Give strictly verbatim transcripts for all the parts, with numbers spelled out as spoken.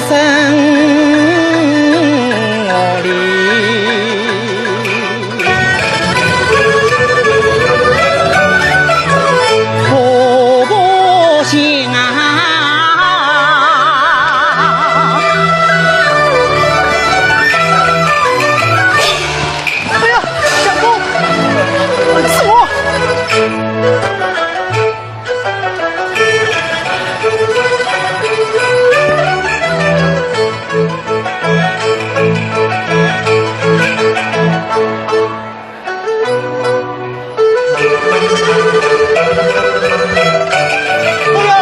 生活里，婆婆心啊。哎呀，相公，是我。 哎呀，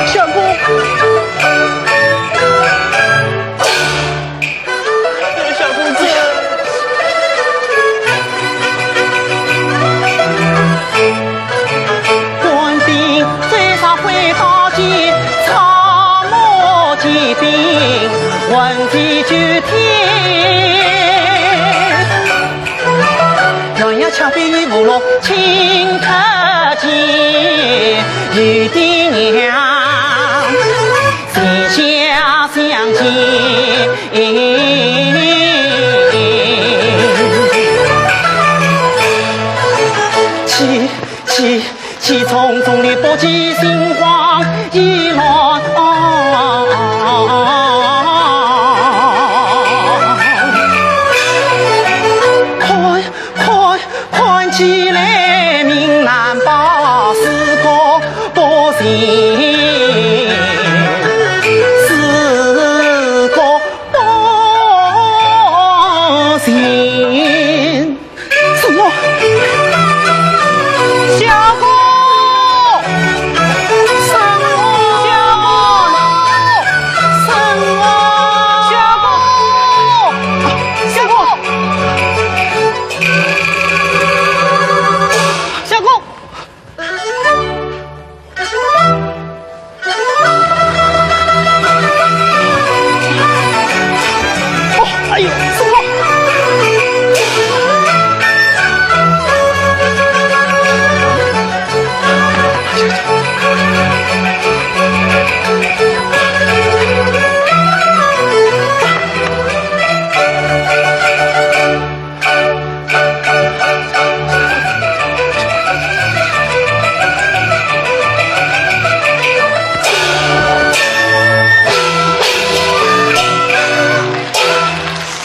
相公！ 相公子。官兵追杀回到京，草木皆兵闻啼救天。 气，气，气冲冲的北极星光依然。看，看，看起来命难保，是个不幸，是个不幸。 什么？相公！相公！相公！相公！相公！相公！ 哦，哎呦，怎么了？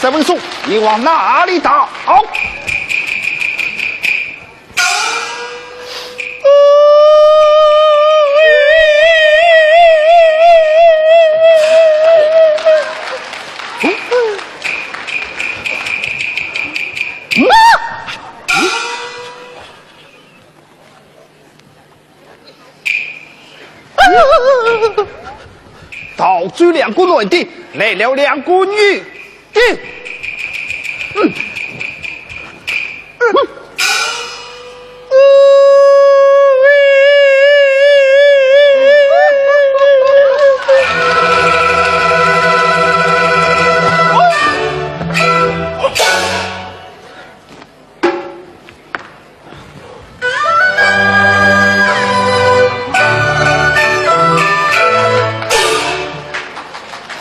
石文松，你往哪里逃？逃走两个男的，来了两个女的。嗯。嗯。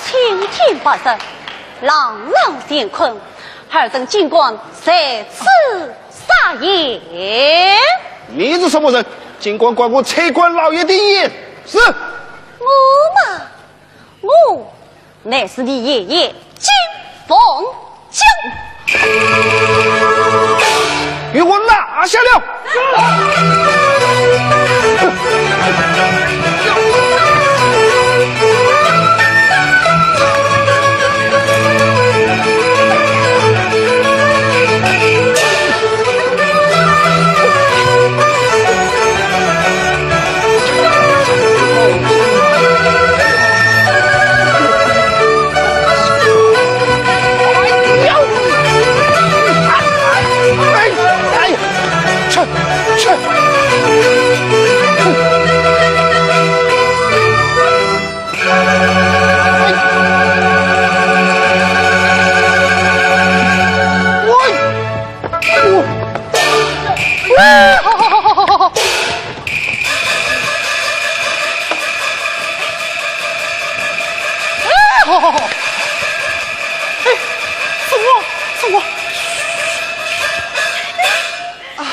青天白日，朗朗乾坤，尔等竟敢在此撒野？你是什么人？竟敢管我差官老爷的闲事？我嘛， 我乃是你爷爷金凤江。与我拿下了！ 哎，哎，去，去。哦，哎，是我，是我。啊，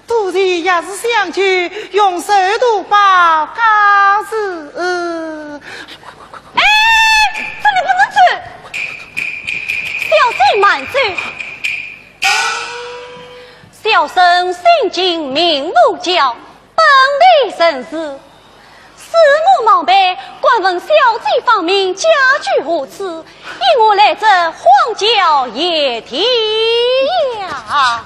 多谢爷是相救，用手托报家事。哎，这里不能走，小姐慢走。小生姓金，名木桥，本地人氏。 师母冒昧，敢问小姐芳名，家居何处？因我来这荒郊野地呀。啊，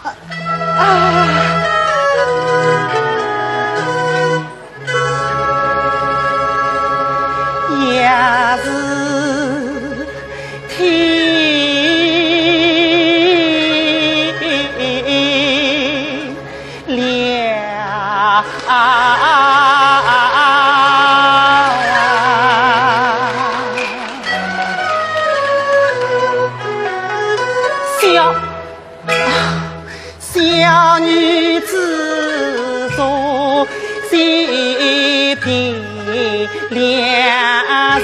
也是 天亮。小 小女子做些陪良人，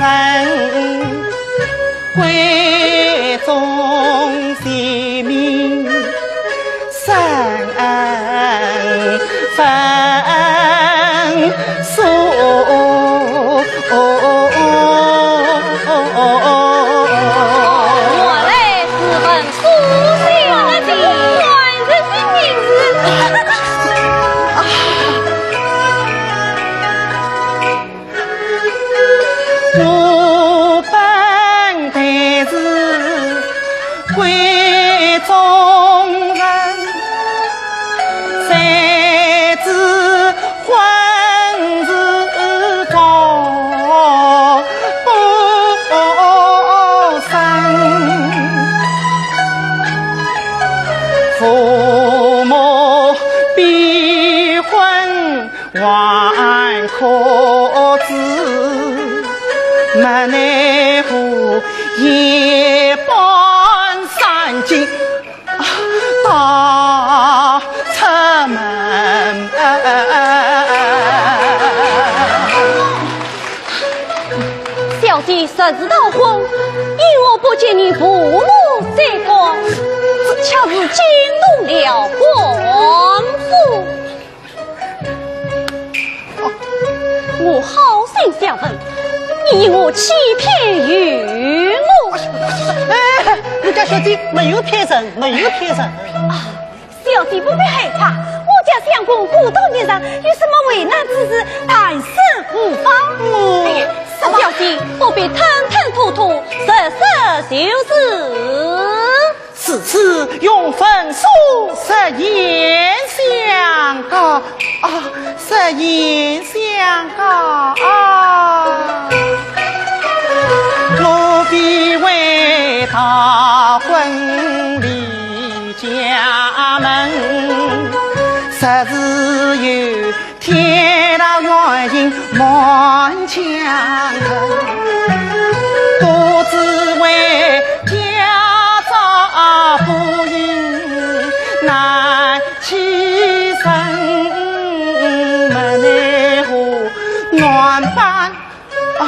闺中性命深分数。 我来是问苏小姐，官人的名字。我本来是闺中人，谁知 婚事中不慎，父母逼婚还可知，没奈何夜半三更 逃出门。小姐实是逃婚，因我不见你父母在旁，这却是惊动了官府。 我好心相问，你因何欺骗于我？哎，我家小姐没有骗人，没有骗人。啊，小姐不必害怕，我家相公孤独一人，有什么为难之事，谈笑无妨。哎呀，小姐不必吞吞吐吐，实说就是。 如此容分手，实言相告啊，实言相告啊。我非为逃婚离家门，实是有 天大原因瞒奸臣，不知为家道不幸难寄人，没奈何难办 啊，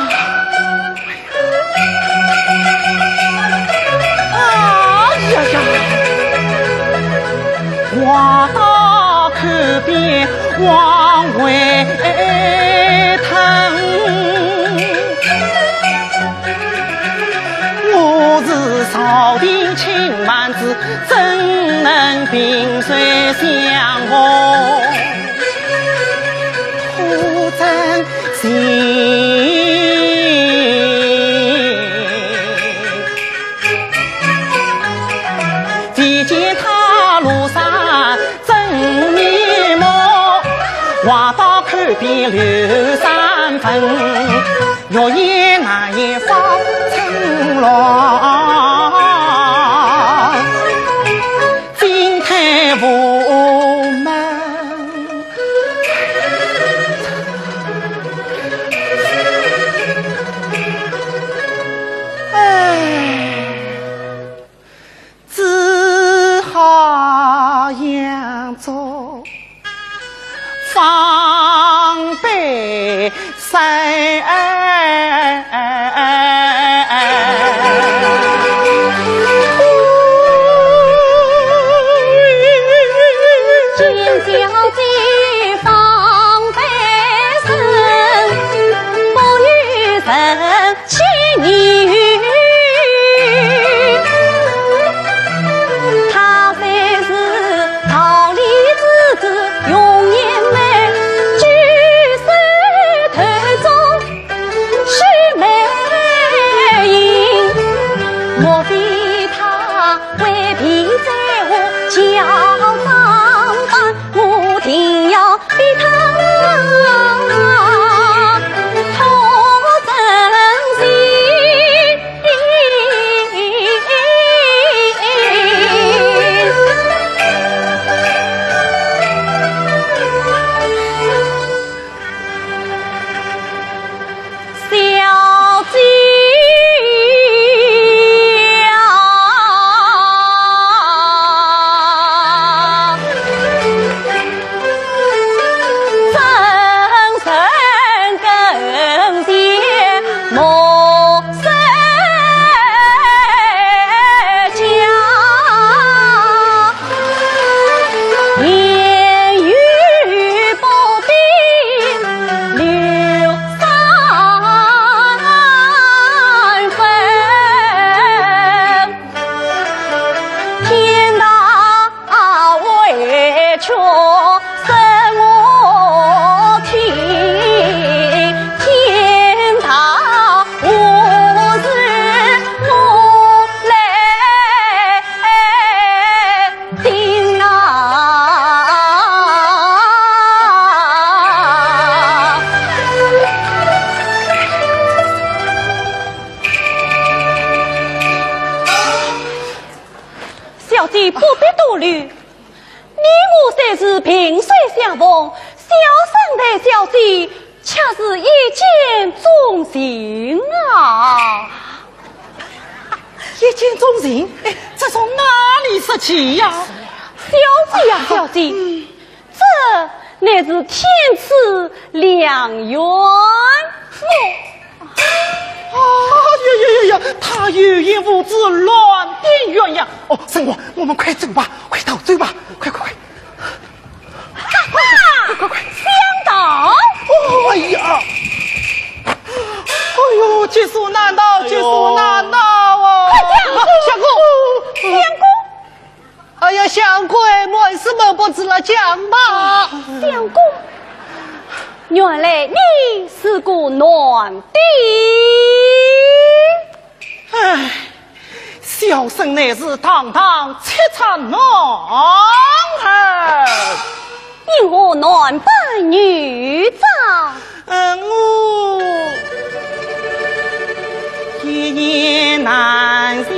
哎呀呀！话到口边往回吞，我是朝廷亲蛮子，怎能萍水相逢？ 可真情。未见他庐山真面目，话到口边留三分，欲言难言发春乱，进退无门。 唉，只好佯作方悲。本起女，她虽是桃李之子，容颜美，举手投足是美人，莫非她未必在乎，叫张帆，我定要 比她多珍惜。小姐呀，怎生更见陌生家？ 年逾百岁六三分，天大委屈 说我听，天大祸事我来顶啊！小姐不必多虑， 你我虽是萍水相逢，小生待小姐却是一见钟情啊！一见钟情？哎，这从哪里说起呀？小姐呀，小姐，嗯。这乃是天赐良缘。 啊，呀呀呀呀，她有眼无珠，乱点鸳鸯。哦，沈华，我们快走吧，快逃走吧，快快快！哈哈，快快快！想到。哦，哎呀，哎呦，劫数难逃，劫数难逃哦！快讲！相公，相公。 哎呀，相公，没什么不知了，讲吧。相公，原来你是个男的。唉，小生乃是堂堂七尺男儿。 因何男扮女装？嗯，我一言难尽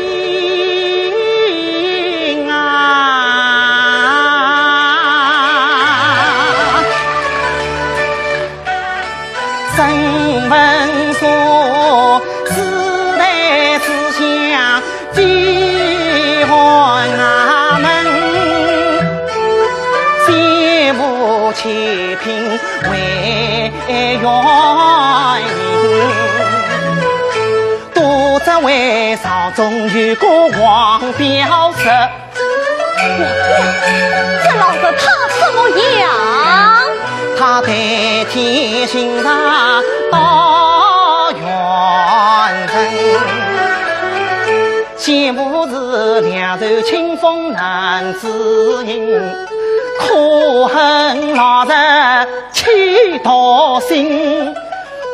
啊。沈文素，自来自相 姐和俺们，姐夫七品为原因，都只为朝中有个王表侄。这老侄他怎么样？他代天行道，道远人。 姐夫是两袖清风男子英，可恨老侄气多心，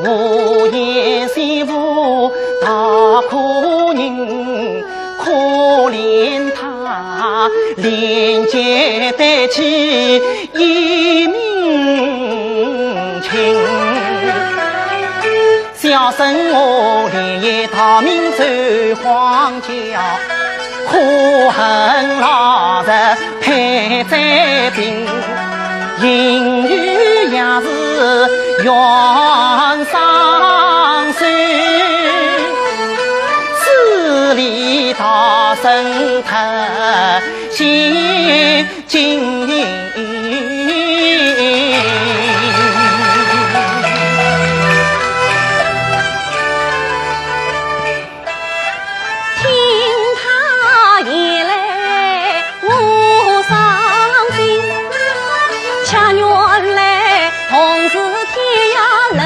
无言姐夫大可忍，可怜他连结带起一命情。 小生我连夜逃命走荒郊，可恨老侄配贼兵，幸有爷是冤枉手，死里逃生脱险境。 听他言来我伤心，却原来同是天涯人。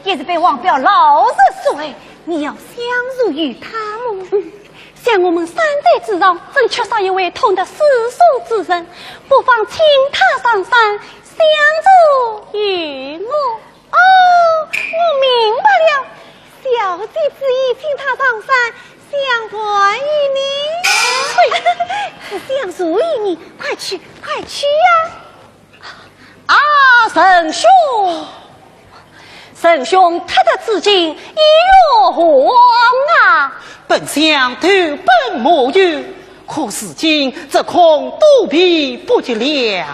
也是被王彪老实所害，你要相助于他么？嗯，想我们山寨之上，正缺少一位通达诗书之人，不妨请他上山相助于我。哦，我明白了，小姐之意，请他上山相还于你。嘿，是相助于你，快去，快去呀！ 啊，仁兄，仁兄，特得至今，意欲何往啊？本相投奔魔域，可如今只恐躲避不及了。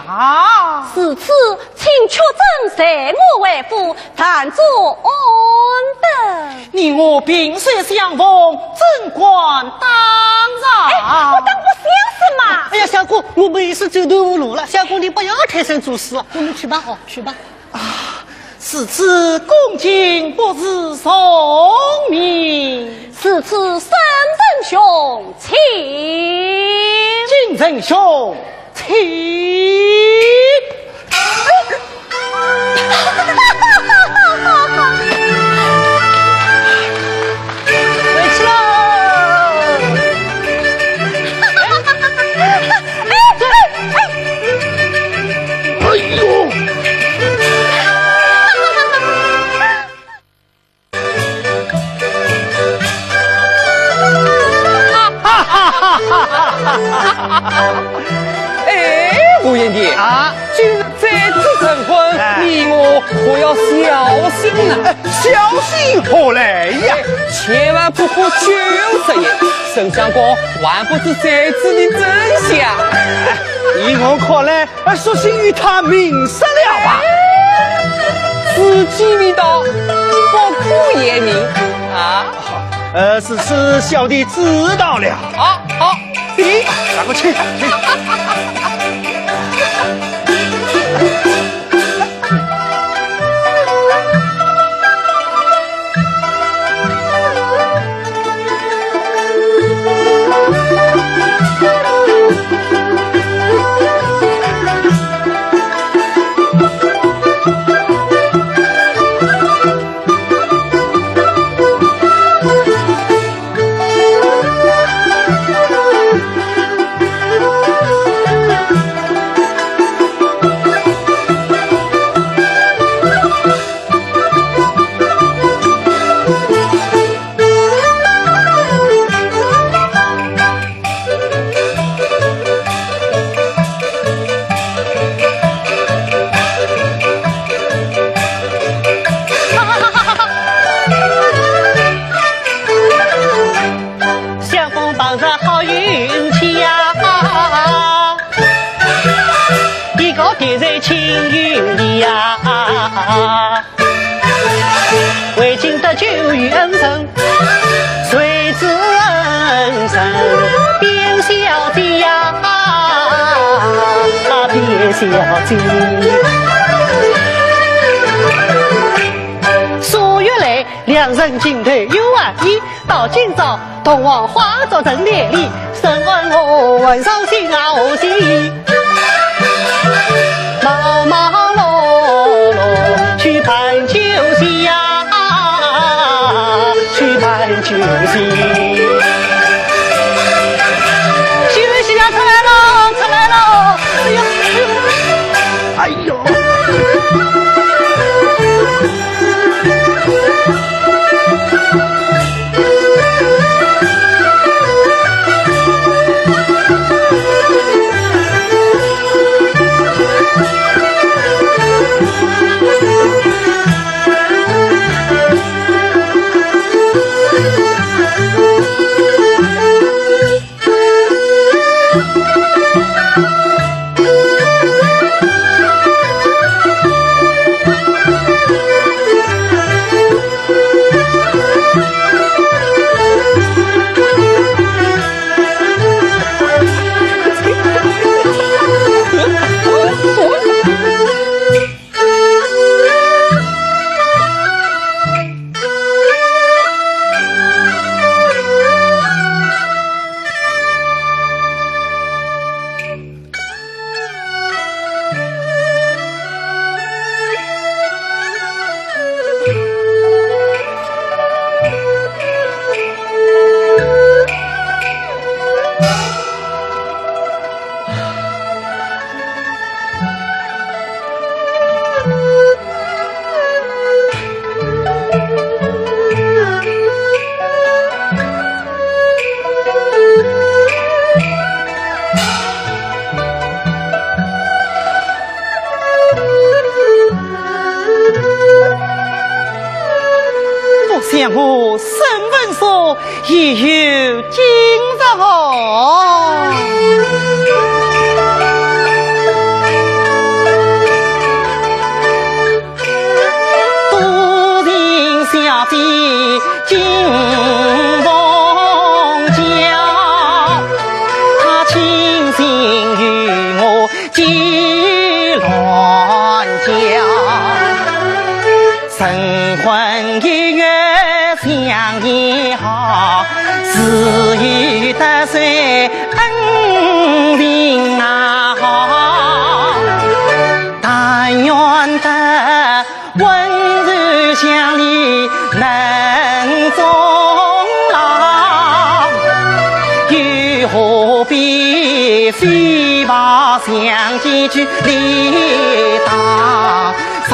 如此，请屈尊随我回府，暂作安顿。 你我萍水相逢，怎敢打扰？哎，我当不相识嘛。哎呀，相公，我们也是走投无路了。相公，你不要推三阻四了，我们去吧，哦，去吧。啊，如此恭敬不如从命。如此沈仁兄，请。沈仁兄， 请。回去喽。哎呦！ 哎，胡贤弟啊，今日再次成婚，哎。你我可要小心啊。哎，小心何来呀？千万不可酒色言，沈相公还不知这次的真相。哎，依我看来， 啊，索性与他明说了吧。时机未到，不可言明啊。呃，如此小弟知道了。好，好，请。拿过去，请。相逢碰着好运气呀，一个别人亲友呀。 为今得救与恩人，谁知恩人卞小姐呀，卞小姐。数月来，两人情投意合，到今朝 同往花烛城台里，沈安我还伤心啊，我心。忙忙碌碌去办酒席呀，去办酒席。喜事喜洋出来了，出来了！哎呦，哎呦！哎呦！已有今日哦。多谢小姐金凤娇，她倾心与我 结鸾桥，成婚一月想也好，自有得罪恩情啊好。但愿得 温柔乡里能终老，又何必飞跑相见去里打沙。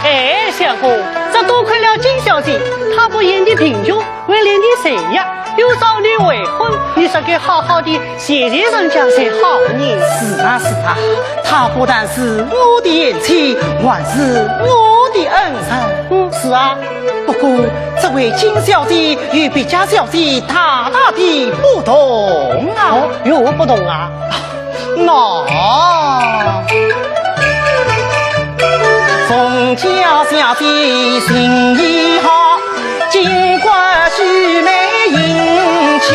哎，相公，这多亏了金小姐，她不嫌你贫穷， 为了你谁呀，又找你为婚，你说该好好地谢谢人家才好呢。是啊，是啊，她不但是我的贤妻，还是我的恩人。嗯，是啊。不过，这位金小姐与别家小姐大大的不同啊。哦，有何不同啊？ 喏，凤娇小姐心意好，金冠须眉英气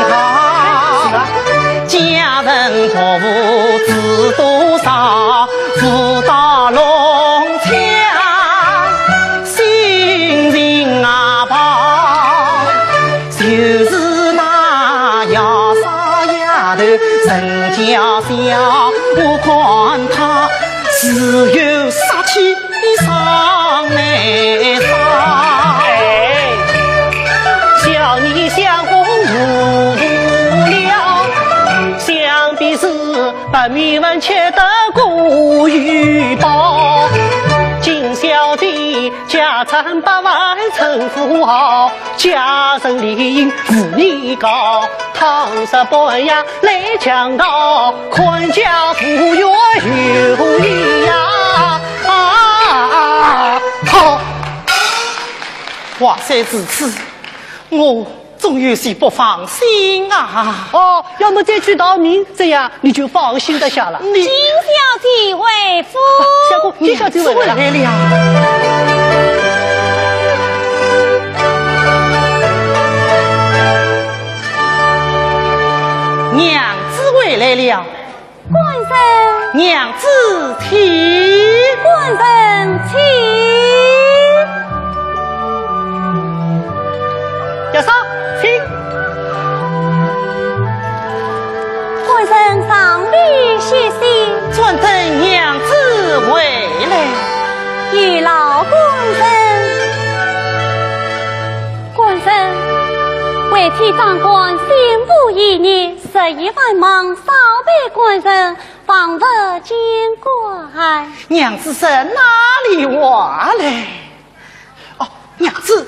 好，家人婆婆知多少，舞刀弄枪，心情啊好。 就是那夜叉丫头人家小，我看她自有杀气上眉梢。哎，叫你相公误了，想必是白面饭吃得过于饱。金小姐家产百万成富豪， 家人理应无你高，倘若半夜来强盗，看家无怨尤为呀。啊，好。话虽如此，我总有些不放心啊。哦，要么再去逃命，这样 你就放心得下了。你金小姐回府。相公，金小姐回来了。回来了。娘子回来了。官人。娘子请。官人请。 月嫂，请。官人上里歇息。专等娘子回来。有劳官人。官人，为妻掌管新妇一年，日夜繁忙，少陪官人，方不见怪。娘子身哪里话来？哦，娘子，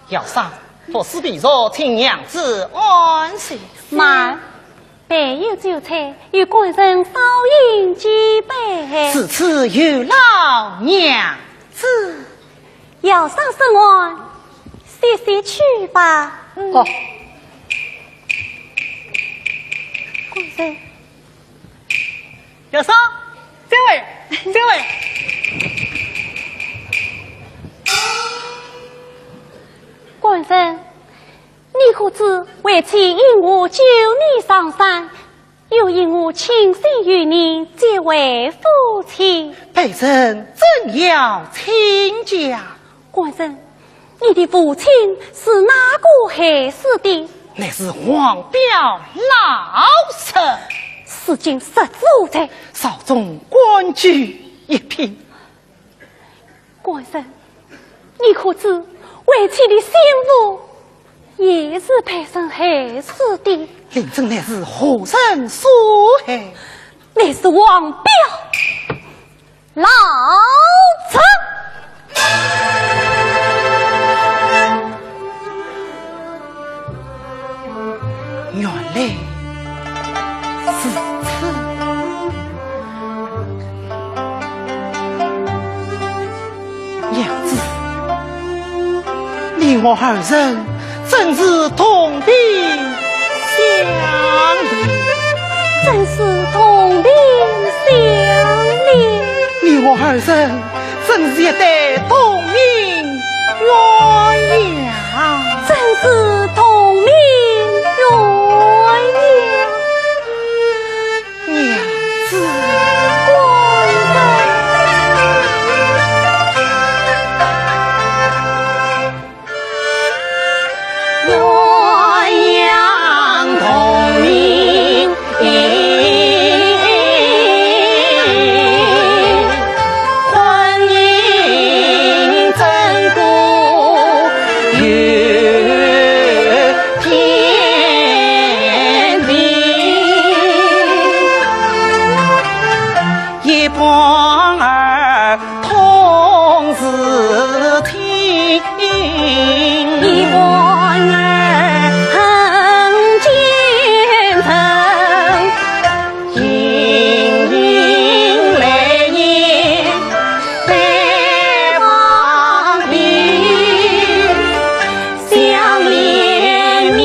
月嫂，服侍疲劳，请娘子安歇。慢，备有酒菜，与官人稍饮几杯。如此有劳娘子。月嫂身外，歇息去吧。嗯。哦。官人。 月嫂，这位，这位。官人，你可知为妻因何救你上山，又因何倾心与你结为夫妻？卑人正要请教。 官人，你的父亲是哪个害死的？乃是王彪老贼。如今失主何在？朝中官居一品。官人，你可知为妻的心腹也是被人害死的？令尊乃是何人所害？乃是王彪。 老贼！原来如此。你我二人真是同病相怜。真是同病相怜。你我二人真是一对同命鸳鸯。真是同命鸳鸯。 娘子。官人。鸳鸯同命，婚姻真不由 天定，一官二通是天。一官二很奸臣。 莺莺来年拜望你，相连绵。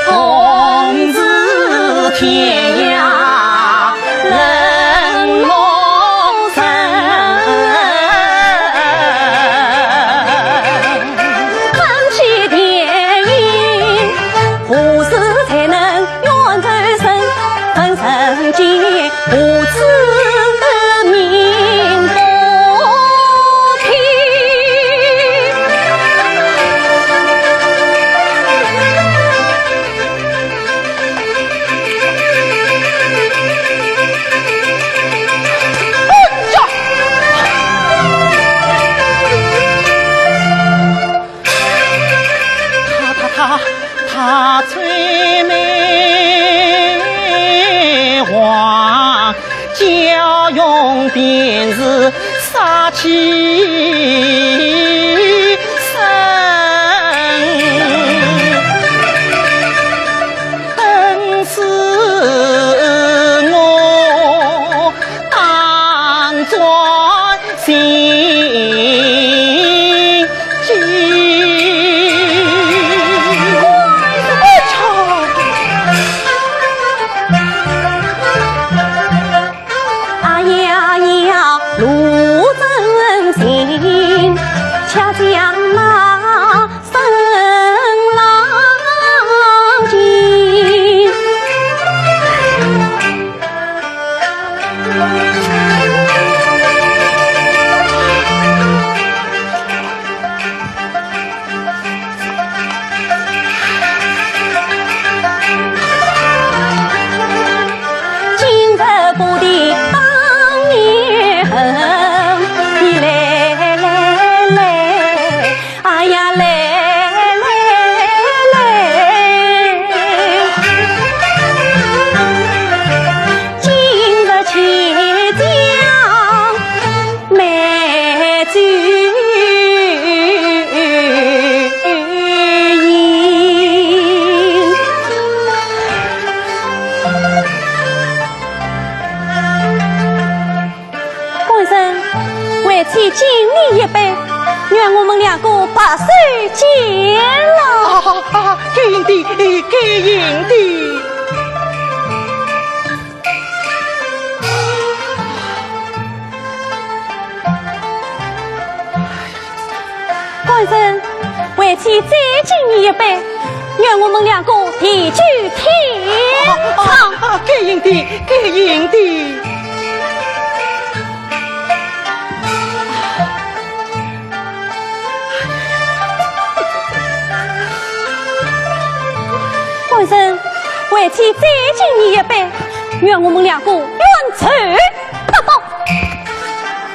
同是天涯 人陌生。看起电影，何时才能远走神？问人间，何处得明不平？ 哎呀！他他他他最美黄，娇容便是杀气 生。等是我当转心机。哎呀！ 啊呀呀，路真行，恰像那声浪静。 今日不提当年恨，你来来来，哎呀来来来。今日且将 美酒饮。官人，为妻敬你一杯，愿我们两个白首偕老。啊，啊，该饮的，该饮的。 官人，为妻再敬你一杯，愿我们两个地久天长。啊，啊，啊，该饮的，该饮的。 官人，为妻再敬你一杯，愿我们两个冤仇不报。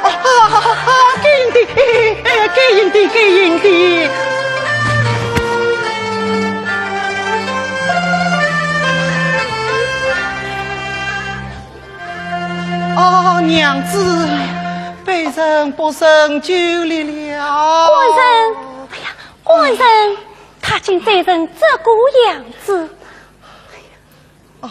啊，啊，啊，该饮的，哎，哎，该饮的，该饮的。啊，娘子，卑人不胜酒力了。官人，哎呀， 官人，他竟醉成这个样子。啊。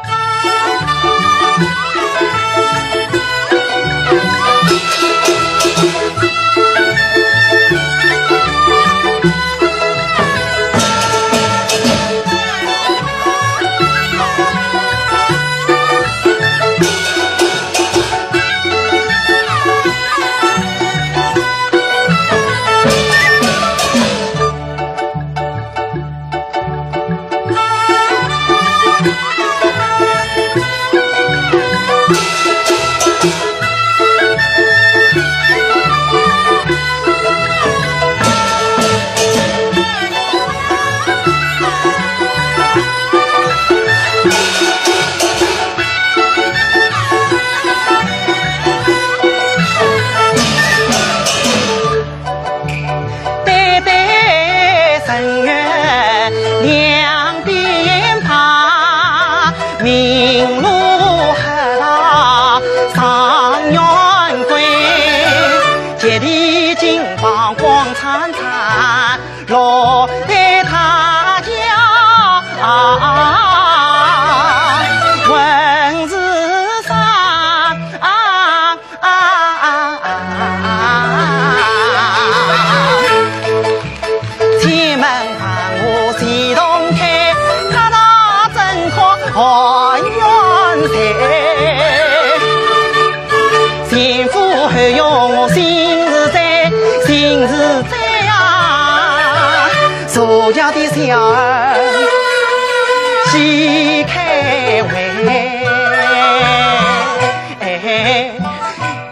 明路黑道状元归，接地金榜光灿灿，落得他家文字上。 啊，前门万花齐同开，各大征途寒烟谁？前赴后拥新时代，新时代啊，坐轿的小儿喜开怀。 哎，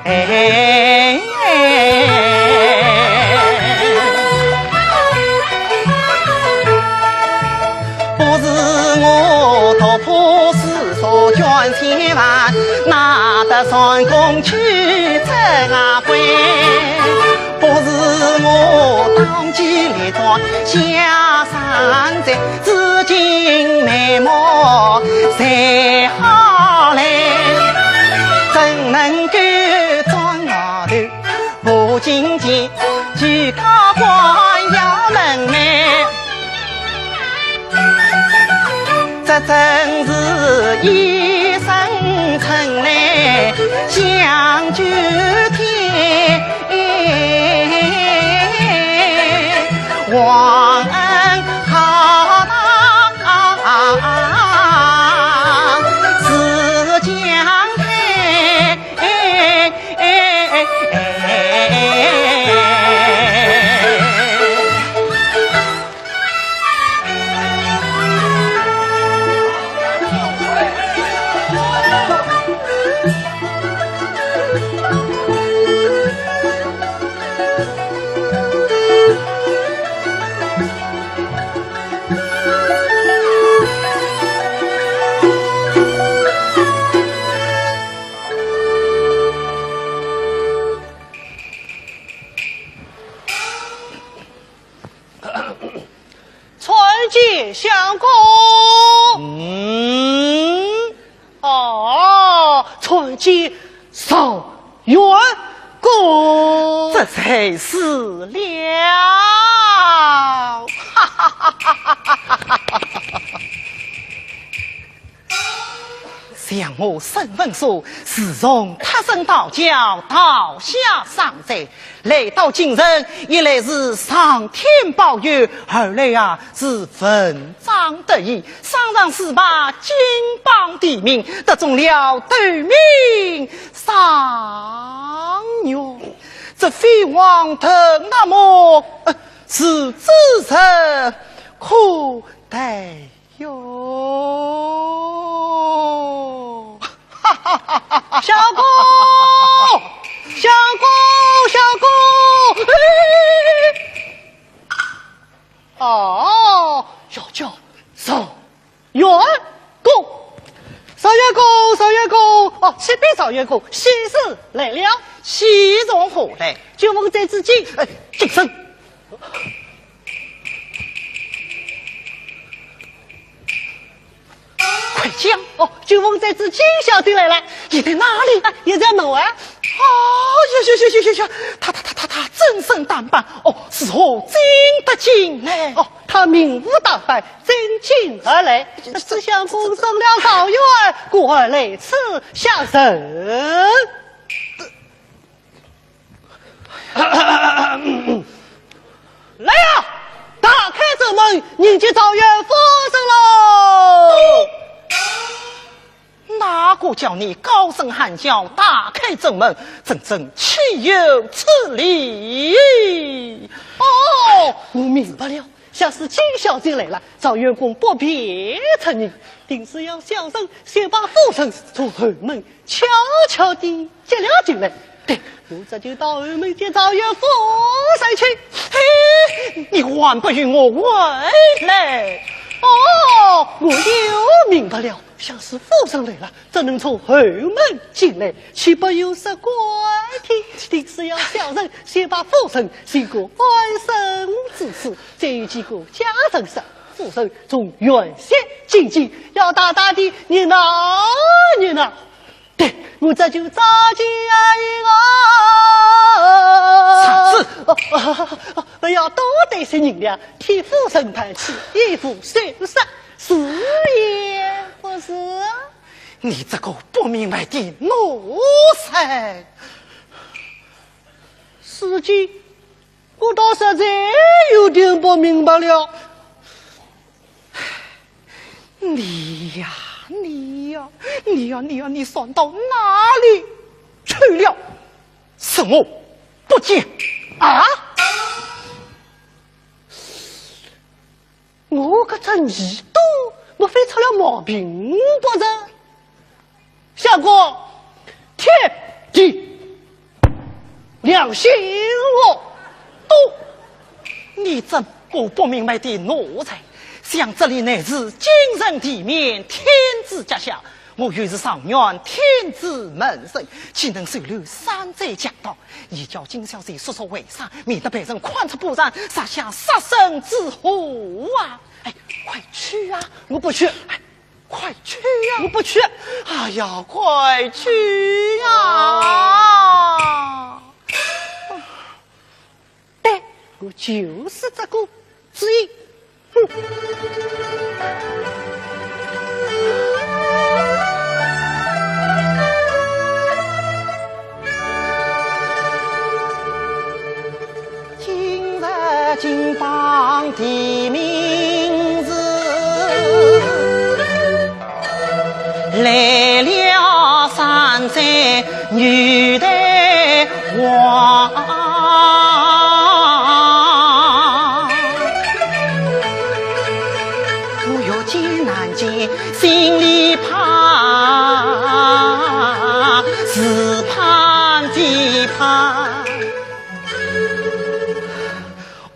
哎，不是我突破世俗卷千万，哪得蟾宫曲折啊归？不是我当机立断下山寨，紫金眉目谁好来？怎能够装老头？ 不进前，举高官要门楣。这正是一声春来响九天，皇恩浩荡似江海。 哎，哎，哎，哎，哎。参见相公。嗯。哦，参见状元公。这才是了。哈哈哈哈哈哈！ 想我沈文素，自从脱身逃轿，逃下山寨，来到京城，一来是上天保佑，二来啊是文章得意，上上是把金榜题名，得中了头名状元。这飞黄腾达么，呃，是指日可待。 哟，相公，相公，相公，哎，哦，要叫状元公，状元公，状元公，哦，启禀状元公，喜事来了。喜从何来？君王在紫禁。哎，近身。 快讲！哦，君王在紫禁，小弟来了。你在哪里？啊，也在门外。哦，呀呀呀呀呀呀！他他他他他怎生打扮？哦，是何进得京来？哦，他明武打扮，进京而来。这相公中了状元，故而来此相迎。 来呀，打开正门，迎接状元夫人喽！哪个叫你高声喊叫，打开正门，真正岂有此理！哦，我明白了，想是金小姐来了，状元公不便出迎，定是要小生先把夫人从后门 悄悄地接了进来。对，我这就到后门见状元夫人去。嘿，你还不与我回来？哦，我又明白了，想是夫人来了，怎能从后门进来？岂不有失官体？定是要小生先把夫人寻个安身之处，再与几个家人商夫人从远些进京，要大大地热闹热闹。对，我这就召见啊一个。啥事？哦，哦，哦，要多带些银两，替夫人办起一副首饰，是也不是？你这个不明白的奴才！司机，我倒实在有点不明白了。你呀，你呀，你呀，你呀，你算到哪里去了？是我不见。啊？我搿只耳朵莫非出了毛病不成？相公，天地良心哦，都你这个不明白的奴才，想这里乃是京城地面，天子脚下，我原是状元，天子门生，岂能收留山寨强盗？你叫金小姐说说为啥，免得被人看出不然，惹下杀身之祸啊！哎，快去啊！我不去。哎，快去呀！我不去。哎呀，快去呀！对，我就是这个主意。哼。今日金榜题名时，来了山寨女大王。我越见难见，心里怕，是怕非怕。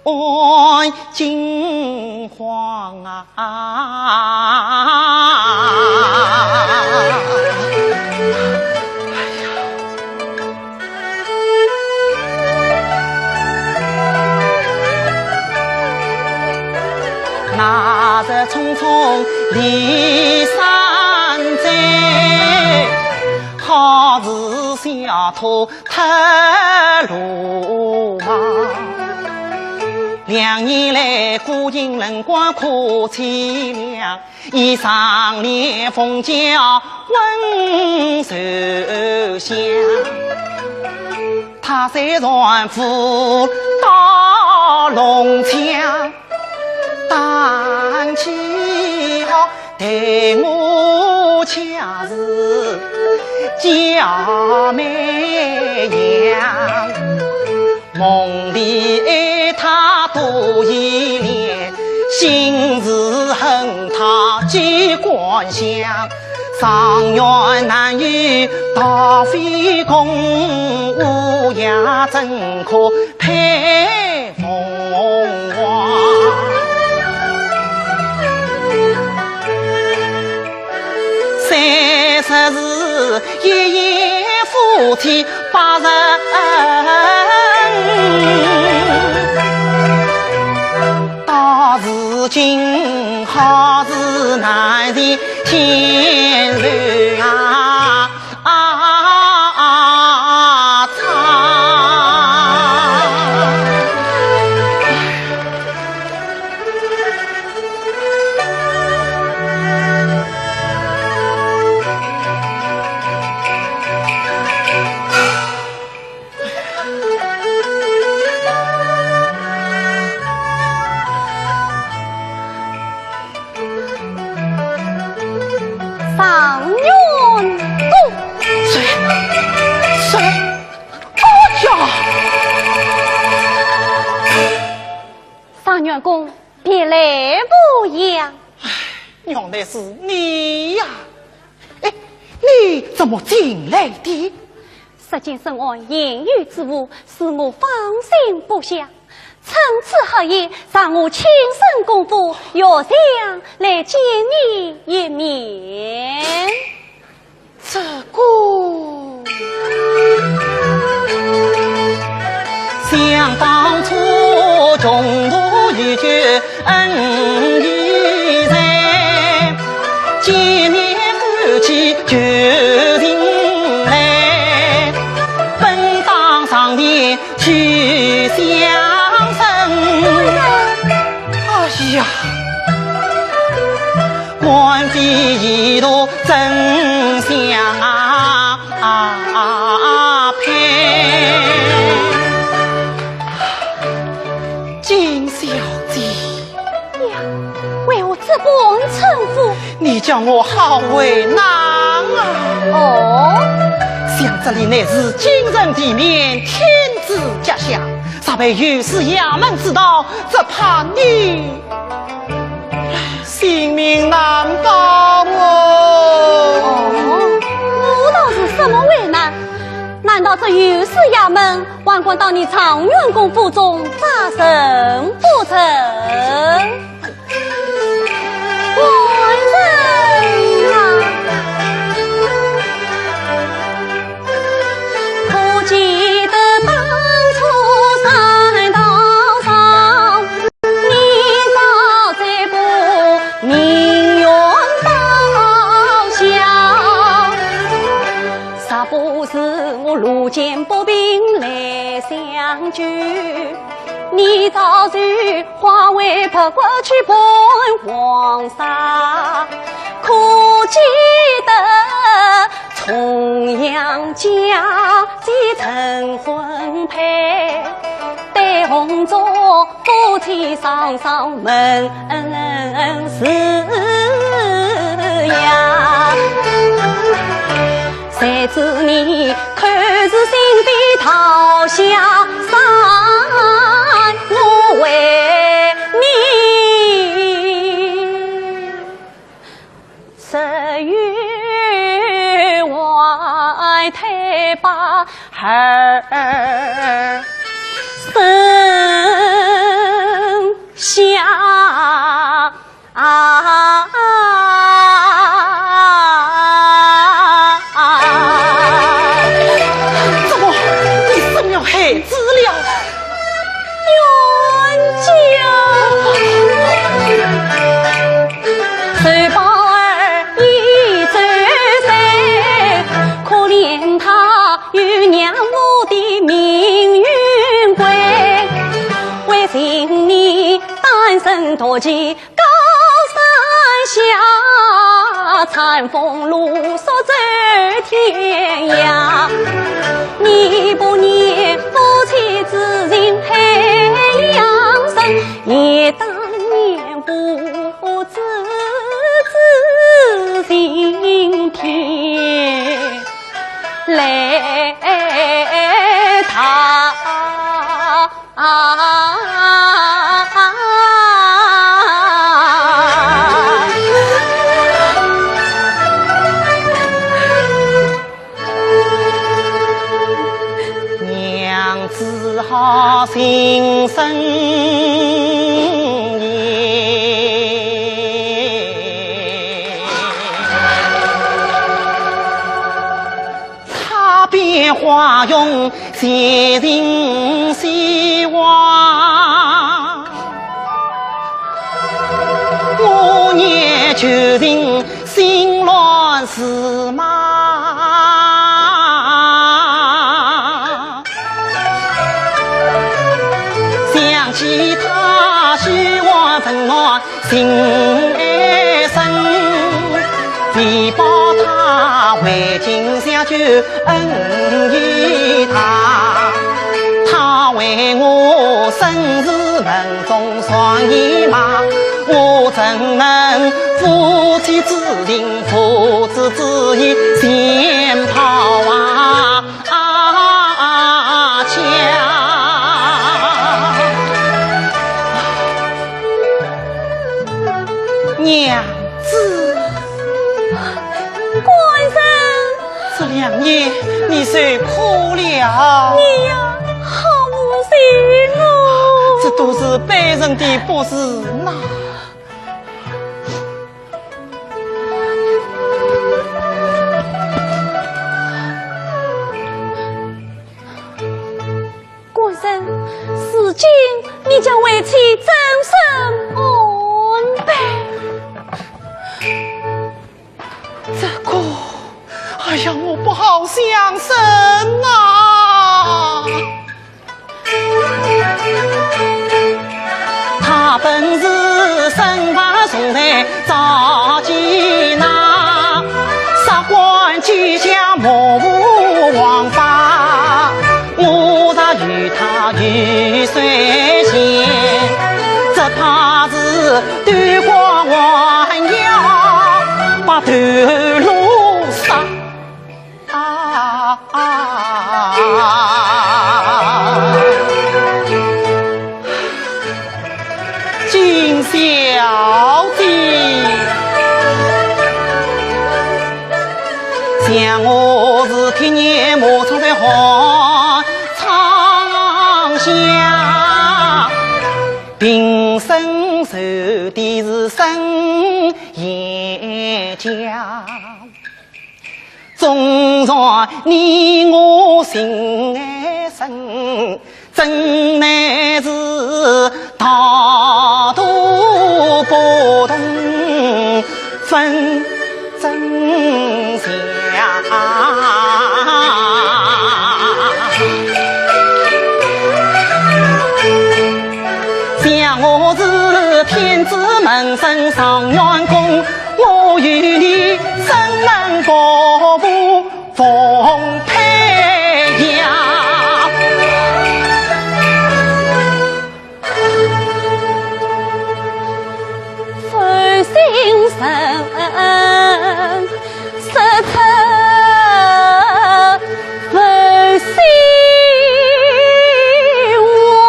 哎，惊慌啊！那日匆匆离山寨，好似小偷 太鲁莽。两年来，孤影冷光可凄凉，衣裳连凤轿温柔乡。他虽然武道弄强， 打起好，待我却是假美样。梦里爱他多依恋，心事恨他机关枪。状元难遇大飞公，我也怎可 配凤凰。虽说是一夜夫妻百日恩，到如今好似难见天日啊。 啊，啊，啊，状元公。谁？谁？哎呀！状元公，别来无恙。哎，原来是你呀！哎，你怎么进来的？ 世间深谙言语之误，使我放心不下。趁此黑夜，让我亲身功夫，越墙来见你一面。这个，想当初穷途遇救恩遇一路真相啊，啊，配。金小姐。呀，为何这般称呼？你叫我好为难啊。哦？想这里乃是京城地面，天子脚下，若被御史衙门知道，只怕你 性命难保哦。哦，我倒是什么为难？难道这御史衙门还敢到你状元公府中查证不成？官人啊！ 可记得当初山道上，你早这个命运报销，若不是我路见不平来相救，你早就 化为白骨去奔黄沙。可记得重阳佳节成婚配，对红烛夫妻双双问候呀。 谁知你口是心非桃花扇，我为你只有外推把儿生下。 啊！怎么，你生了孩子了？冤家！谁把儿已周岁，可怜他有娘无爹命运归，为情你单身独骑 高山下，餐风露宿走天涯。你不念夫妻之情海洋深，也当念父子之情天来大。 啊！娘子好心生意。 踏遍花容，前程希望。我念旧情，心乱如麻。想起他，希望温暖 心爱深，为报他为情相救恩义大。他为我生死门中双眼盲，我怎能夫妻之情父子之义先抛啊？ 啊，家。娘子。官人。这两年你受苦了。你呀，好无情哦。这都是卑人的不是呐。 官人，如今你将为妻怎生安排？这个，哎呀，我不好相审呐。 他本是身怀重罪遭奸稷下莫无王法，我若与他有谁嫌，只怕是对国还要把头颅杀。金小姐。 想我是天年马场在寒窗下，平生受的是生厌教。纵然你我心爱深， 怎奈是大都不同分真假。想我是天子门生状元公，我与你怎能不 奉陪呀。负心人，说出负心话。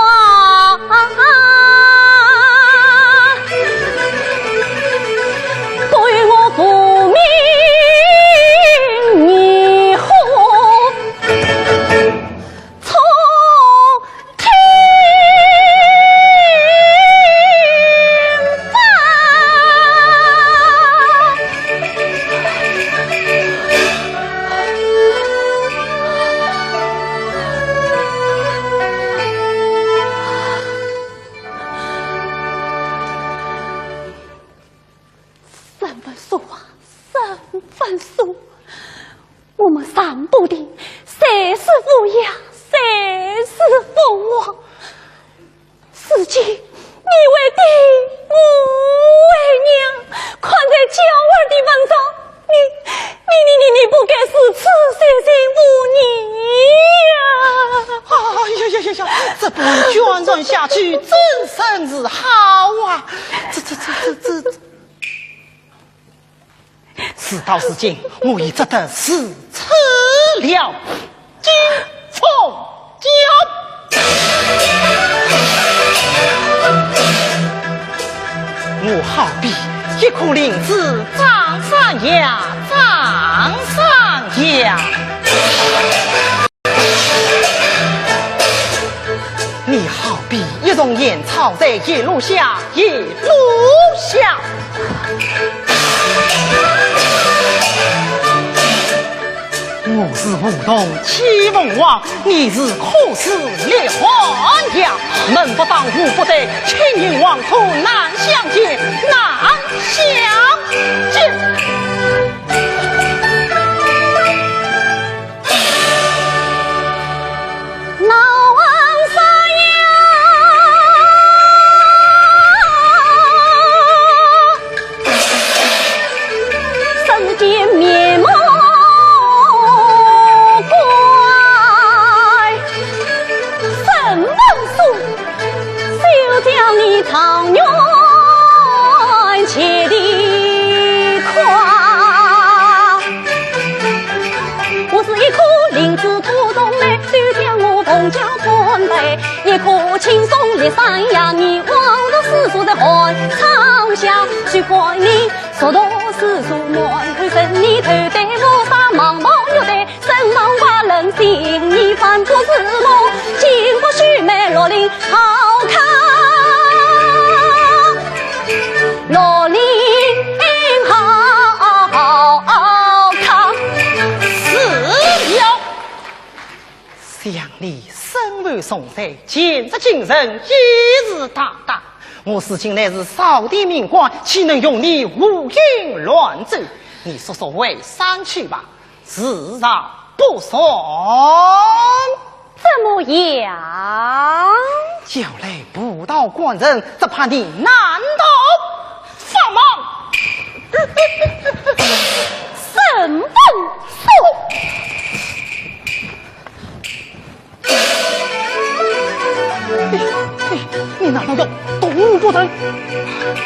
对我父命如何从天发。 身份说话，身份说话，我们三步定，谁是乌鸦，谁是凤凰。如今你为爹，我为娘，看在娇儿的份上，你，你，你，你，你不该如此血腥无义呀！哎呀呀呀呀，这般宣传下去，怎生是好啊？这，这，这，这，这， 事到如今，我已只得如此了。金凤娇。我好比一棵灵芝长山崖，长山崖。 你好比一丛野草在一路下，一路下。我是梧桐栖凤凰，你是枯树立寒鸦。门不当户不对，亲近黄土难相见，难相见。 我是一棵灵芝吐浓绿，就像我凤娇冠带；一棵青松立山崖，你枉作世俗在寒窗下。谁管你俗俗世俗满口神，你头戴乌纱，蟒袍玉带，身上挂冷星，你反不是梦，金发须眉，绿翎好看。 绿翎好看。是了。想你身负重罪，前世今生也是大盗。我如今乃是扫地命官，岂能容你胡行乱走？你速速回山去吧。 自然不算。怎么样？叫来武道官人，只怕你难逃法网。身份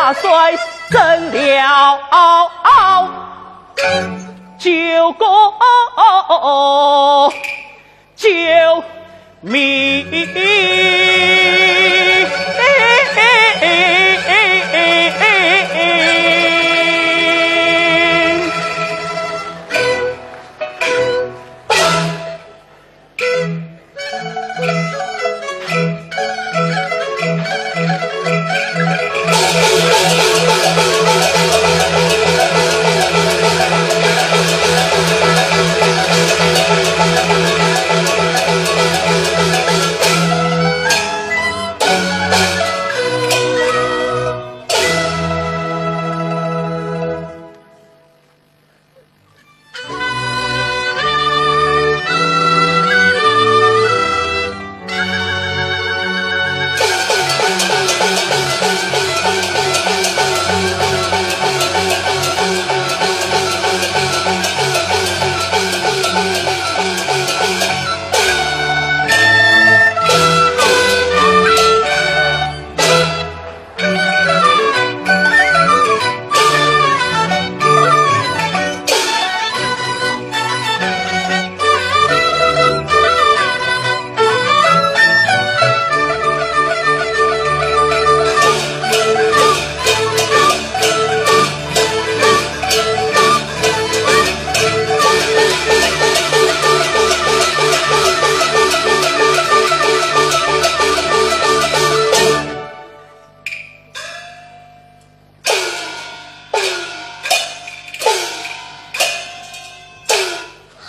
打算成了九个九命。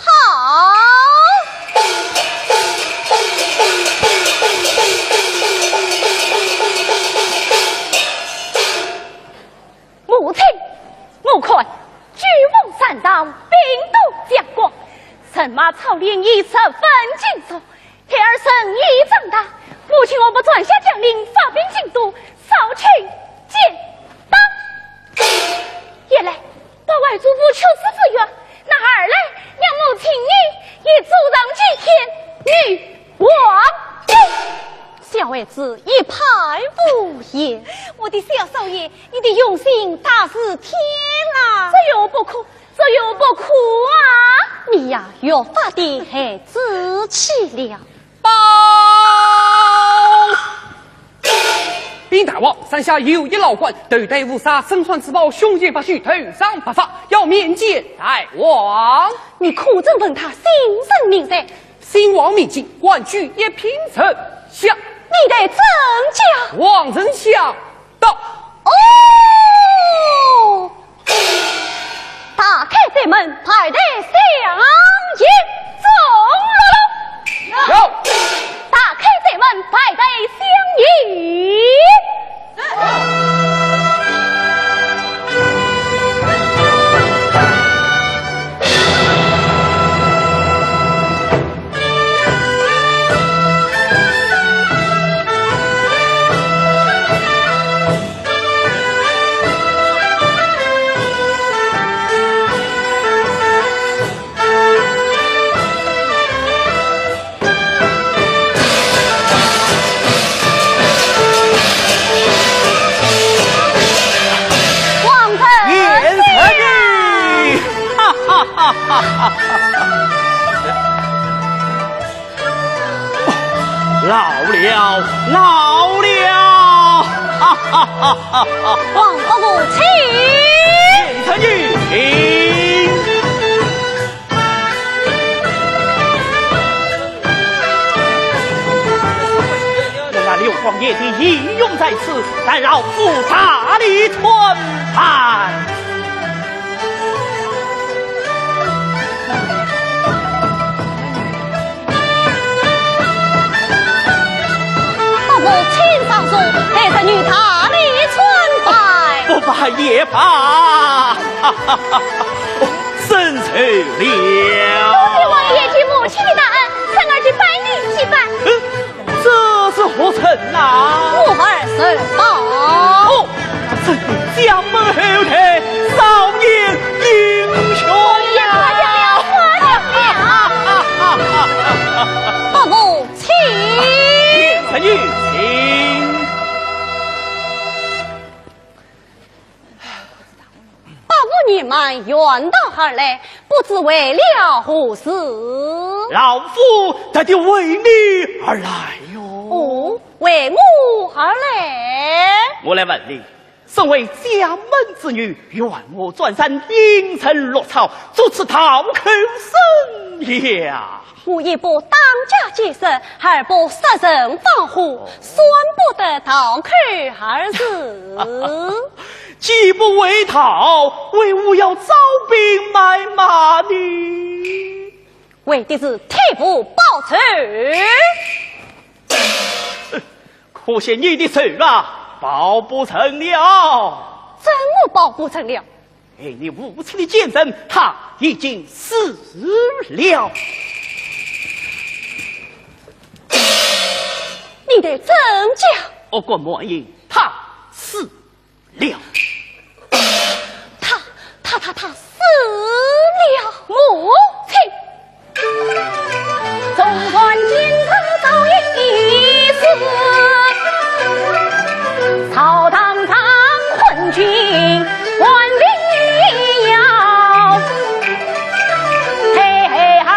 好。母亲，我看九龙山上兵多将广，人马操练已十分紧凑， 孩儿身已长大，母亲何不传下将令，发兵进都，扫清奸党？一来保外祖父出师无冤，那二来让母亲你也做上几天女皇后。小孩子一派胡言。我的小少爷，你的用心大似天啦。这又不可，这又不可啊！你呀，越发的孩子气了。 报！禀大王，山下有一老官，头戴乌纱，身穿紫袍，胸前白须，头上白发，要面见大王。你可曾问他姓甚名谁？姓王名进，官居一品丞相。你待怎讲？王丞相到。哦！ 打开寨门，排队相迎。钟喽啰。有。打开寨门，排队相迎。 王丞相！贤侄女！哈哈哈哈哈哈！ 老了，老了！哈哈哈哈哈！王伯父请。贤侄女请。我那流芳野地英雄在此，但劳父大力穿戴。 伯父请上座，孩儿侄女大礼参拜。不拜也罢，哈哈哈哈，深受了。多谢王爷念及母亲的大恩，侄儿去拜你几拜。嗯，这是何人呐？我儿侄宝。哦， 真的将门后代，少年英雄呀！伯父请。贤侄女请。你们远道而来，不知为了何事？老夫特地为你而来哟。哦，为我而来？我来问你，身为将门之女，与我转山阴沉落草，做此道口生涯。我一不当家接生，二不杀人放火，算不得道口二字。既不为道，为何要招兵买马呢？为的是替父报仇。可惜你的仇啊，报不成了。怎么报不成了？哎，你无耻的奸臣，他已经死了。你的怎讲？我敢断言，他死了。他，他，他，他死了。母亲。纵然今日早已死，朝堂上昏君还未摇。嘿嘿，儿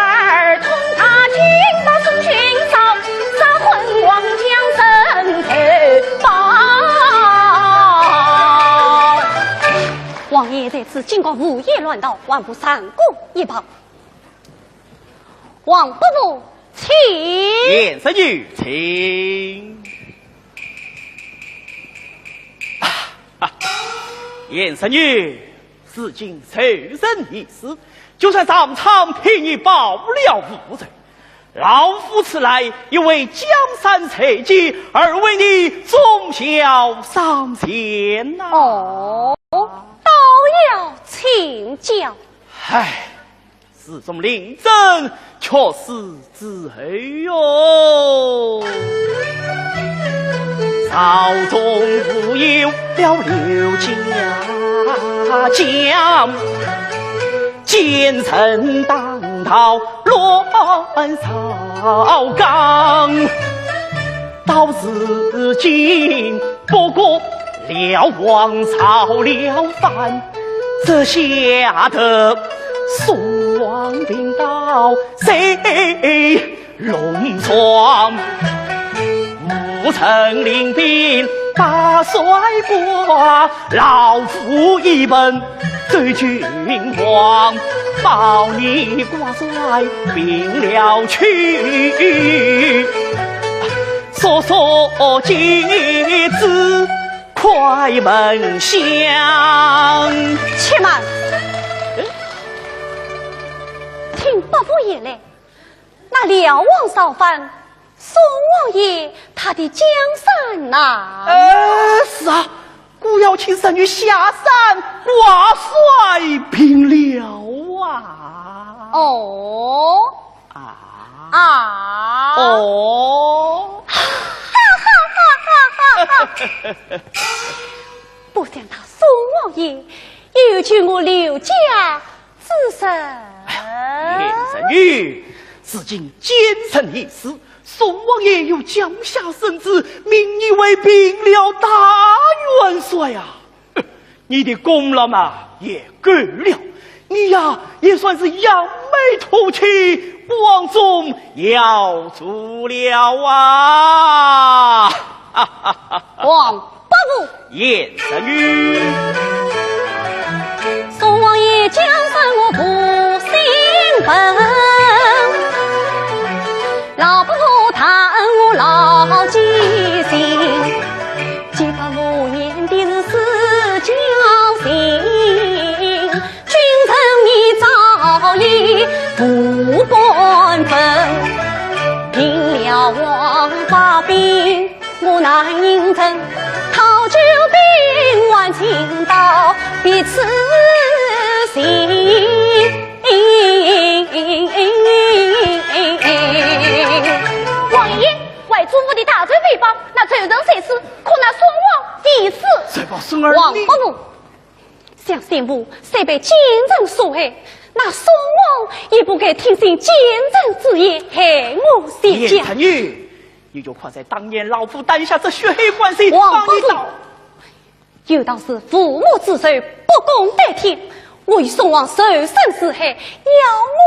童他今朝送君朝，杀昏王将人头报。王爷在此，竟敢胡言乱道，还不上官一报。王伯父，请。贤侄女，请。啊，贤侄女，如今仇人已死，就算上苍替你报了父仇，老夫此来也为江山社稷，而为你忠孝上前呐。哦，倒要请教。唉， 自从胤禛去世之后哟，朝中无有了刘家将，奸臣当道乱朝纲。到如今不过 辽王造了反，这下得宋王兵到谁弄床？吴城领兵把帅过，老夫一本奏君王，保你挂帅平辽去。 速速接旨快门香。且慢，听伯父言来，那辽王造反，宋王爷他的江山呐？呃，是啊，故要请侄女下山挂帅平辽啊。哦。 啊？啊？哦。不想他宋王爷也有救我刘家之人。贤侄女，如今奸臣已死，宋王爷有江夏圣旨，命你为平辽大元帅啊。 你的功劳嘛也够了，你呀也算是扬眉吐气，光宗耀祖了啊！王伯父。贤侄女。宋王爷江山我不兴问，老伯父他恩我牢记心。 既不无言的是自家心，君臣你早已无半分。平辽王发兵，我南应城，讨救兵还请到彼此行。王爷，外祖父的大仇未报，那仇人在此，可那宋王已死。谁把孙儿你……王伯父， 想先父虽被奸臣所害，那宋王也不该听信奸臣之言，害我全家。贤侄女，你就快在当年老夫担下这血海关系，王伯父，帮你到……有道是父母之仇，不共戴天。我与宋王仇深似海，要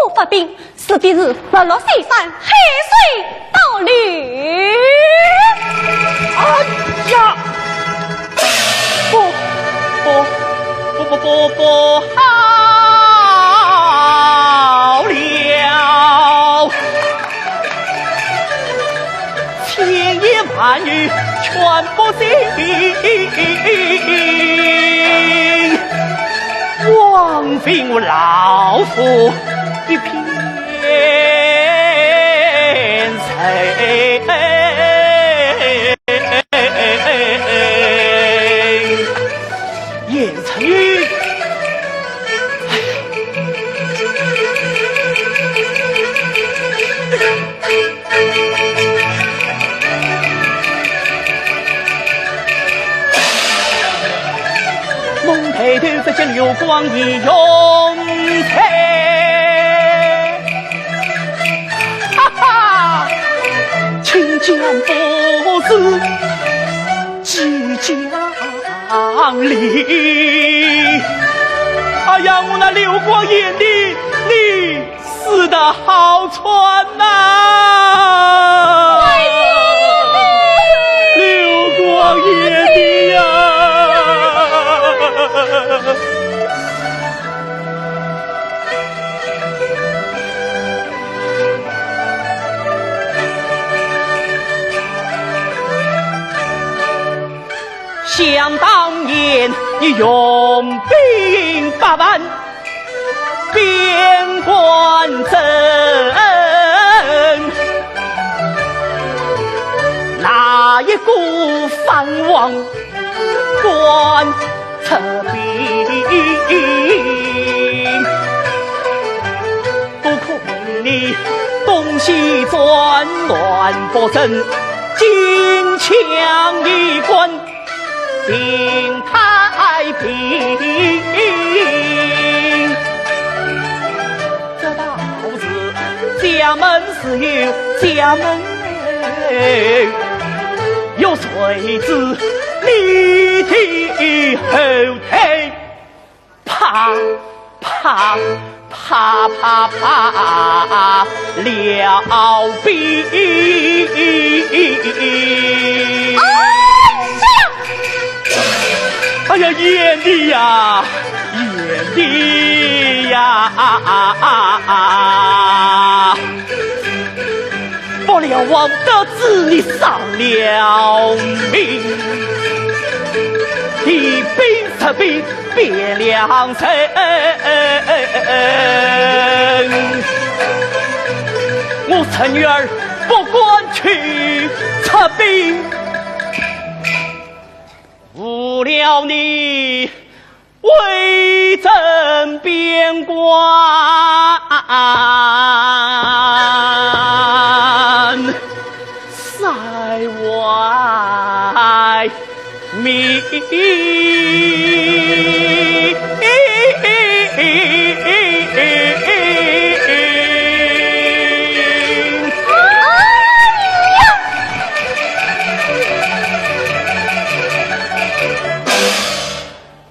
我发兵，势必是日落西山，海水倒流。哎呀，不，不，不，不，不，不好了！千言万语全不行，枉费我老夫一片愁。言成语。 梦抬头只见流光映云彩，哈哈，卿将不是即将离。哎呀，我那流光眼里，你 死得好惨呐！哎呀，流光眼泪呀！想当年，你用兵百万， 边关征，哪一个反王敢出兵？不可你东西战乱不成，金枪衣冠 平太平。这道是家门自有家门，有谁知你的后代？啪啪 啪啪啪，了兵。哎呀！哎呀，贤弟呀，贤弟呀！不料王得知你丧了命，提兵出兵 汴梁城。我侄女儿不敢去出兵，误了你威震边关。 塞外民。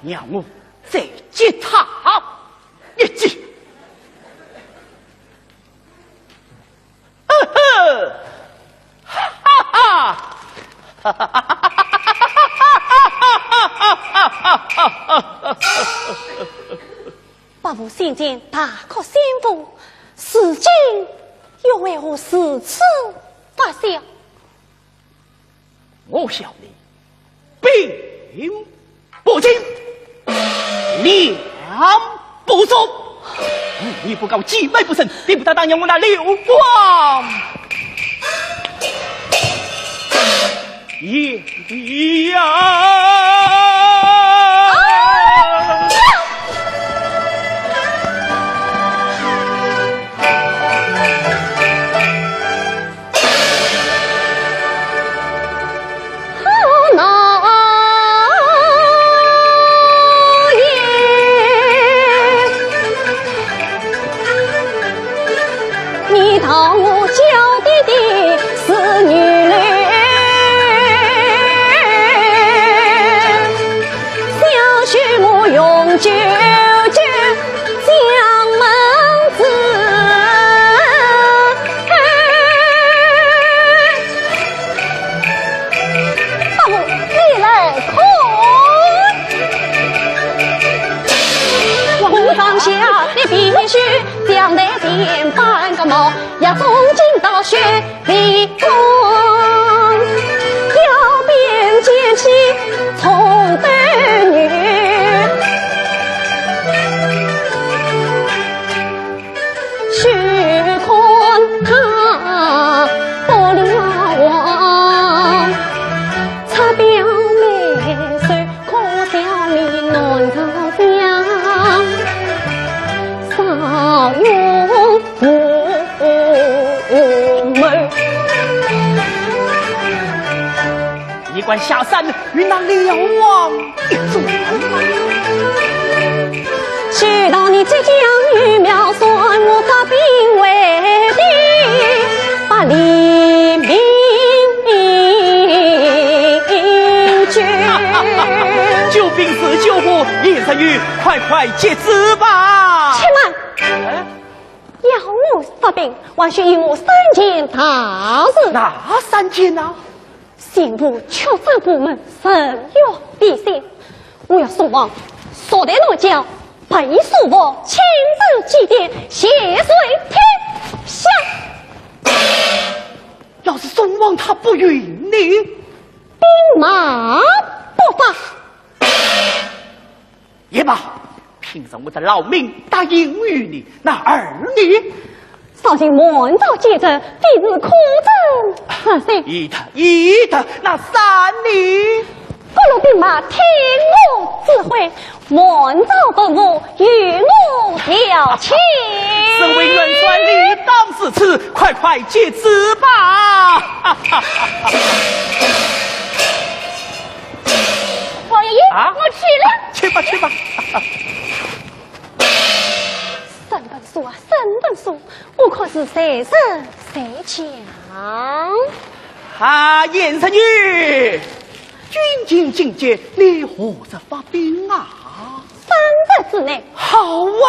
让我再给他一记。 哈哈！伯父先前大哭先父，如今又为何如此发笑？ 我笑你兵不精，粮不足，你不告，计谋不成，定不得打让我那刘光。贤弟呀！ 你道我娇滴滴是女流，小畜牧永久久。千般个毛，也总进到雪里光。要变剑气从头女，休看他不了王，出表妹手。 可笑你难成想，少用无谋。你敢下山与那辽王一战？知道你即将与苗山，我发兵围敌，把黎明 救兵如救火，严十女，快快接旨吧。且慢！哎？要我发兵，还需依我三件大事。哪三件呢？刑部、曲正部门、人员、地形。我要宋王速得南郊，备书房，亲自祭奠，谢罪天下。要是宋王他不允呢？ 兵马不发。也罢，凭着我这老命答应于你，那二呢？少卿瞒造奸臣，非是可争之罪。易得，易得，那三呢？各路兵马听我指挥， 瞒造文武，与我调遣。身为元帅，理当如此，快快接旨吧。王爷，啊？我去了。去吧，去吧。沈文素啊，沈文素，我可是谁人谁讲？啊，严十女，军情紧急，你何日发兵啊？ 三日之内。好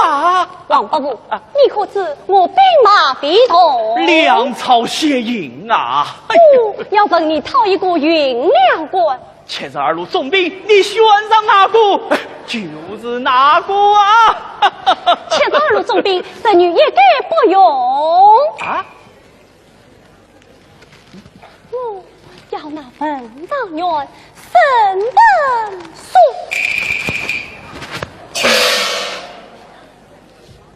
啊！王伯父，啊。你可知我兵马未动？粮草先行啊！哎呦。哦，要问你讨一个运粮官。七十二路总兵，你选上哪个，就是哪个啊！七十二路总兵，侄女一概不用。啊？ 我要那文状元沈文素。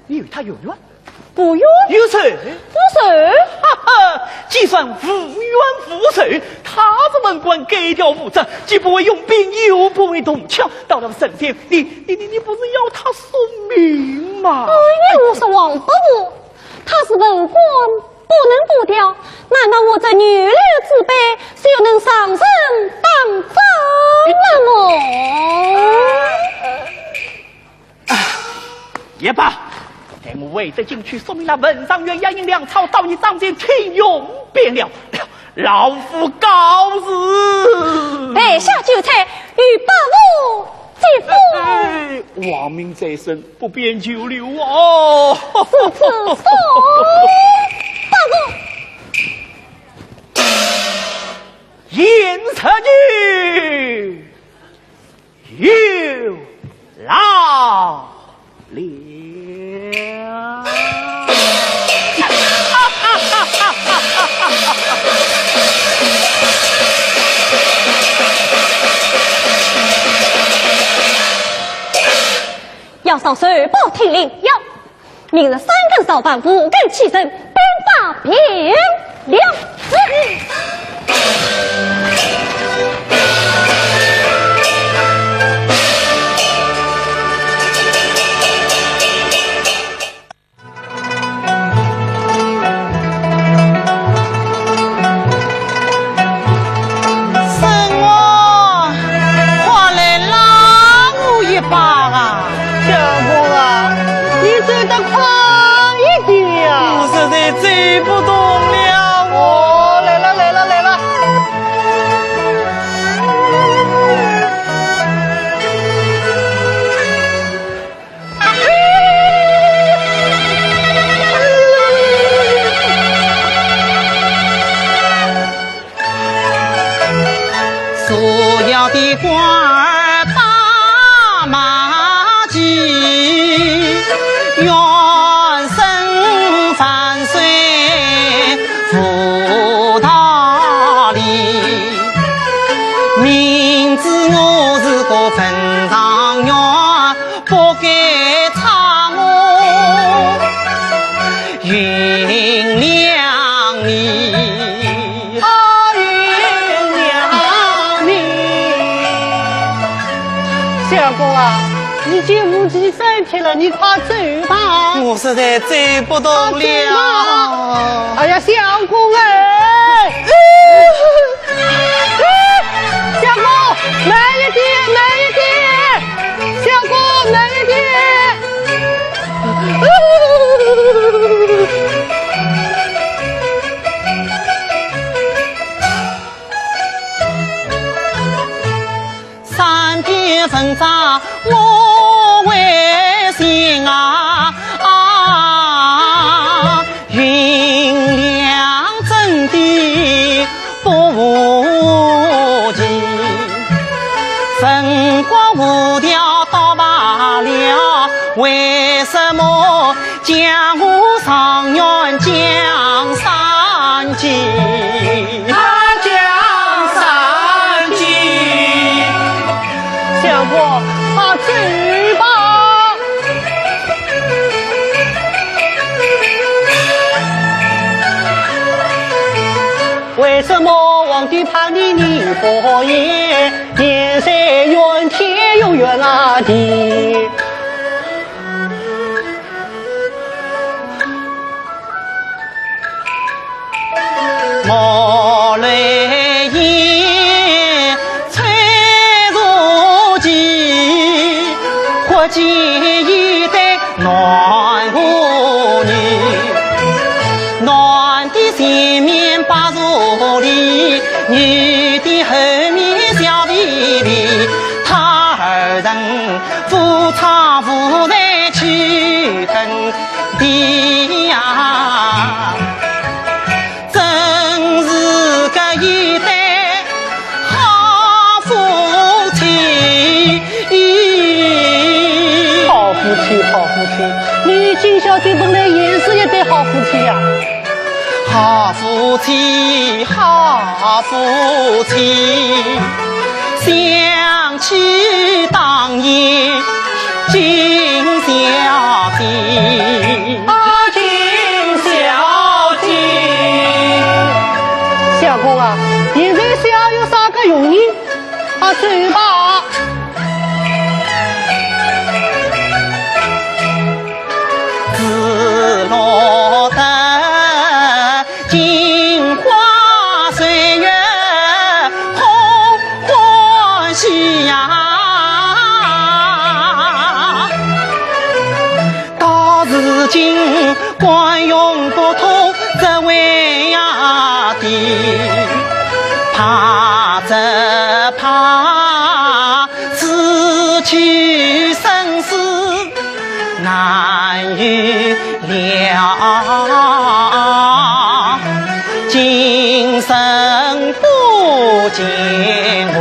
你与他有冤？无冤。有仇？无仇。哈哈，既然无冤无仇，他是文官，该条无责，既不会用兵，又不会动枪，到了阵前，你，你，你，你不是要他送命吗？哎呀，我说王伯父，他是文官， 不能不调，难道我这女流之辈就能上阵打仗了么？也罢，待我回得京去，说明那文状元押运粮草到你帐前听用便了。老夫告辞。备下酒菜，与伯父接风。哎，王命在身， 不便久留哦。如此说，伯父。严侄女有劳了。 要上奏报听令。有。明日三更造饭，五更起身，兵发平凉。沈王，快来拉我一把啊！相公啊，你走得快一点呀！我实在走不动了。哦，来了，来了，来了。 所要的官儿把马骑，远身已经无计再添了，你快走吧。我实在走不动了。快走吧。哎呀，相公哎！相公，慢一点，慢一点，相公，慢一点。三点文章我会写啊，啊，运粮征地不无奇。文官无调倒罢了，为什么 江湖上愿江山计。啊，江山计。相公，快走吧。为什么皇帝怕你你不言？念谁怨天又怨啊地？ 毛来烟吹如鸡，忽见一对男妇女，男的前面八十里，女的后面笑眯眯，他二人 夫唱妇随去登天呀，真是个一对好夫妻。好夫妻，好夫妻，你金小姐本来也是一对好夫妻呀。好夫妻，好夫妻。 想起当年金小姐。啊，金小姐。相公啊，现在笑有啥个用呢？啊，走吧。只落得 镜花水月空欢喜呀。到如今官运不通，只为呀的怕只怕失去生死 难预料，今生不见我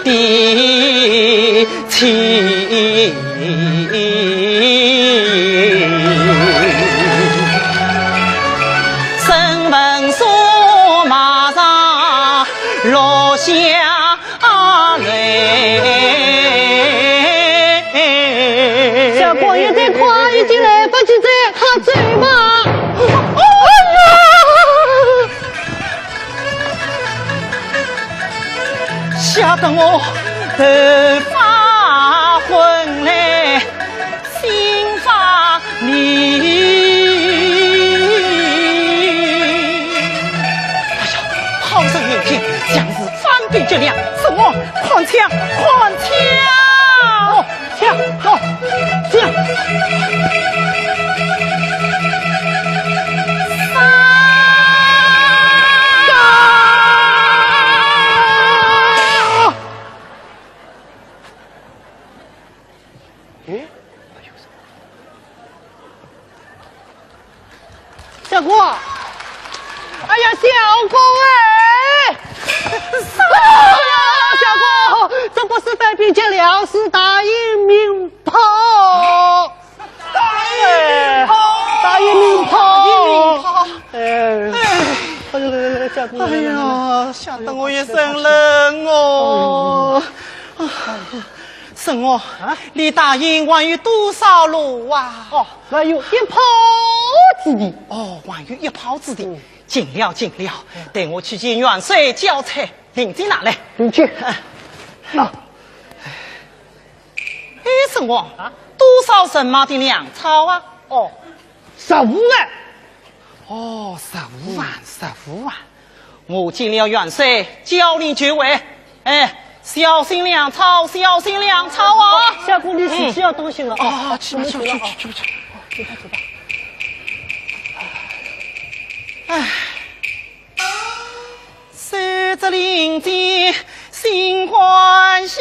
的妻。身份说马上落下 啊嘞！相公，现在快已经来不及了，快走吧！哎呀！吓得我头发昏嘞，心发迷。哎呀，炮声眼前，像是 反兵劫粮，什么？看枪，看枪！哦，枪，好，枪！杀！哎， 相公，哎呀，相公哎！哎呀，相公，这不是反兵劫粮，是大营鸣炮。大营鸣炮，哎，大营鸣炮。哎，哎，哎，相公，哎呀，吓得我一身冷哦。哎呦。 沈我，啊？离大营还有多少路啊？哦，还有一炮之地。哦，还有一炮之地。嗯。近了，近了，嗯。待我去见元帅交差，令箭拿来。领去。啊。光，啊？多少人马的粮草啊？哦，十五万。哦，十五万，十五万。我见了元帅，叫你就回。哎，小心粮草，小心粮草啊！相公，你自己要当心了啊！啊，去吧，去吧，去吧，去吧，去吧。去吧，去吧。哎。 谁知林间新欢喜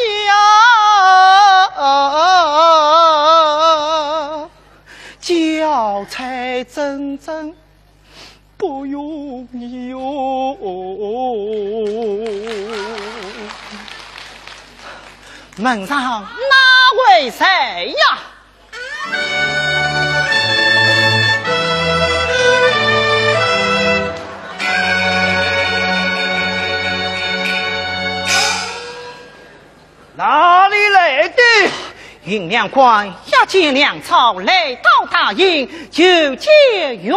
啊，交差真正不容易哟。门上哪位在呀？ 哪里来的？运粮官押解粮草来到大营，求见元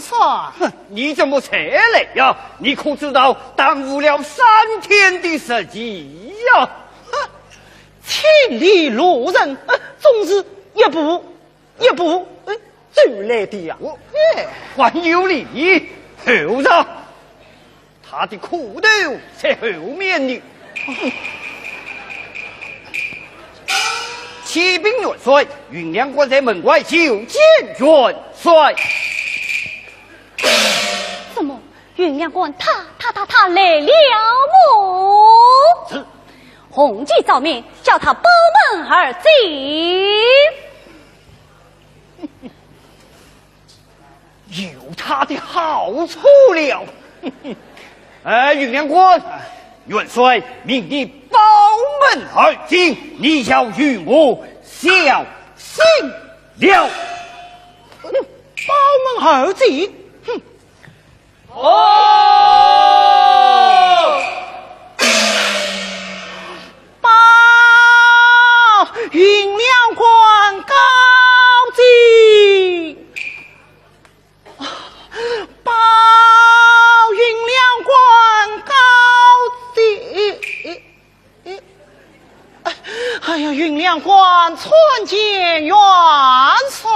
帅。哼，你怎么才来呀？你可知道耽误了三天的时期呀？哼，千里路程，呃，总是一步 一步，哎，走来的呀。我，哎，还有礼，后上，他的苦头在后面呢。启禀元帅，运粮官在门外求见元帅。怎么，运粮官他，他，他，他来了么？是。红旗照面，叫他报门而进。 有他的好处了。哎，运粮官，元帅命你报门而进，你要与我小心了。嗯，报门而进？哼！ 哦！报运粮官告进。报运粮官告进。 哎，哎呀，运粮官参见元帅。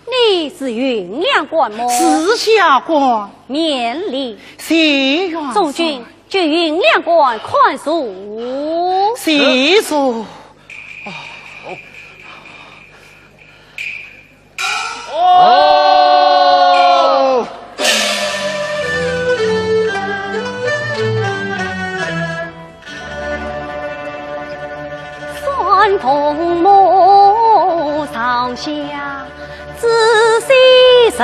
你是运粮官么？是下官。免礼。谢元帅。中军就运粮官看座。谢座。 哦。三凤马上下仔细寻，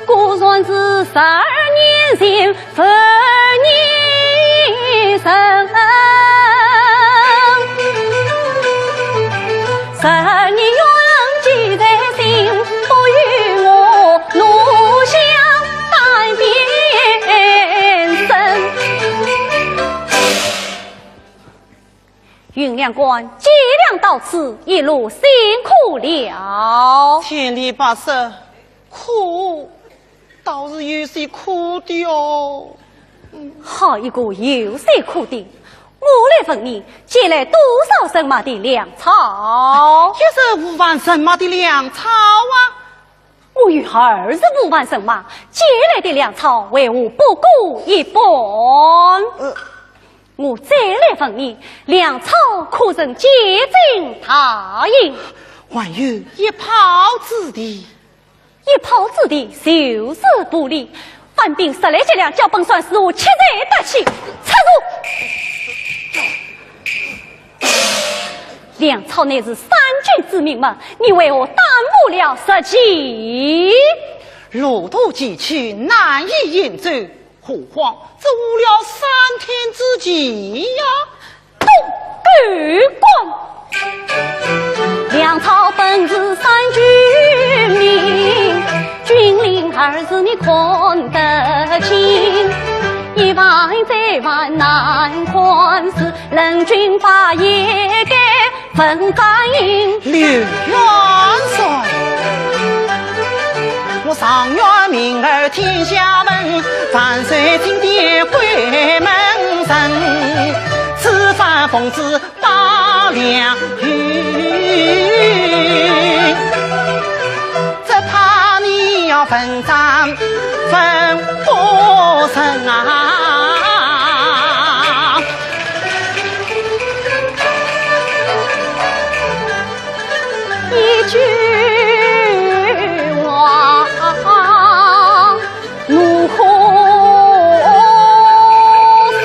果然是十二年前 十二年前，十二年缘记在心，不与我拿香担边身。运粮官，借粮到此，一路辛苦了。千里跋涉，苦 倒是有些苦的哦。好一个有些苦的！我来问你，借来多少人马的粮草？一十五万人马的粮草啊！我有二十五万人马，借来的粮草为何不够一半？呃。我再来问你，粮草可曾借进大营？还有一炮之地。 一炮之地就是不利，番兵十来万两，叫本帅如何吃罪得起？插手！粮草乃是三军之命嘛，你为何耽误了时期？路途崎岖，难以行走，何况只误了三天之期呀。 东狗官。粮草本是三军命，军令二字你看得清。一万再万难看是，人军把也该分担应。刘元帅，我常言民而天下闻，万岁钦点鬼门神。公子马良云，只怕你要文章文不成啊。一句话 怒火生，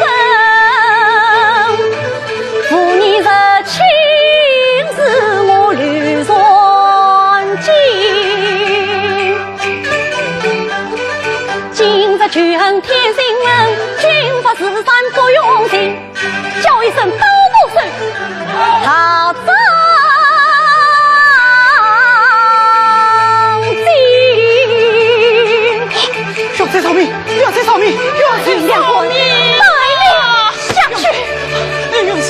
无你入侵是我刘传经。今日仇恨添新恨，军法如山不容情。 叫一声刀不声，大丈夫。元帅饶命！元帅饶命！元帅饶命！带你下去。哎，元帅，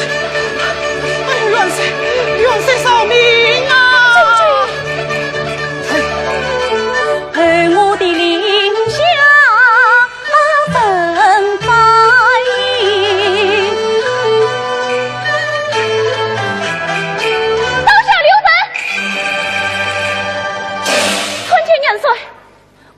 哎，元帅，元帅饶命啊！后我的令下 分发音。刀下留人！参见元帅。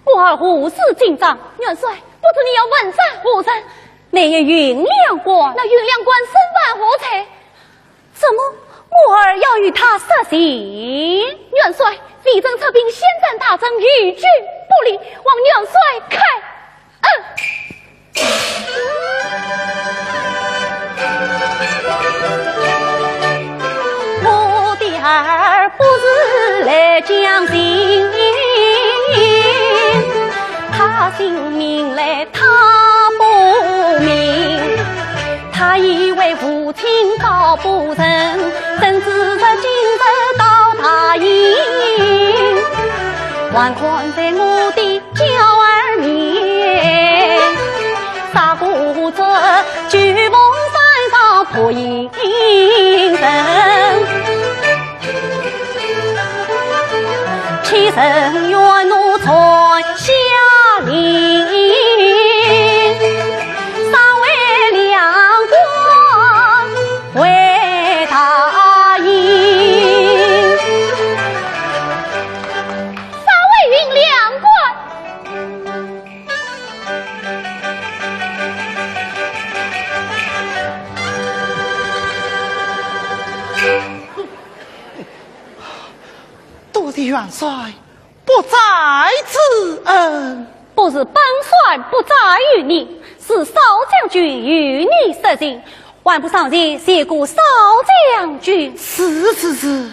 我儿何事紧张？元帅，不知你要问斩何人？乃云良官。那云良官身犯何罪？ 怎么，我儿要与他说情？元帅，微臣出兵，先斩大臣，于军不利，望元帅开恩。我的儿不是来讲情，他姓名来 他不明，他以为父亲保不成，怎知这今日到大营，还看在我的娇儿面，杀过这九峰山上破营人。 岂曾愿奴传下令，杀为两官回大营。杀为云两官。 多谢元帅不斩之恩。不是本帅不斩于你，是少将军与你说情，还不上前谢过少将军。是，是，是，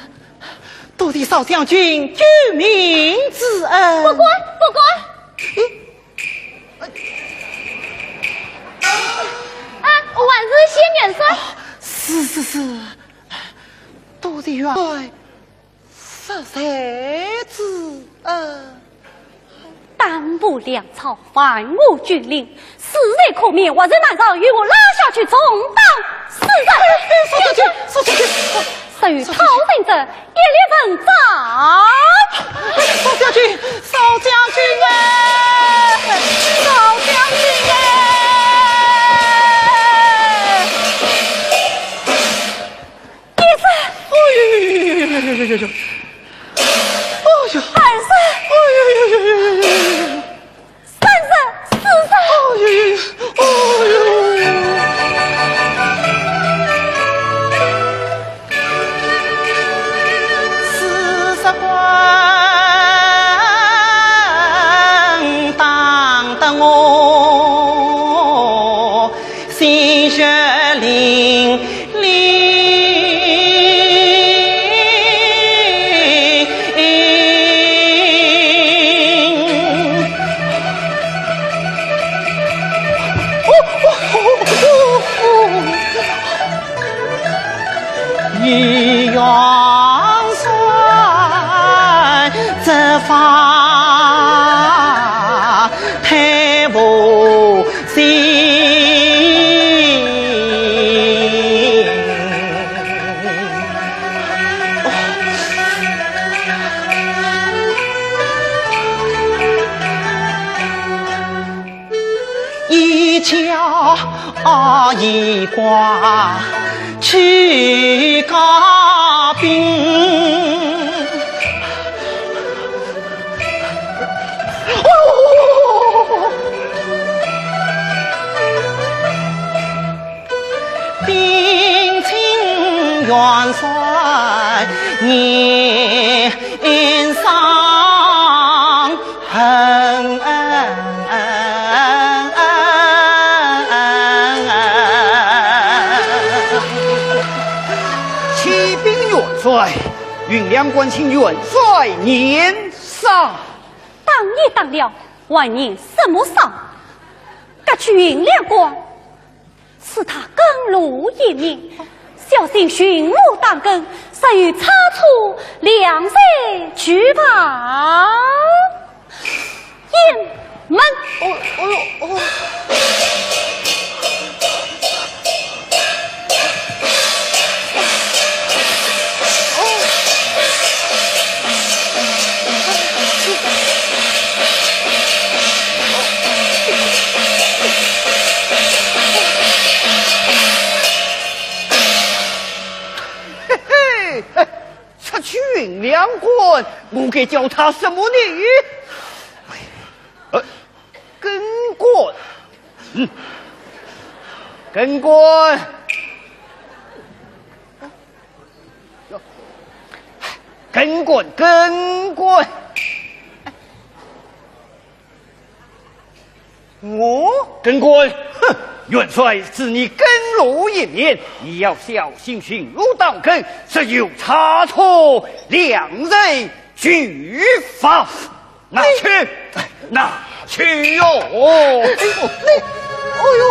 多谢少将军救命之恩。不敢，不敢。咦？啊，还是谢元帅。是，是，是，多谢元帅 实在之恩。耽误粮草，犯我军令，死罪可免，活罪难饶，与我拉下去重打四十。哎，哎，少将军，少将军，十有讨饶者，一律问斩。少将军，少将军哎，少将军哎！ 一声。哎呦呦呦呦呦呦呦呦呦！哎呦！二声。哎呦呦呦呦呦呦呦呦！三声，四声。哎呦呦呦！哎呦！四十棍打得我 鲜血淋淋。与元帅这番 太无情。一挂去加兵。哦！兵请元帅年上 启禀元帅，运粮官请元帅年上。打也打了，还年什么上？革去运粮官， 赐他更路一面，小心巡逻打更，若有差错，两罪俱罚。雁门。哦，哦哟，哦。嘿嘿，出去运粮官，我该叫他什么呢？哎，呃，更官。嗯，更官。哟，更官，更官。 我？更官，哼，元帅赐你更路一面，你要小心巡逻打更，若有差错，两罪俱罚。拿去，拿去哟。哎，你，哎呦。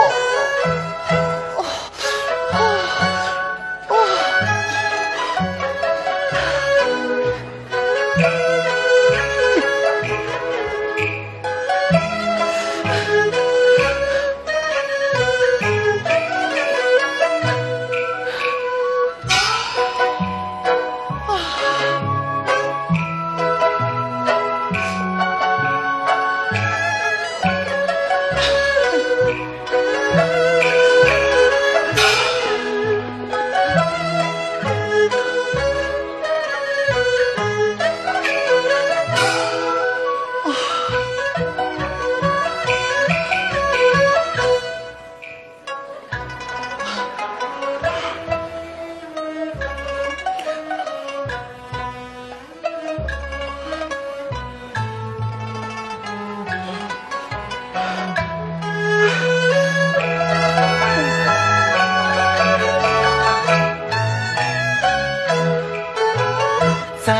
这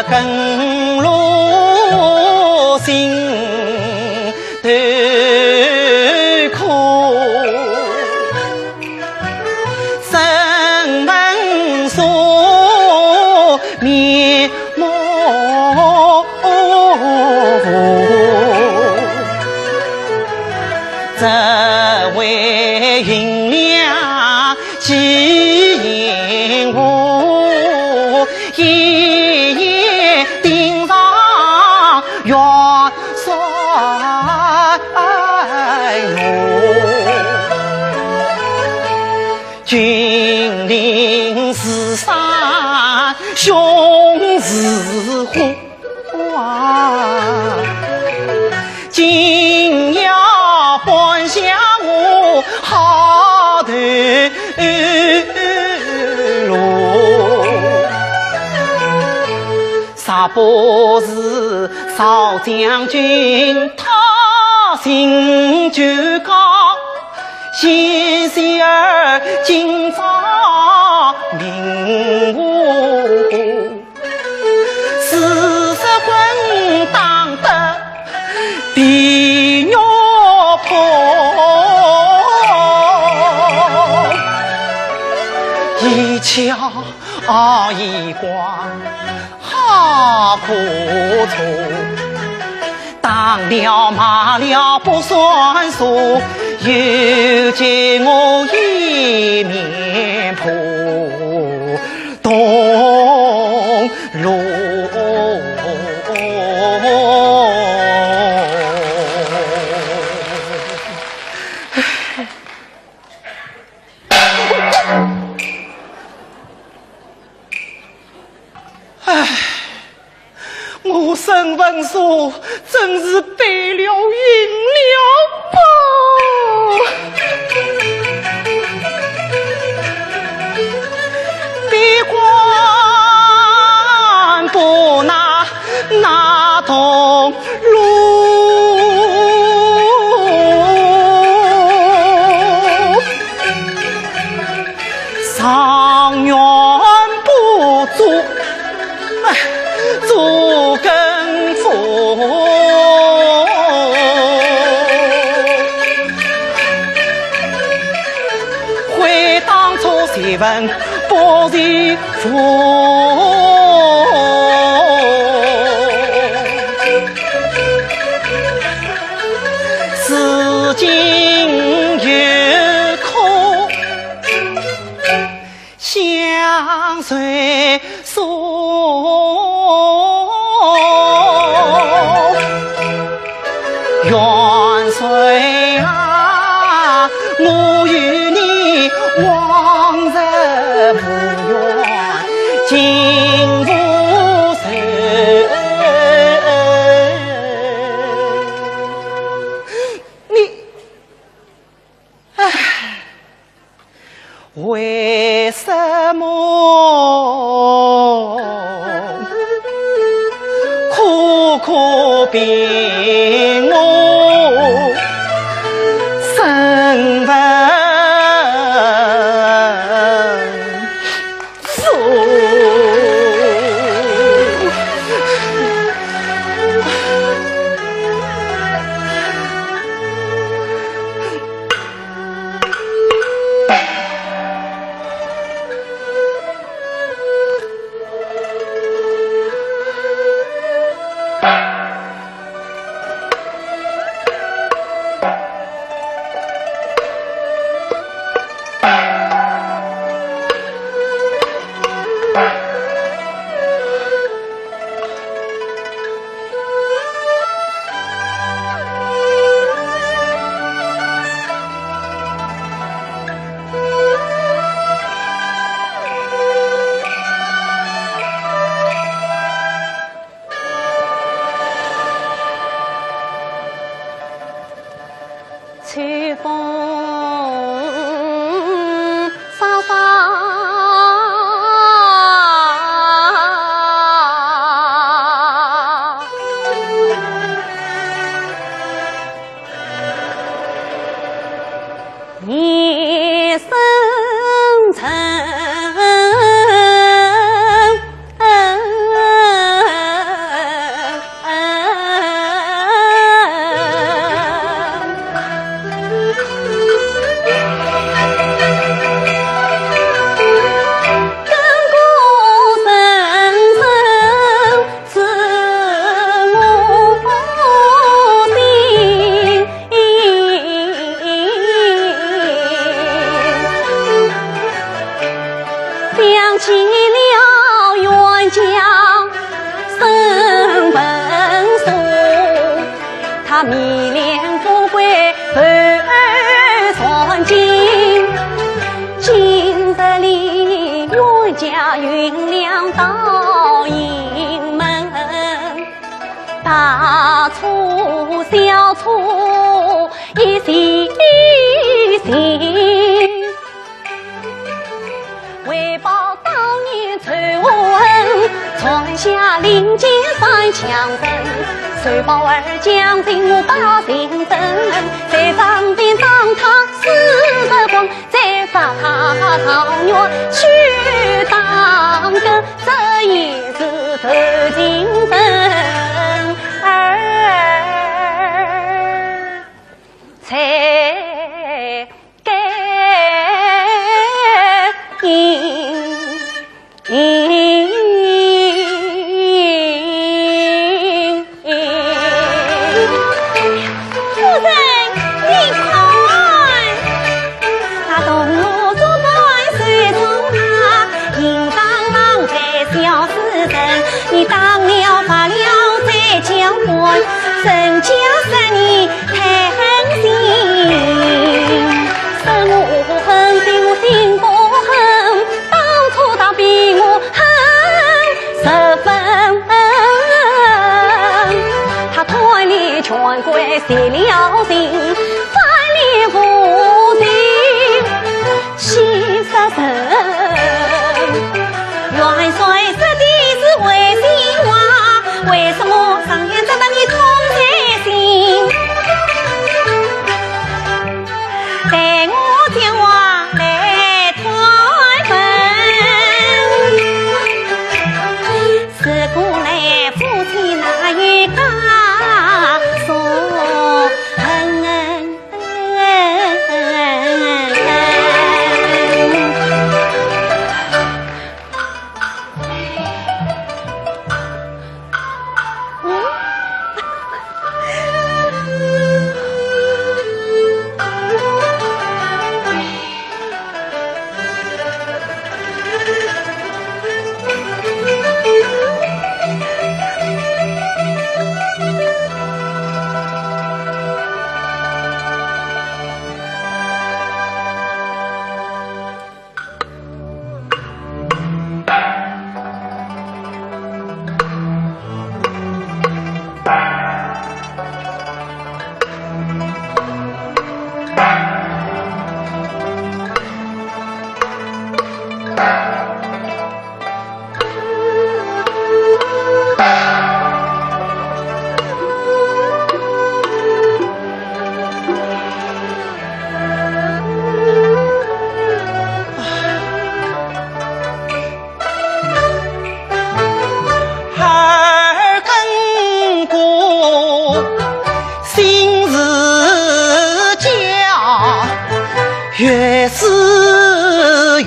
更路心头苦。 生门锁面目，只为银两寄银物，一言顶上元帅我。 君临是山，兄是虎啊！今夜搬下我好头路。 若不是少将军他心就高，贤婿儿今朝命无功，四十棍打得地狱破。一枪一光 好苦衷，打了骂了不算数，又见我一面破铜锣。文书真是背了阴了吧？闭关不拿那铜锣，状元不做 做更夫。悔当初谢文不谢父，如今又可 向谁诉？冤谁啊，我与你往日无冤，今无仇。你，唉。 为什么苦苦逼我身份书？ 秋风飒飒，夜深沉。 想起了冤家沈文素，他迷恋富贵，投耳传经。今日里冤家运粮到营门，大错小错一细细。 为报当年仇恨，传下令箭三枪人。仇报二将尽，我把情深。再上殿打他四十棍，再杀他状元去当更。这也是仇情深，儿才 该应。夫人，你看。那铜锣烛台谁重拿？应当浪费小时辰，你打了发了再交还，人家说你 太狠心，生我恨，比我心不恨，当初他比我狠十分。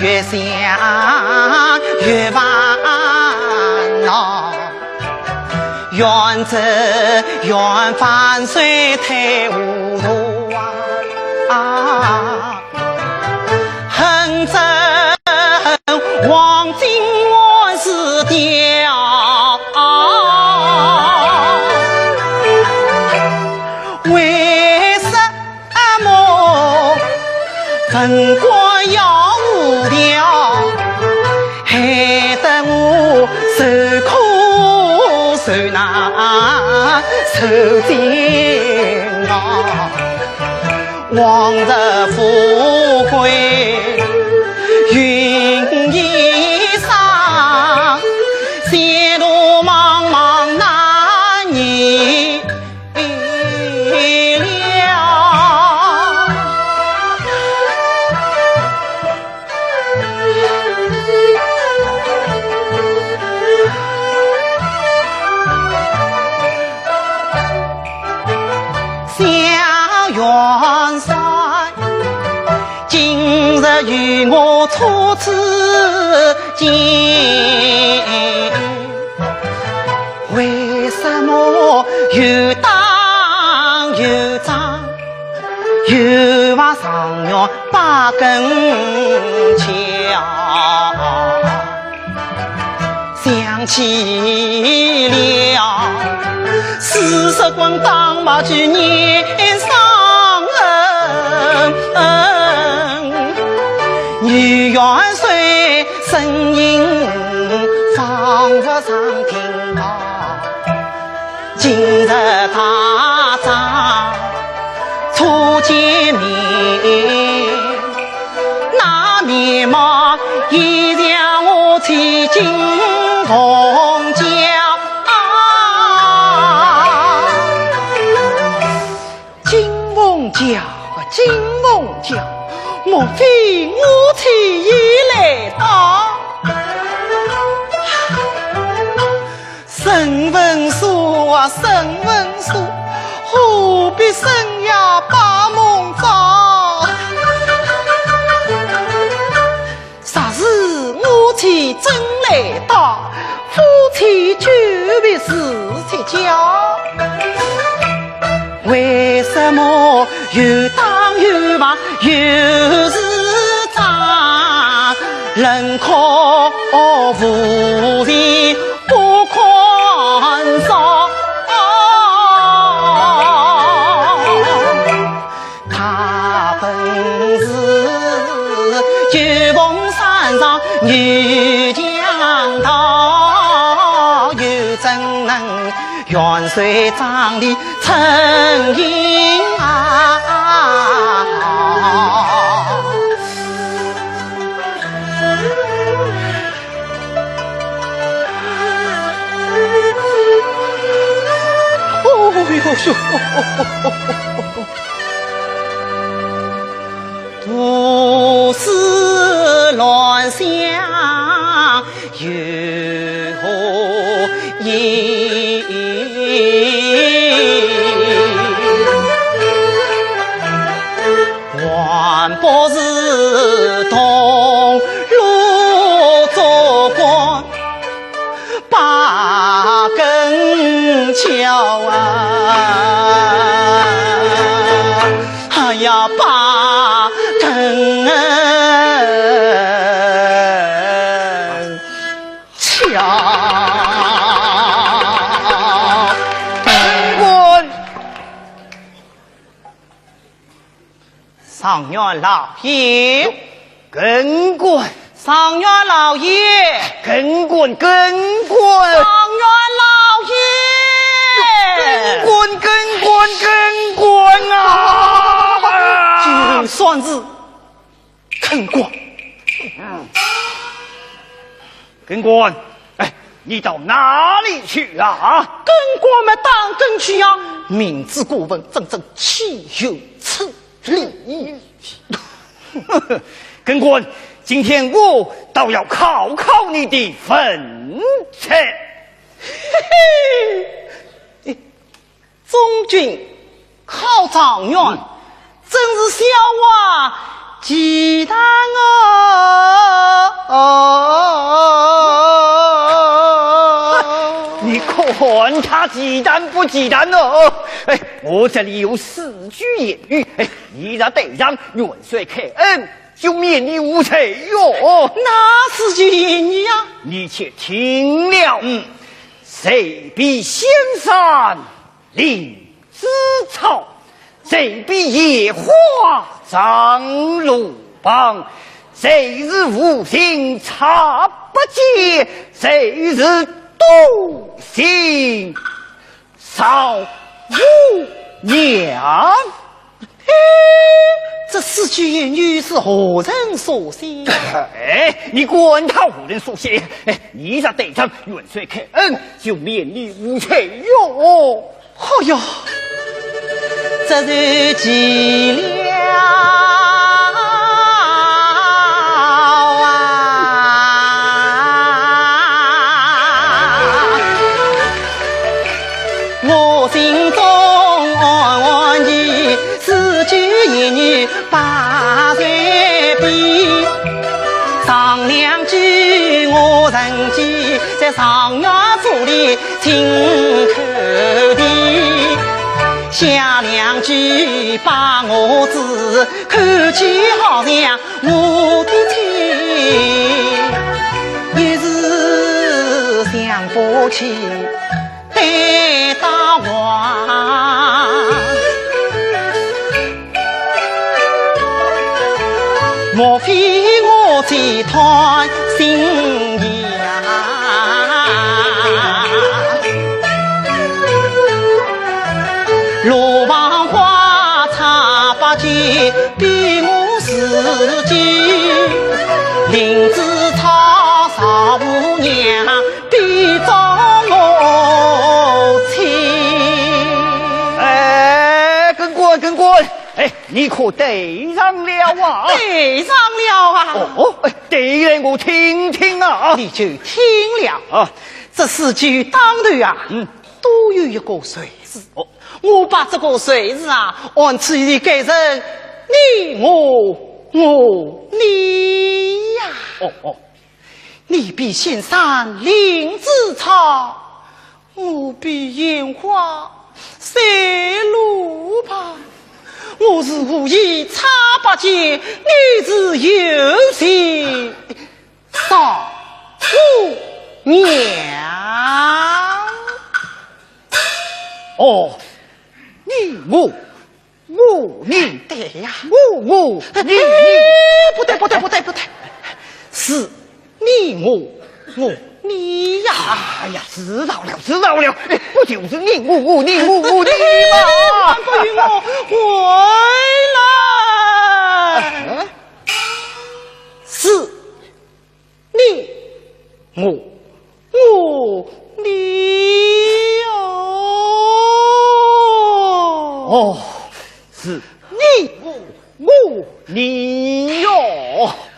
越想越烦恼，怨这怨烦谁太糊涂啊！恨这恨王金我是掉，为什 么文官要无聊，害得我受苦受难受尽啊！往日富贵云烟散，前途茫茫难以 了。想元帅，今日与我初次见， 为什么又打又骂，又骂状元把根敲？想起了四十滚打马去年伤人，女元帅 声音仿佛常听到，今日大仗初见面，那面貌已像我妻金凤娇。 金凤娇啊，金凤娇，莫非我妻已来到？沈文素啊，沈文素，何必深夜把梦话？ 若是我妻真来到，夫妻久别是结交。为什么又打又骂又是骂，冷酷无情不可说。 他本是九峰山上女强盗，又怎能元帅帐里成亲啊？哦哟哟！ 都市乱象有何意？还不是同路做官 把根敲啊，哎呀，把根敲。更官！ 状元老爷。更官。状元老爷。更官，更官。状元老爷。更官，更官，更官啊！就算是更官。更官，哎，你到哪里去啊？更官么打更去呀，明知故问，真正岂有此理！更官，今天我倒要考考你的文才。嘿嘿，中军考状元，嗯。真是笑话奇谈哦。看他忌惮不忌惮哦。哎，我这里有四句言语，哎，你若对上，元帅开恩，就免你无罪哟。哪四句言语啊？你且听了。嗯。谁比仙山灵芝草，谁比野花长路旁，谁是无心插拔剑，谁是独行赵五娘。嘿，这四句言语是何人所写？哎，你管他何人所写，哎，你若对上，元帅开恩，就免你无罪哟。哎呀，这是岂了啊！我心中暗暗疑，四句言语把谁比？上两句我承继，在状元府里 亲口的，下两句把我知，看起好像我的妻，一时想不起对答话。 莫非我只贪心呀？罗网花插八戒比我自己，灵芝草少妇娘 比照我亲。哎，更官，更官，哎，你可对上了啊？对上了啊。哦，哎，对来我听听啊。你就听了。啊。这四句当头啊，嗯。都有一个谁字。哦。我把这个谁字啊，按次序改成你我，我你呀。哦，哦。 你比仙山灵芝草，我比野花山路旁。我是无意插八戒，你是有心少妇娘。哦，你我 我你，对呀。我我你你。哎，不对，不对，不对，不对，是你我，我你呀。哎呀，知道了，知道了，哎，不就是你我，我你，我我你吗？哎，不许我回来。嗯？是 你，我，我，你哟。哦，是你，我，我，你哟。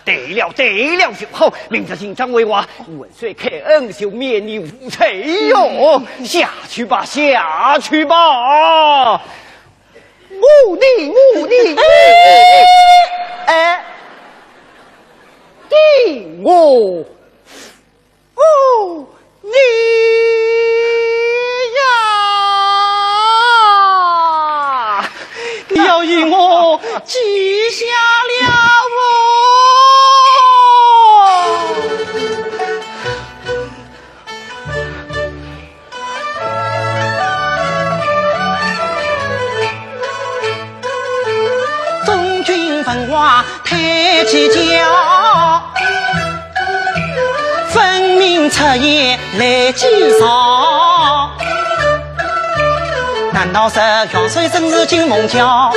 对了，对了就好，明朝请张为王，万岁开恩，就免你无罪哟。下去吧，下去吧。 我你，我你，我你，哎，你我，我你呀！你要与我计下了哦。 中军文华太计较，分明出言来计较。难道是元帅真是金梦娇？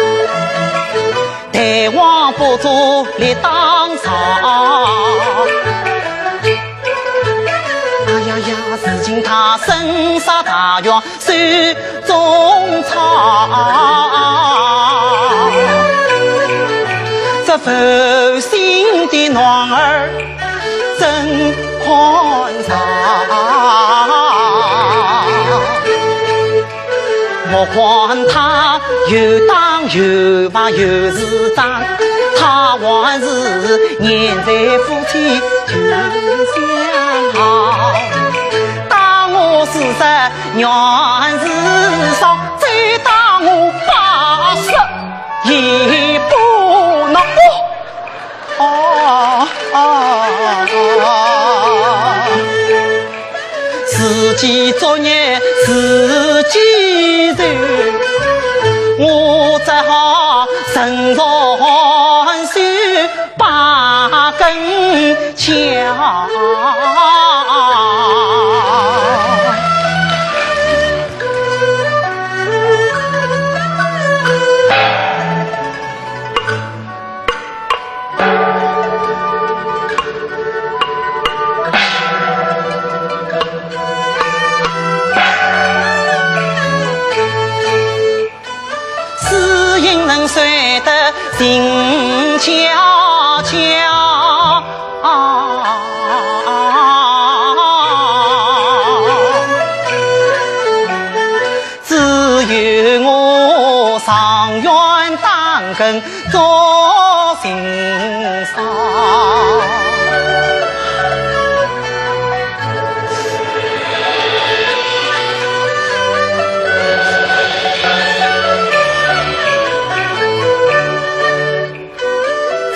待王不做理当朝。哎呀呀，如今他身杀大权手中操，这负心的男儿怎堪饶？ 莫看他又打又骂又是打，他还是念在夫妻就相好。打我是是原是少，再打我八十也不能。哦，哦，哦，自己作孽自己受，我只好承受。 八根桥。只因能睡得静悄悄，只有我上院打更做心伤。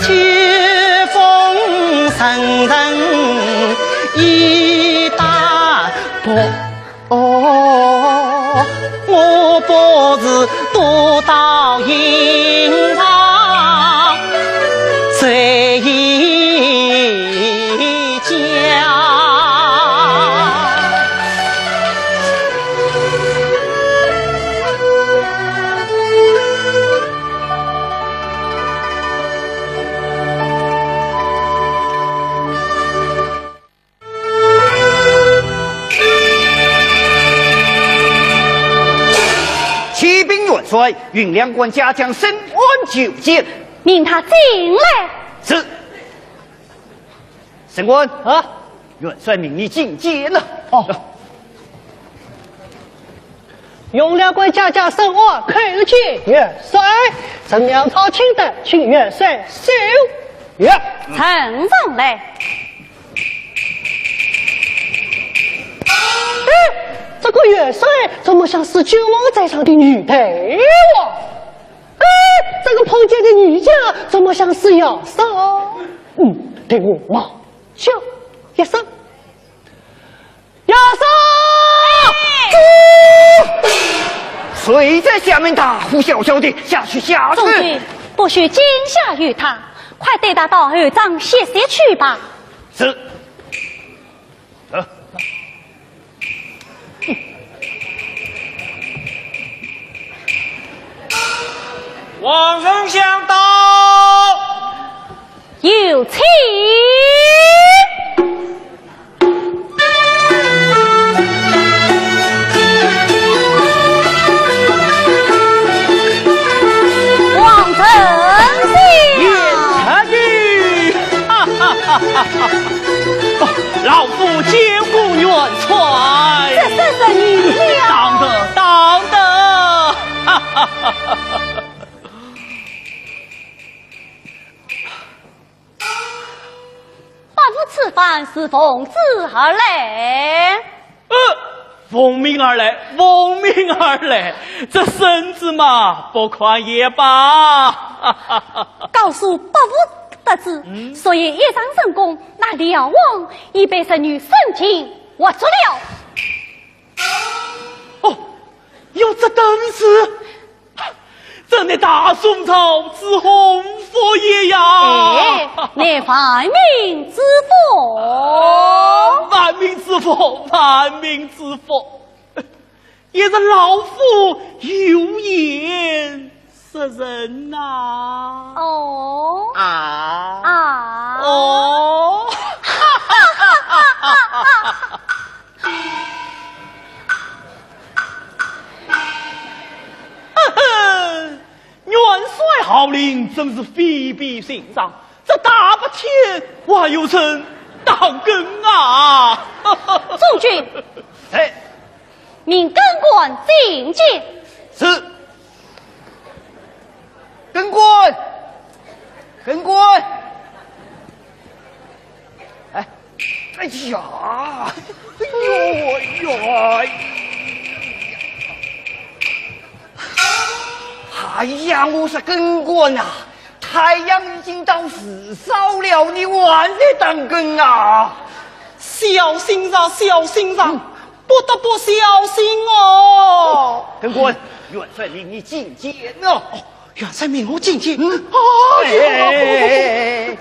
秋风阵阵一打破。哦，我不是躲到阴房睡一觉。 启禀元帅，运粮官家将沈安求见。命他进来。是。沈安。啊？元帅命你进见了。哦。 运粮官家将沈安叩见元帅，呈粮草请等，请元帅收阅。呈上来。哎，这个元帅怎么像是九王寨上的女头哦？哎，这个碰见的女将怎么像是姚嫂？嗯，待我冒叫一声。 姚嫂！谁在下面大呼小叫的？下去，下去！中军，不许惊吓于她，快带她到后帐歇息去吧。是。呃。王丞相到。 有请。王丞相。哈哈哈哈哈！哦，老夫见过元帅。这是什么了？当得，当得。哈哈哈哈哈！ 伯父此番是奉旨而来？呃，奉命而来，奉命而来，这身子嘛，不宽也罢。告诉伯父得知，嗯？昨夜一场神功，那辽王已被侄女沈清活捉了。哦，有这等事？ 真乃大宋朝之洪福也呀！哎，乃万民之福。万民之福，万民之福。也是老夫有眼识人呐。哦。啊。啊。哦。 呵呵，元帅号令真是非比寻常，这大白天还有人打更啊！中军。哎。命更官进见。是。更官，更官。哎，哎呀，哎呦，哎呦，哎呀！哎呀，我说更官啊，太阳已经到日照了，你还在打更啊？小心啊，小心啊，嗯。不得不小心哦。更官，元帅命你觐见啊。哦，元帅命我觐见。嗯。哎，哎，哎，哎，哎。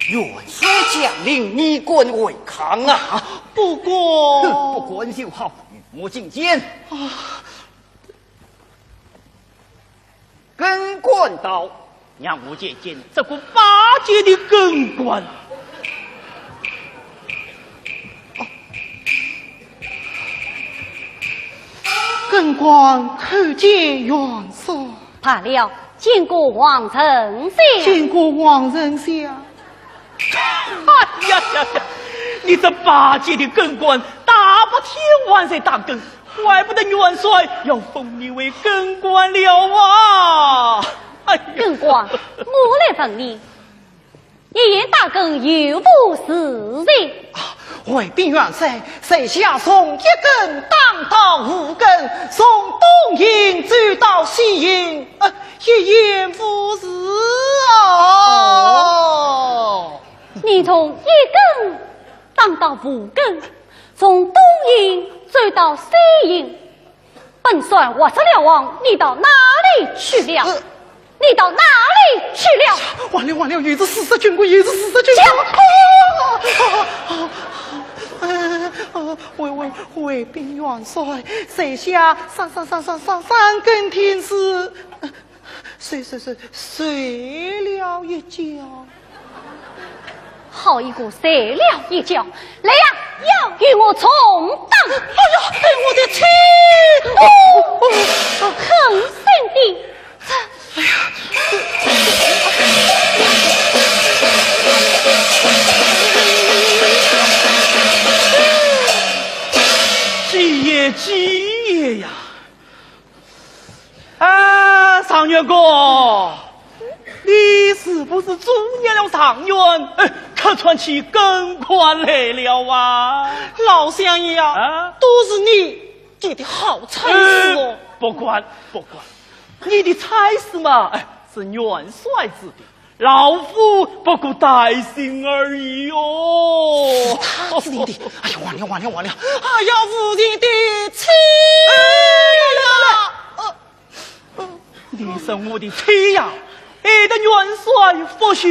元帅将令，你敢违抗啊？不敢。哼，不敢就好，与我觐见。啊。更官到，让我见见这个巴结的更官。 更官叩见元帅。罢了，见过王丞相。见过王丞相。哎呀呀呀！你这巴结的更官，大白天还在打更，怪不得元帅要封你为更官了啊！哎呀。更官，我来问你， 你言打更有无事情？啊，回禀元帅，在下从一更打到五更，从东营走到西营，呃，一言无事啊。哦。你从一更打到五更，从东营走到西营， 本帅活捉了王，你到哪里去了？呃。你到哪里去了？完了，完了，又是四十军官，又是四十军官！讲！啊，啊，啊，啊，回，回，回禀元帅，在下三，三，三，三，三，三更天时，呃，睡，睡，睡，睡了一觉。 好一个睡了一觉，来呀，要与我重打！哎呀，哎，我的妻！哦，狠心的！哎呀，急也急也呀！ 啊，状元哥，你是不是中年了？状元，哎，客串起更官来了啊？老相爷啊，啊？都是你给的好差事哦。呃，不管，不管，你的差事嘛，哎，是元帅指定， 老夫不过带信而已哟。是他指定的。哎呀，完了，完了，完了！哎呀，无情的妻呀！呃，呃，你说我的妻呀，害得元帅拂袖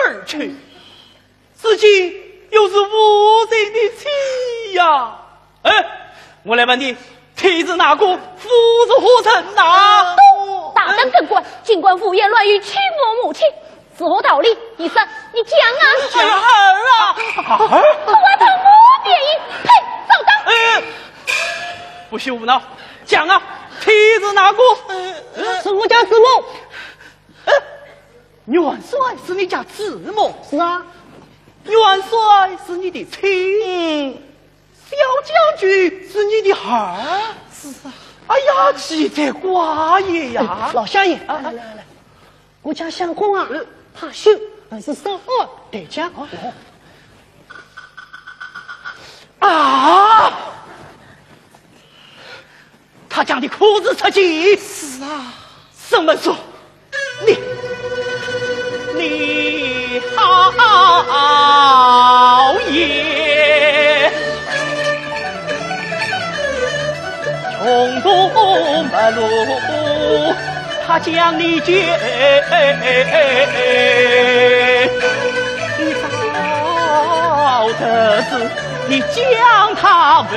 而去，如今又是无情的妻呀。 哎，我来问你，妻子哪个，夫是何人呐？都大胆更官，竟敢胡言乱语，轻我母亲，是何道理？你说，你讲啊！哎呀，儿啊！儿？不外头我便宜，呸，找到！哎，不许胡闹，讲啊，妻子哪个？是我家主母。哎，元帅是你家主母？是啊。元帅是你的妻？嗯。 小将军是你的儿？是啊。哎呀，奇哉怪也呀！哎，老相爷，啊，来，来，来，来，我家相公啊，呃，怕羞，还是少喝点酒。哦。啊！他讲的可是实情？是啊。怎么说？ 你，你好也，穷途末路，他将你救，你找得子，你将他问。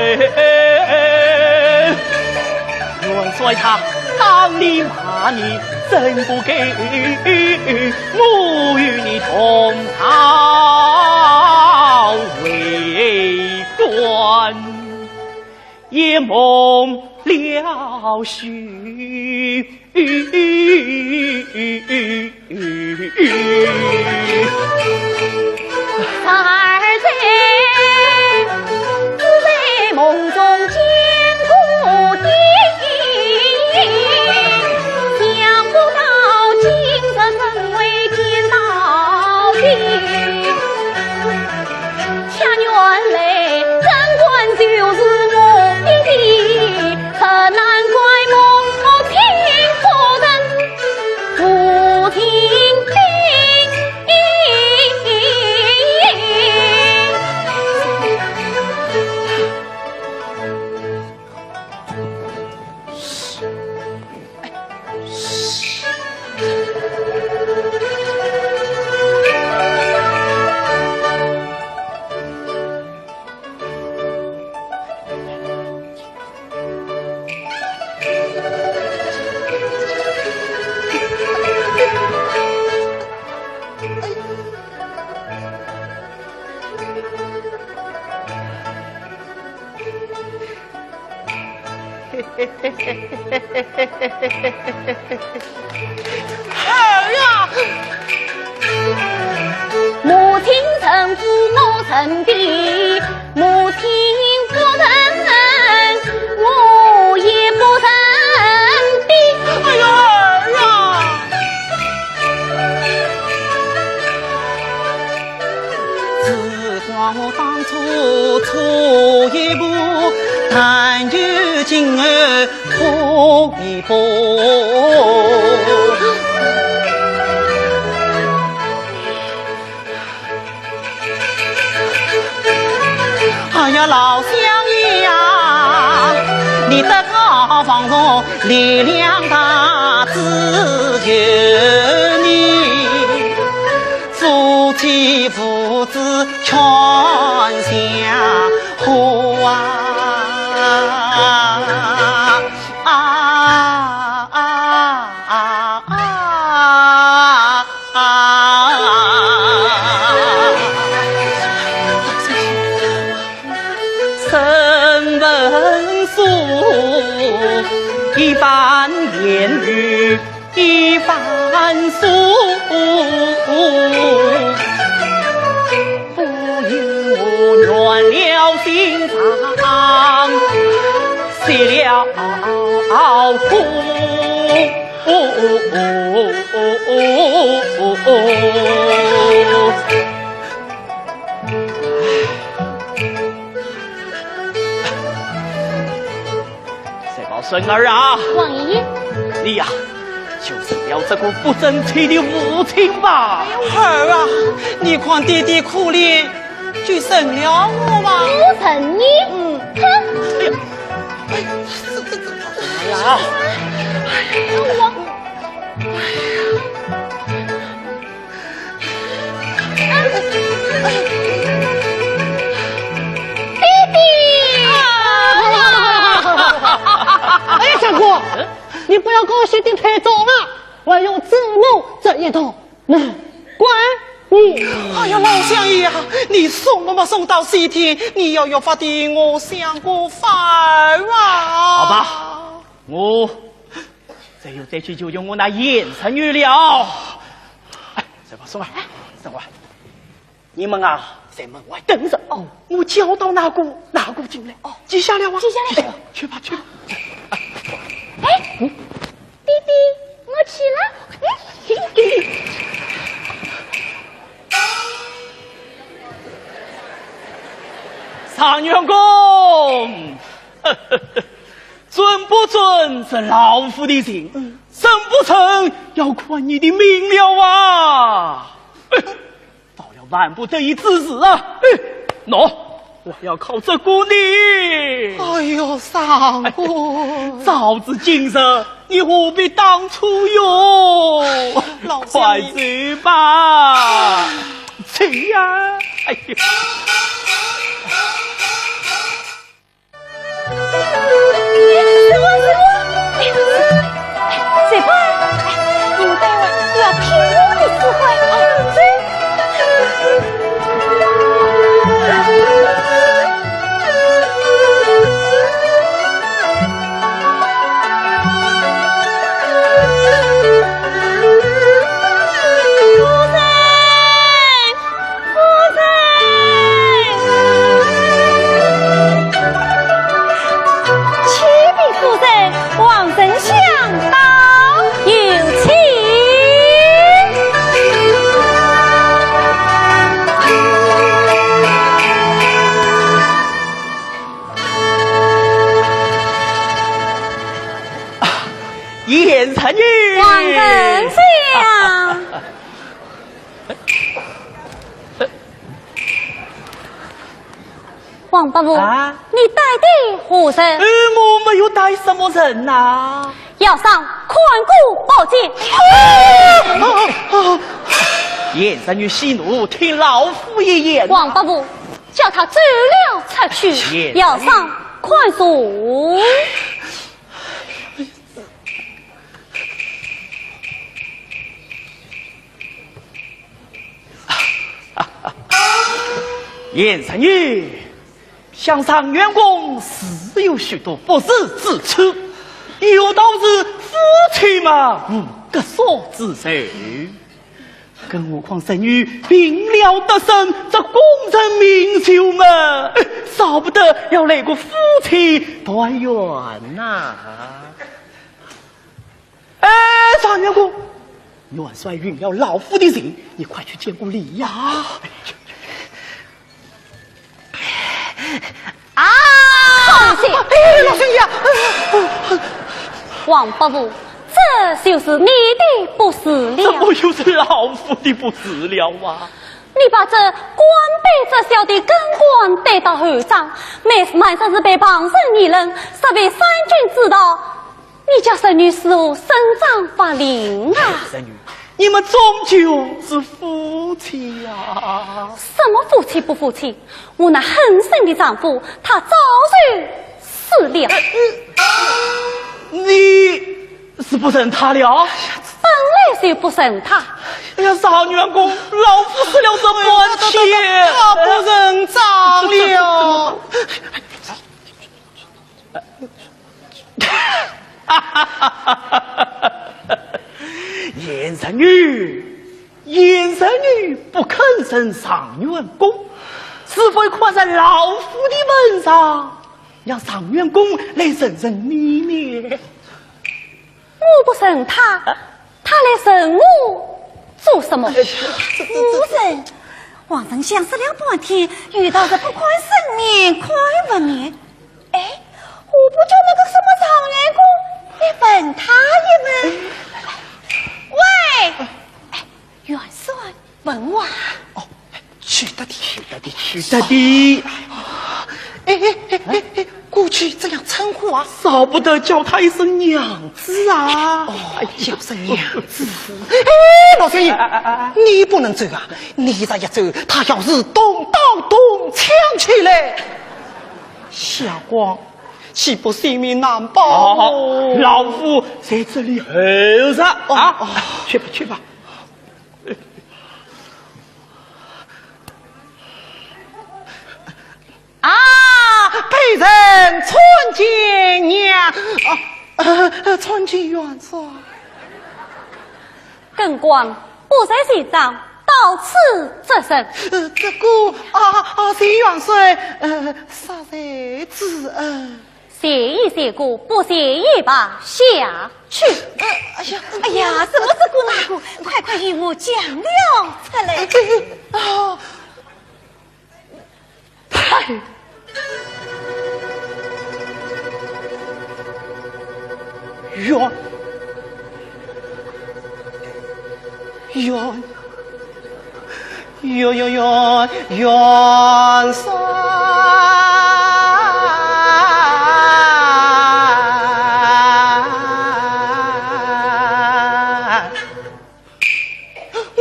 元帅他打你骂你真不该，我与你同朝为官，也蒙了羞。 儿在，只在梦中见过爹，想不到今日仍会见到爹。儿啊！母亲曾苦我身的，母亲不曾，我也不曾的。哎呀，儿啊！只怪我当初错一步，但愿今后 哎呀，老相爷呀，你得高望重，力量大，只求你夫妻父子全享福啊！ 啊啊啊啊啊！沈文素一番言语一番诉，不由我乱了心肠，泄了火。 雪宝孙儿啊，王爷，你呀，就成了这个不争气的父亲吧。儿啊，你看爹爹可怜，就认了我吧。不认你？嗯。哼！哎呀，哎呀，这，这，这，哎呀！哎呀，我 爹爹！哎呀，相公，你不要高兴得太早了，还有子母这一道，难怪你。哎呀，老相爷啊，你送我们送到西天，你要要发的我想个法儿啊！好吧，我 只有再去求求我那严三爷了。哎，这把送啊，等会儿，你们啊，在门外等着。哦，我叫到哪个，哪个进来。哦，记下了啊？记下来。记下了，去吧，去吧。哎，爹爹，我去了。状元公， 准不准是老夫的情，嗯。成不成要看你的命了啊！哎，到了万不得已之时啊，哎，喏，我要靠这个呢。哎呦，相公。早知今日，你何必当初哟？老相爷。快去吧，去呀！哎呦。 师傅，师傅，哎，师傅，哎，你们待会儿都要听我的指挥，哎，走。夫人。 夫人。启禀夫人，王丞相到。有请。啊，贤侄女。王丞相。 王伯父，啊？你带的何人？呃，我没有带什么人呐。姚商，看过宝剑。贤侄女息怒，听老夫一言。王伯父，叫他走了出去。贤侄女。姚商，看座。 贤侄女，想状元公自有许多不是之处，有道是夫妻嘛，无隔所之仇。更何况侄女病了得深，这功成名就嘛，少不得要来个夫妻团圆呐。哎，状元公，元帅允了老夫的情，你快去见个礼呀。啊！放心。哎，老神爷啊！王伯父，这就是你的不是了。怎么又是老夫的不是了啊？你把这官卑职小的更官带到后帐，每晚上是被旁人议论，实为三军之道。 你叫侄女如何生张发灵啊？侄女，你们终究是夫妻呀。什么夫妻不夫妻？我那狠心的丈夫，他早就死了。你是不认他了？本来就不认他。哎呀，状元公，老夫死了怎么办？他不认账了。 贤侄女，贤侄女不肯认状元公，是否看在老夫的份上，让状元公来认认你呢？我不认他，他来认我做什么？夫人，王丞相说了半天，有道是不看僧面看佛面。 哎，我不叫那个什么状元公来问他一问。喂，哎，元帅，问我啊。哦，去得的，去得的，去得的。哎哎哎哎哎，过去怎样称呼啊？少不得叫她一声娘子啊。哦，叫声娘子。哎，老神爷，哎哎哎哎。你不能走啊！你这一走，她要是动刀动枪起来， 霞光，岂不性命难保？哦，老夫在这里候着啊。哦，哦。去吧，去吧。啊，卑人参见娘，啊，呃，参见元帅。 更官不在其上，到此作甚？呃，这个，啊，啊，谢元帅，呃，恕罪之恩。谢已谢过，不谢也罢，下去。呃，哎呀，哎呀，什么这个那个，快快与我讲了出来。哎，哎，哎，啊。 元，元，元，元，元帅。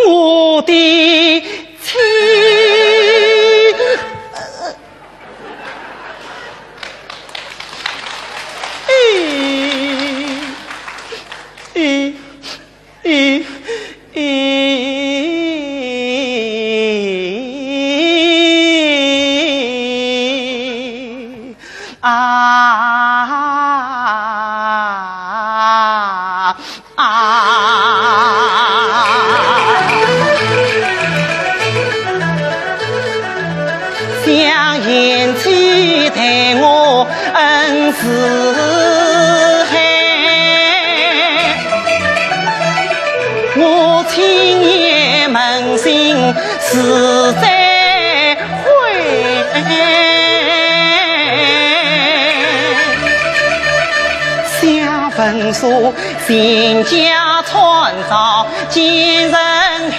我的妻。咦，咦，咦，咦，啊。 啊，想贤妻待我恩慈厚，我亲眼问讯实在悔。想问说 全家穿着金人鞋，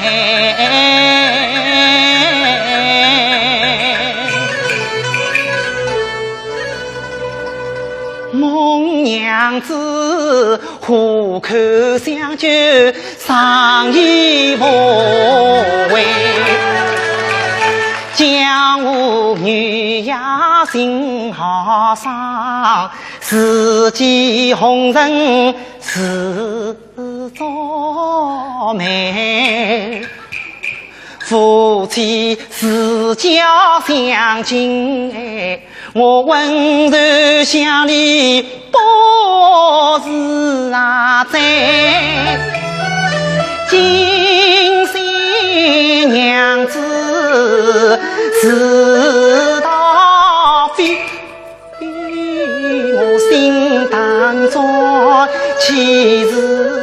孟娘子虎口相救，上意无悔，江湖女也心好伤，自己红人 是做媒，夫妻之交相敬哎，我问候乡里百事啊哉，今夕娘子是大非，我心当中气是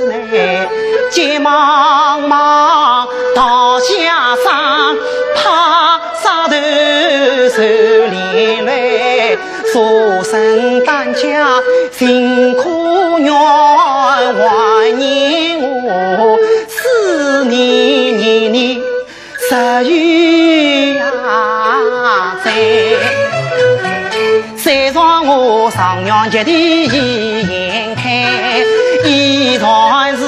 难，急忙忙到下山，怕 啥头受连累，所生担家辛苦，怨还念我，思念念念实有啊哉。虽然我状元及第一 开，依然是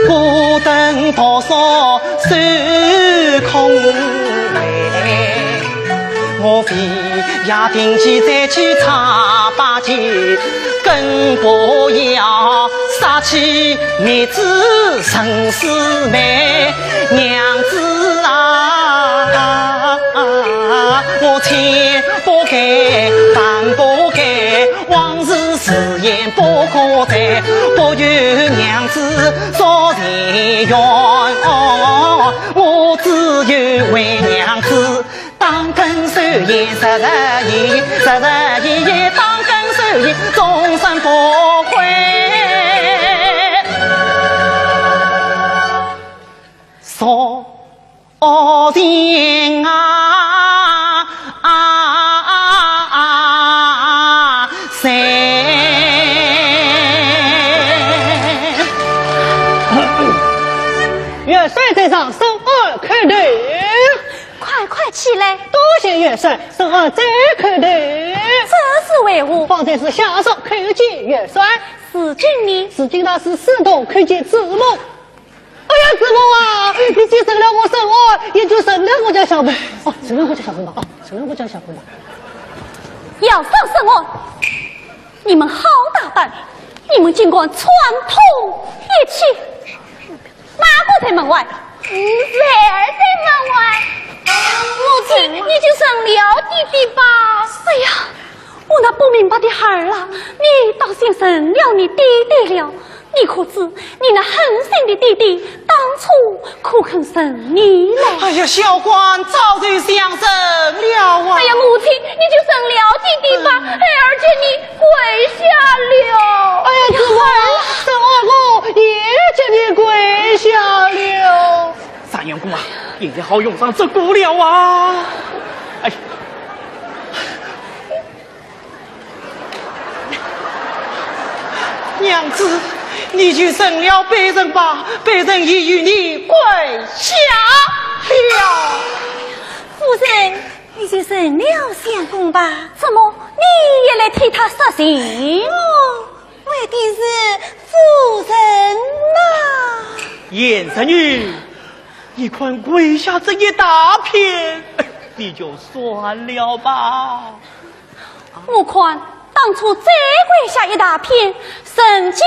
孤灯独酌守空台。我非要定期再去插把剑，更不要杀妻灭子陈世美。娘子啊，我千不该，万不该， 往事誓言不可再，不由娘子受其怨。我只有为娘子当根寿言，实实意意，实实意意当根寿言，终身不悔。说 哦，情啊，啊，啊，啊，谁？元帅在上，沈儿叩头。快，快起来。多谢元帅，沈儿再叩头。这是为何？方才是下属叩见元帅。如今呢？如今乃是侍童叩见主母。 哎呀，主母啊，你既成了我沈儿，也就成了我家小妹。哦，成了我家小妹吧，哦，成了我家小妹吧。要上沈儿，你们好大胆，你们竟敢串通一气，哪个在门外？嗯，孩儿在门外。母亲，你就认了爹爹吧。是呀，我那不明白的孩儿啊，你倒先认了你爹爹了。 你可知，你那狠心的爹爹，当初可肯认你嘞？哎呀，小官早就想认了啊。哎呀，母亲，你就认了爹爹吧，孩儿见你跪下了。哎呀，主母，沈儿我也见你跪下了。状元公啊，现在好用上这个了啊。哎。 娘子，你就认了卑人吧，卑人已与你跪下了。夫人，你就认了相公吧。怎么，你也来替他说情？哦，为的是夫人呐。贤侄女，你看跪下这一大片，你就算了吧。 我看当初再跪下一大片，人家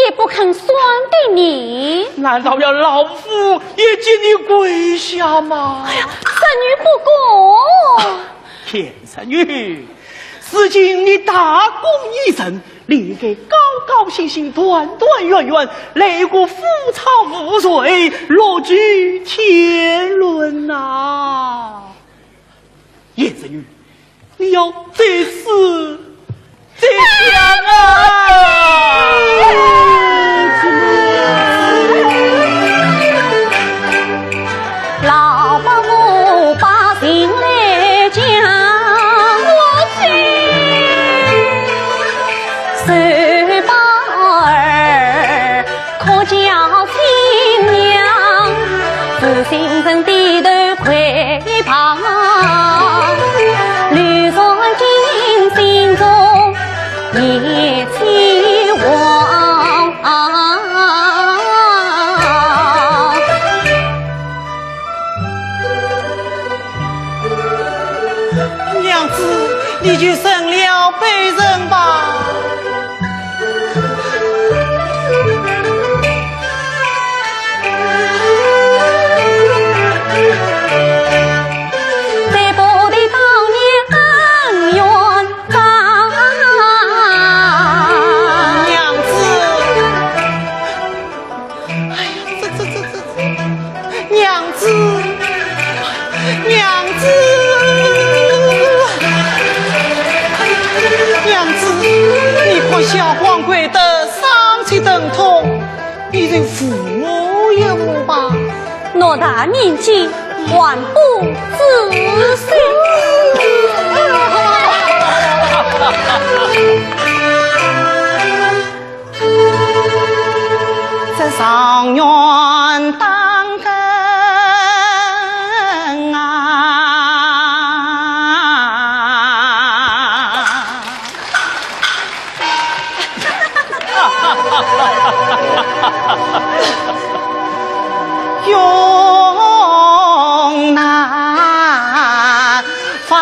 也不肯算的呢。难道要老夫也替你跪下吗？哎呀，侄女不敢。贤侄女，如今你大功一成，理应该高高兴兴、团团圆圆，来个夫唱妇随，乐聚天伦呐。贤侄女， 你要再思再想啊！老伯母把情来讲，我心受把儿 可叫亲娘，自心人低头跪旁，绿船进心中一起望。 娘子，你就认了卑人吧。娘子，娘子，你看小光跪得双膝疼痛，你就扶扶我吧。我大年纪，还不知羞。在上院当更啊。用那 方。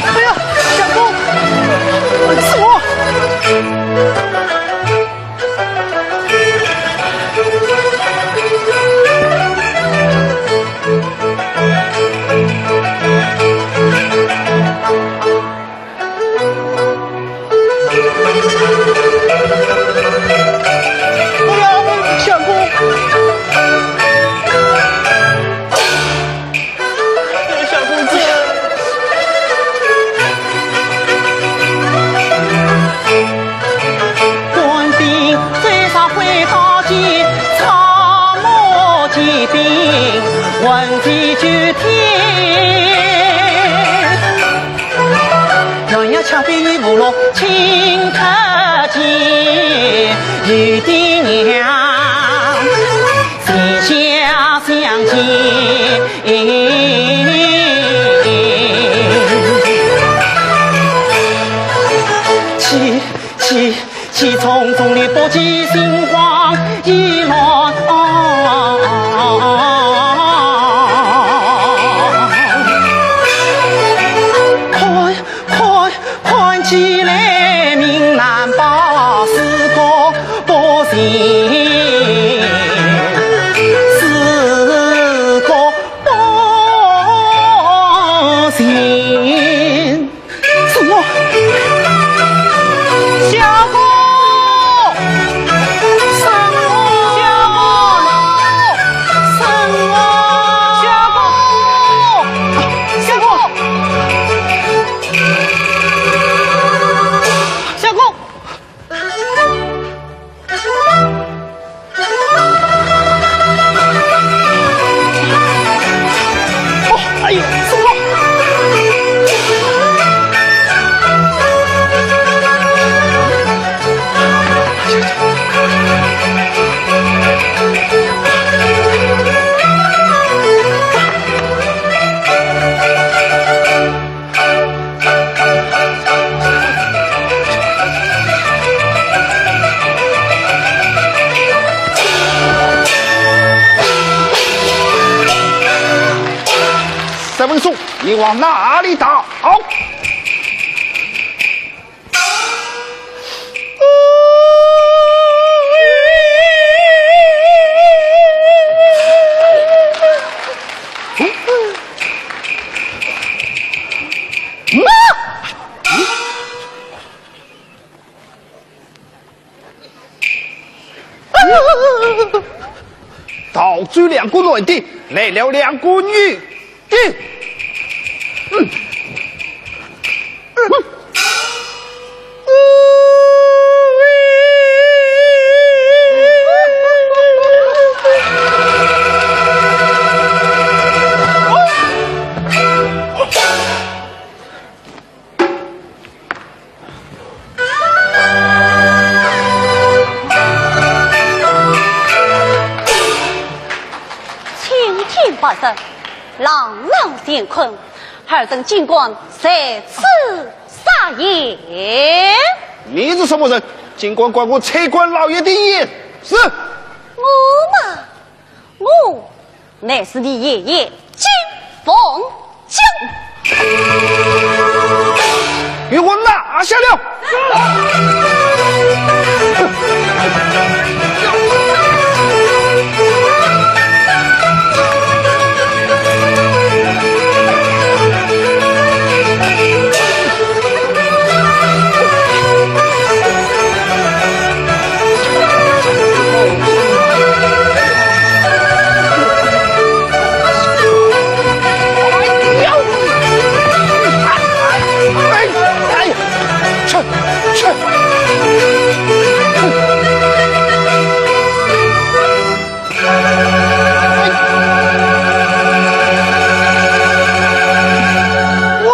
哎呀，相公，是我。哎呀，相公！哎呀，相公子！ 气，气，气冲冲的不及心慌意乱。看，看，看起来命难保，是个不幸，是个不幸。 什么？相公！相公！哪里逃？逃走两个男的，来了两个女的。嗯。嗯。青天白日，朗朗乾坤，尔等竟敢在此撒野。你是什么人？竟敢管我差官老爷的闲事？我嘛， 我乃是你爷爷金凤江。给我拿下了！哎，哎，去，去。喂！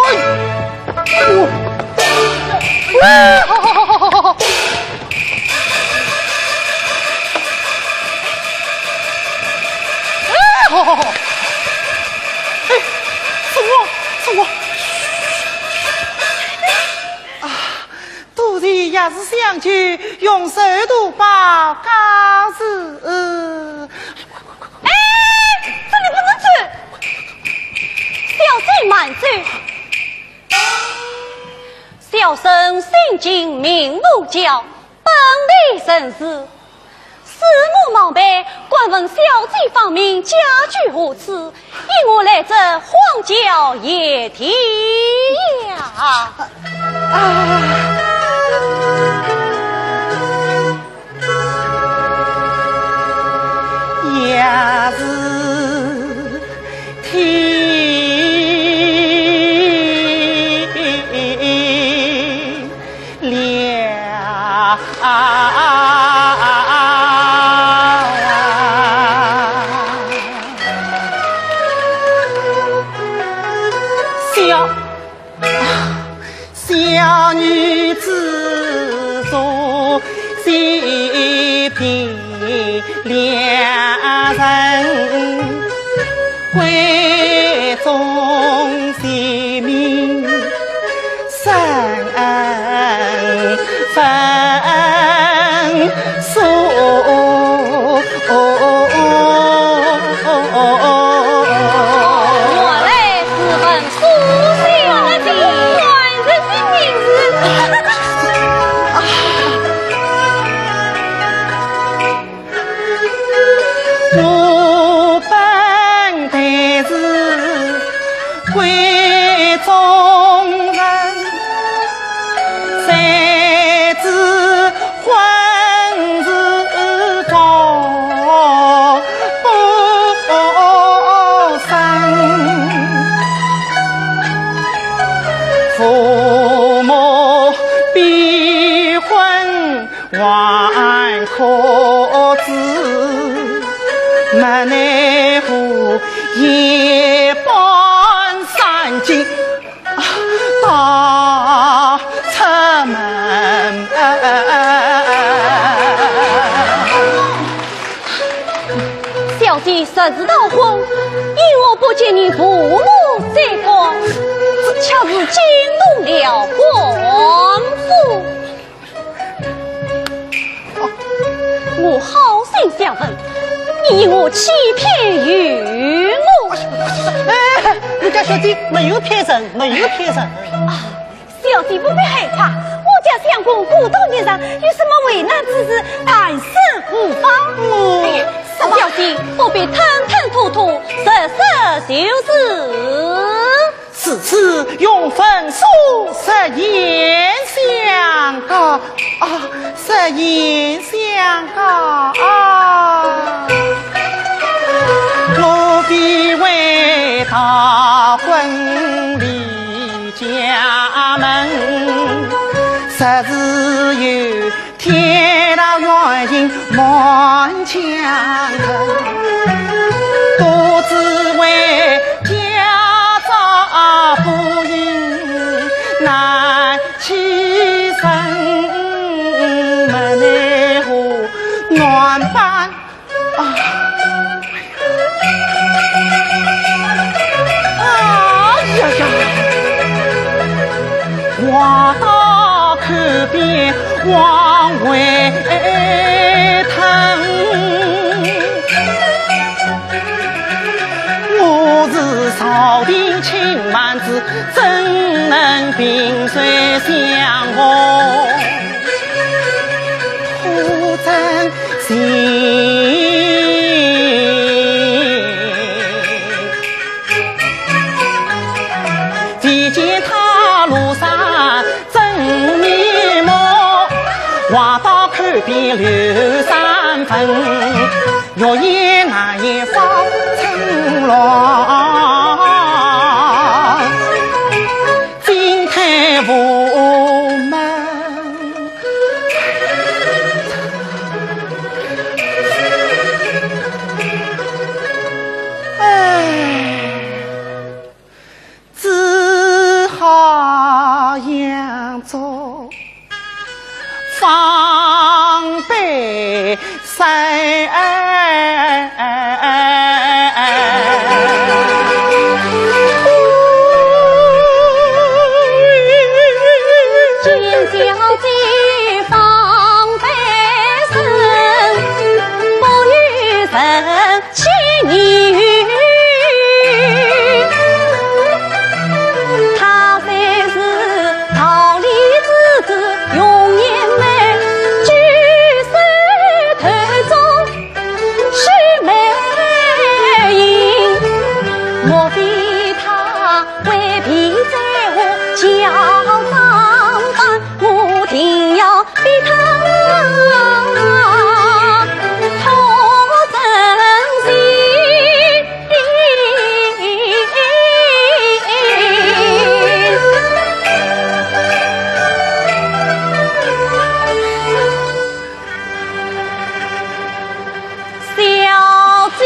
哎，是我，是我。啊，多谢爷爷相救，永寿图报告辞。哎，这里不能走，小姐慢走。 小生姓金名木桥，本地人氏。恕我冒昧，敢问小姐芳名，家居何处？因我来这荒郊野地呀。啊。 也是天亮。小 小女子做戏比良人，闺中贤名三分 苏。我来是问苏小姐，官人的名字。我本来是 闺中人，谁知婚事高不成。父母逼婚 还可知，没奈何夜半三更，啊，踏出门。小姐实是逃婚，因何不见你父母在旁，却是惊动了官府。 我好心相问，你因何欺骗于我？哎，你小姐，没有骗人，没有骗人。啊，小姐不必害怕，我家相公孤独一人，有什么为难之事，谈笑无妨。哎呀，小姐不必吞吞吐吐，说说就是。此事用粉书实言相告。 啊，实言相告啊。我非为逃婚离家门，实是有天大冤情瞒江城，不知为家道不幸难 欺人，没奈何难办啊。哎呀呀，话到口边往回吞。 我是朝廷亲蛮子，怎能萍水相逢？可真情。未见他庐山 真面目，话到口边留三分，欲言难言方寸乱，进退无门。哎。 只好佯作方悲身。见小姐方悲身，不由人 起疑。她虽是桃李之子容颜美，举手投足许美名，莫非她未必在乎小账单？ 我定要逼她吐真情。小姐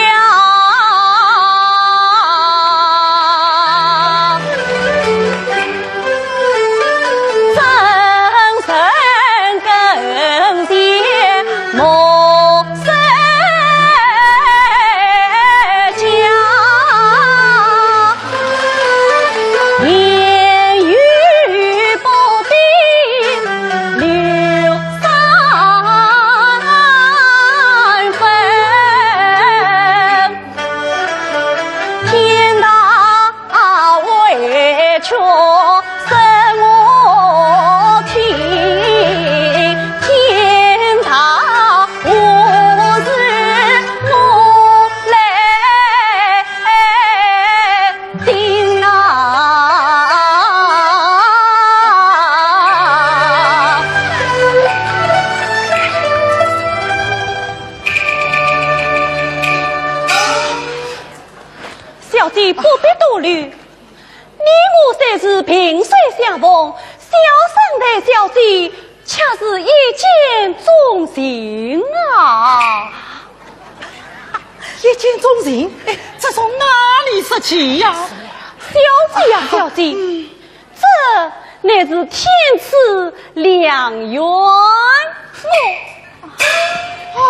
呀，怎生更见莫失家。 言语不必留三分，天大委屈任我听，天大 何事我来顶啊？小姐不必多虑，你我虽是萍水相逢，小生待小姐 却是一见钟情啊！一见钟情？哎，这从哪里说起呀？小姐呀，小姐，嗯。这乃是天赐良缘。我……啊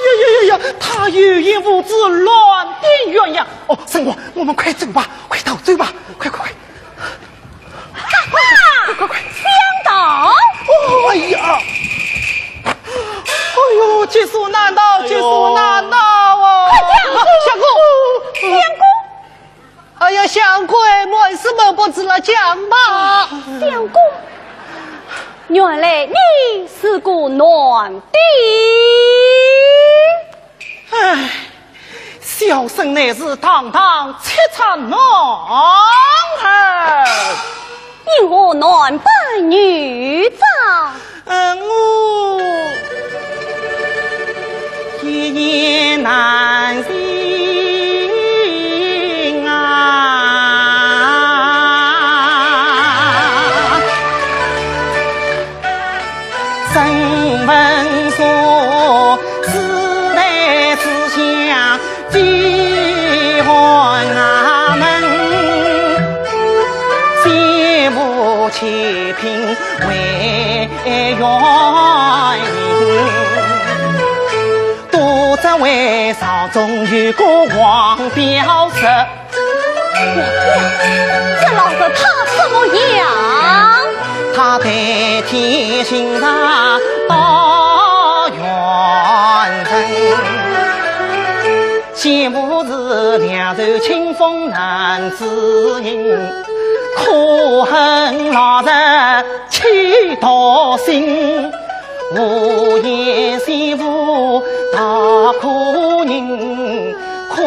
呀呀呀呀，她有眼无珠，乱点鸳鸯。哦，沈王，我们快走吧，快逃走吧，快快快！ 哈哈，想到……哦，哎呀，哎呦，劫数难逃，劫数难逃啊！快讲！相公，还是瞒不住了，讲吧。相公，原来你是个男的。唉，小生乃是堂堂七尺男儿。你何男扮女装？ 嗯，我一言难尽啊。曾闻说，四代之下， 几万衙门，全部七品为原因，都只为朝中有个王表侄。这老侄他怎么样？他代天行道，报冤人。 全部是两袖清风男子英，可恨老贼气到心，无言全部大苦人，可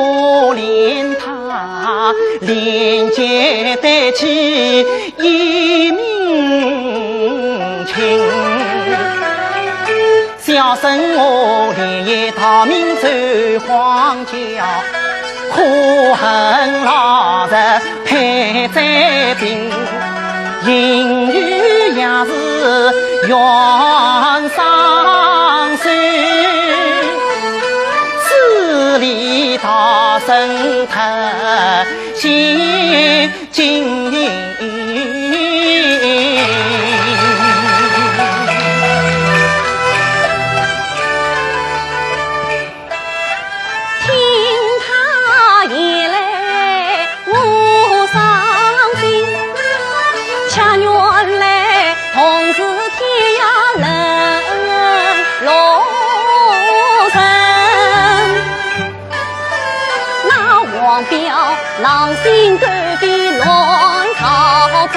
怜他连结带妻一命尽。 小生我连夜逃命走荒郊，可恨老贼配贼兵，应有也是冤枉手，死里逃生脱险 听他言来我伤心，却原来同是天涯沦落人。 那王彪狼心狗肺乱朝政，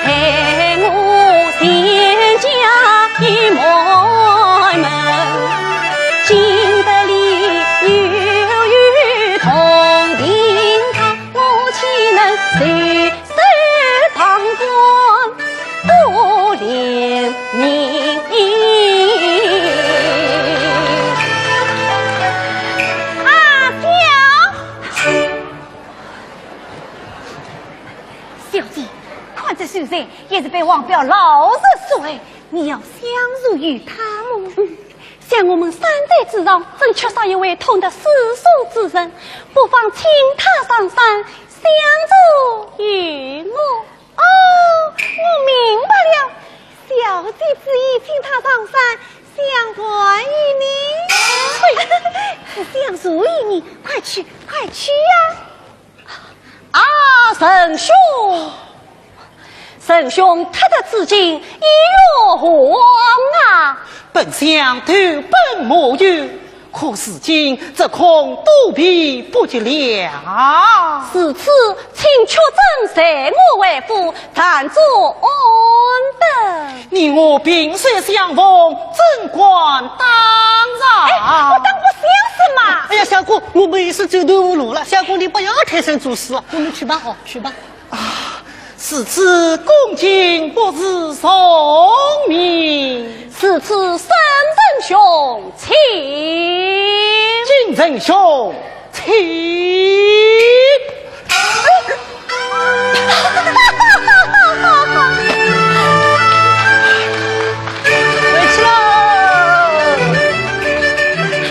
害我全家已满门。今得你又有同情他，我岂能袖手旁观？ 多怜悯。阿娇。小姐，看这秀才也是被王彪老贼所害，你要相助于他么？嗯，想我们山寨之上，正缺少一位通达诗书之人，不妨请他上山相助于我。 哦，我明白了。小姐之意，请他上山相还于你。呸，是相助于你，快去，快去呀！啊，仁兄，仁兄特得此情，意欲何往啊？本相投奔马院， 可如今只恐躲避不及了。如此，请屈尊随我回府，暂作安顿。你我萍水相逢，怎敢打扰？哎，我当不相识嘛。哎呀，相公，我们也是走投无路了。相公，你不要推三阻四了，我们去吧。哦，去吧。 啊，如此恭敬不如从命。如此，三弟兄请。金仁兄请。回去喽。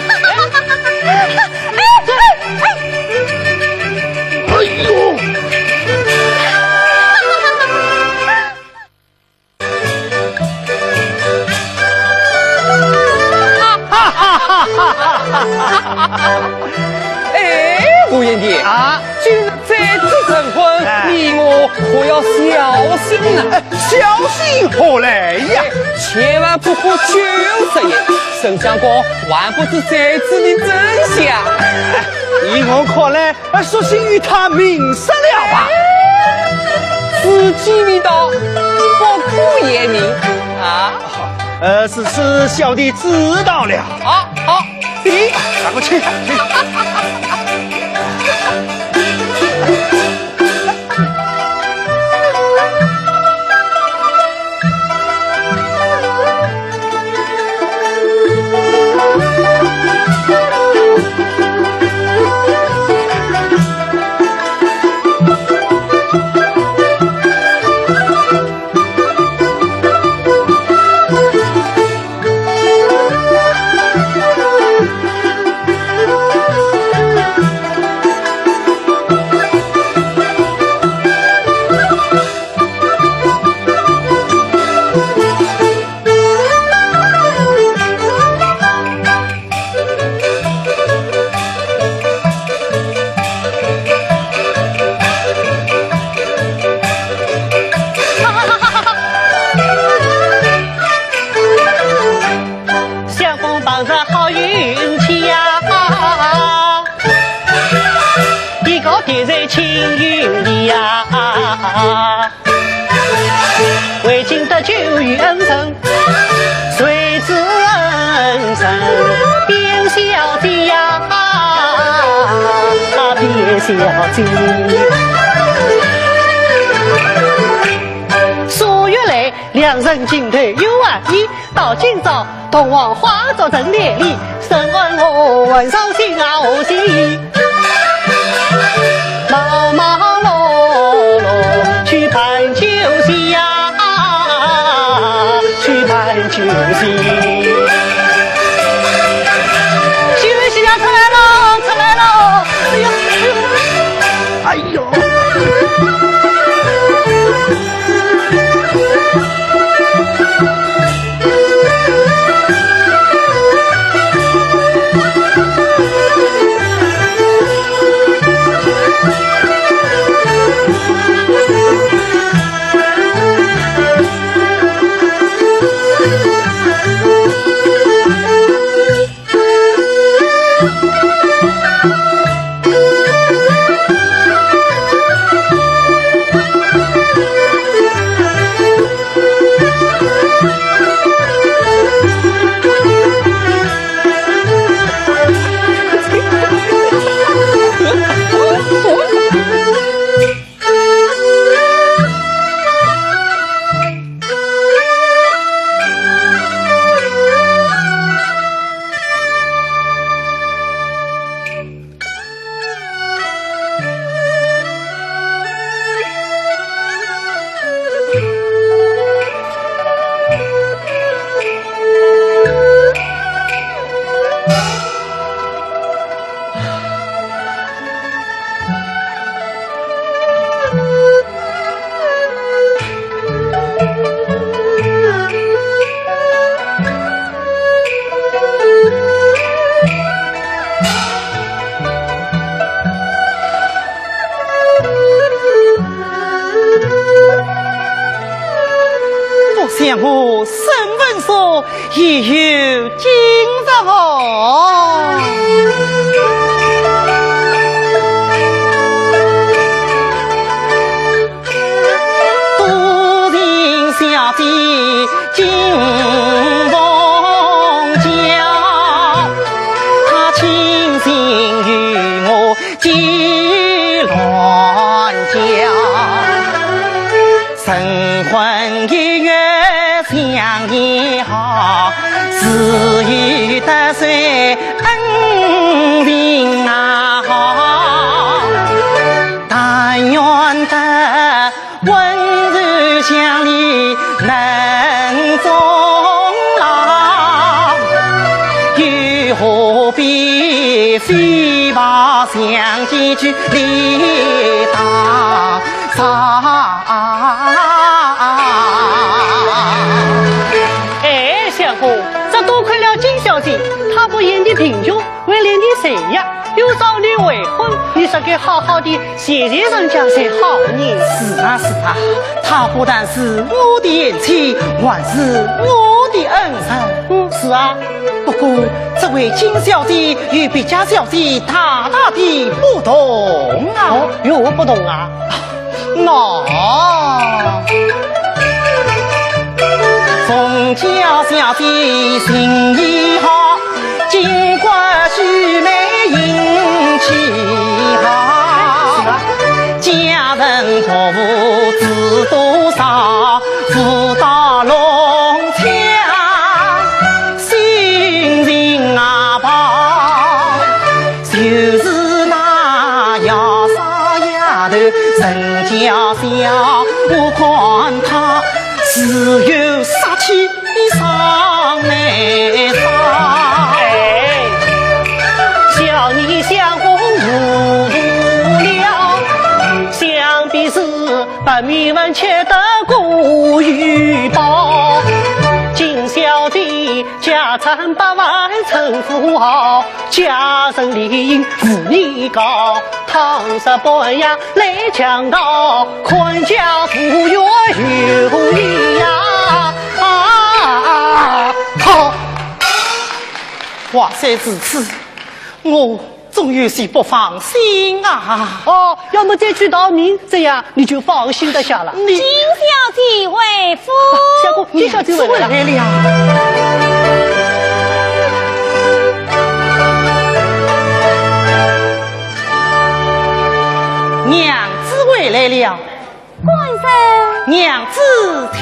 哎，哎，哎。哎呦！哎，顾贤弟啊，今日再次成婚，哎。你我可要小心啊！哎，小心何来呀？哎，千万不可酒色也，沈相公还不知这次的真相。哎，依我看来，哎，索性与他明说了吧。时机未到，不可言明啊。呃，是，是，小弟知道了。好，好，请。拿过去，请。相公碰着好运气呀，一个别人亲有你呀，为今得救与恩人，谁知恩人变小姐呀，变小姐。数月来，两人情投意合，到今朝，同往花烛城来哩，深爱我，还伤心啊，我心。忙忙碌碌去办酒席呀，去办酒席。喜事喜事要出来喽，出来喽！哎呦，哎呦。哎呦。我想我沈文素也有今日哦。 多情小姐金凤娇，她倾心与我结乱绡。晨昏一月想你好，自幼得罪恩情啊。但愿得 温柔乡里能终老，又何必飞跑相见去里打伤。哎，相公，这多亏了金小姐，她不嫌你贫穷， 为了你谁呀？又招你为婚，你说该好好地谢谢人家才好呢。是啊，是啊，她不但是我的贤妻，还是我的恩人。嗯，是啊。不过，这位金小姐与别家小姐大大的不同啊。哦，有何不同啊？那凤家小姐心意好，金冠须眉英气好，家人婆婆知多少，福到龙墙心情啊好。 就是那夜少夜头，人家笑，我看她自有杀气上眉梢。哎，想你想我无了，想必是白面饭吃得过于饱。金小姐 家产百万成富豪，家人理应无你高。倘若半夜来强盗，看家无怨有你呀！啊，好。话虽如此，我 总有些不放心啊。哦，要么再去逃命，这样你就放心得下了。你金小姐回府。相公，金小姐回来了。回来了。娘子回来了。 官人。娘子请。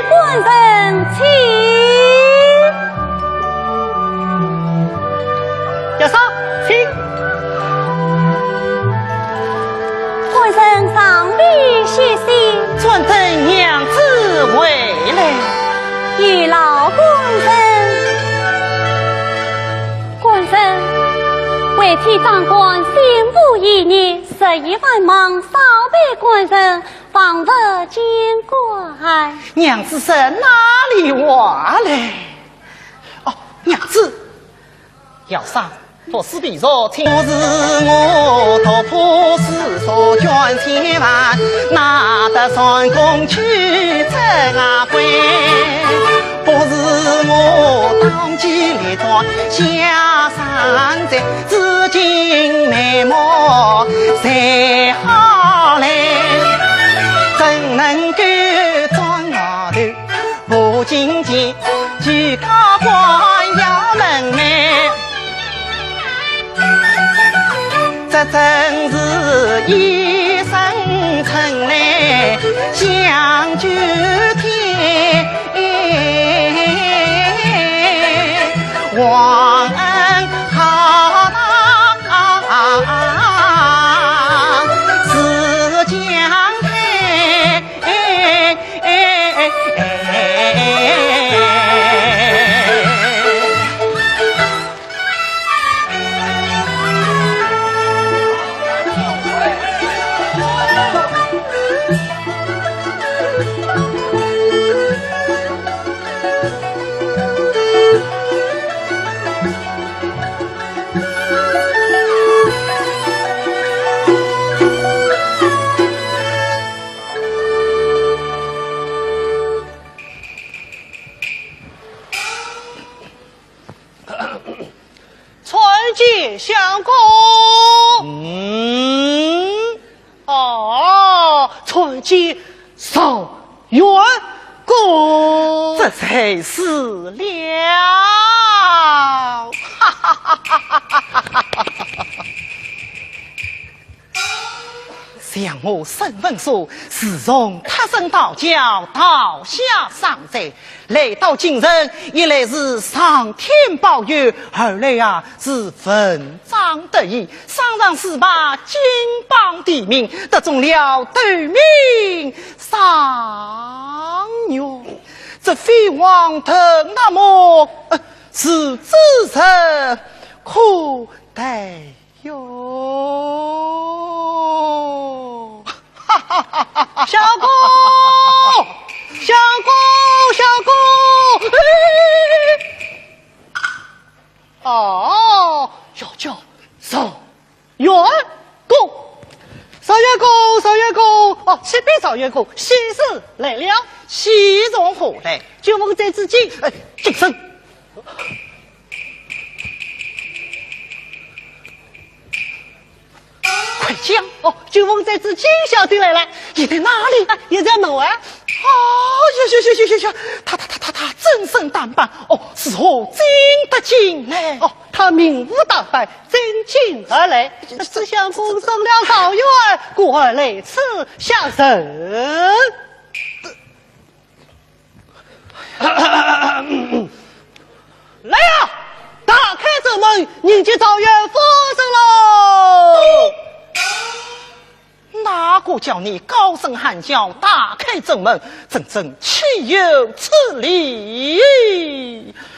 官人请。月嫂，请。官人上里歇息。专等娘子回来。有劳官人。官人，为替长官辛苦一日， 十一万忙，少陪官人，方不见怪。娘子说哪里话来？哦，娘子，要上不是地座，请。不是我突破世俗卷千万，哪得算功去这啊回？不是我当机立断下山寨， 至今眉目才好来，怎能够装老头不进前，举高官要门楣？这真是一声春来响九天。 皇恩浩荡似江海。参见相公。嗯。哦，参见状元公。这才是了。哈哈哈哈哈哈！ 想我沈文素，自从脱身道教，逃下商山，来到京城，一来是上天保佑，二来啊是文章得意，上上是拜金榜题名，得中了头名状元。这飞黄腾达么，呃，是指日可待 哟，哈哈哈哈哈！相公，相公，相公！哎，哦，要叫状元。启禀状元公，喜事来了。喜从何来？九凤斋之金。哎，住手！快讲！哦，九凤斋之金小姐来了。你在哪里？啊，也在门外。哦，呀呀呀呀呀呀！她她她她她怎身打扮？哦，是何进得京来？哦，她名副打扮，进京而来，是相公送了状元，故而来此相迎。来呀，打开正门，迎接状元夫人喽！哪个叫你高声喊叫，打开正门，真正岂有此理？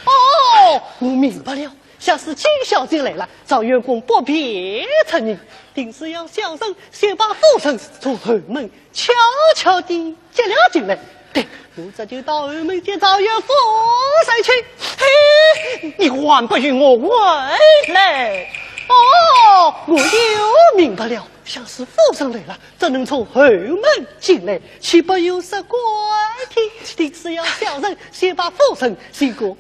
哦，我明白了，想是金小姐来了，状元公不便出迎，定是要小生先把夫人从后门悄悄地接了进来。对，我这就到后门接状元夫人去。嘿，你还不与我回来？哦，我又明白了，想是夫人来了，怎能从后门进来？岂不有失官体？定是要小生先把夫人寻个安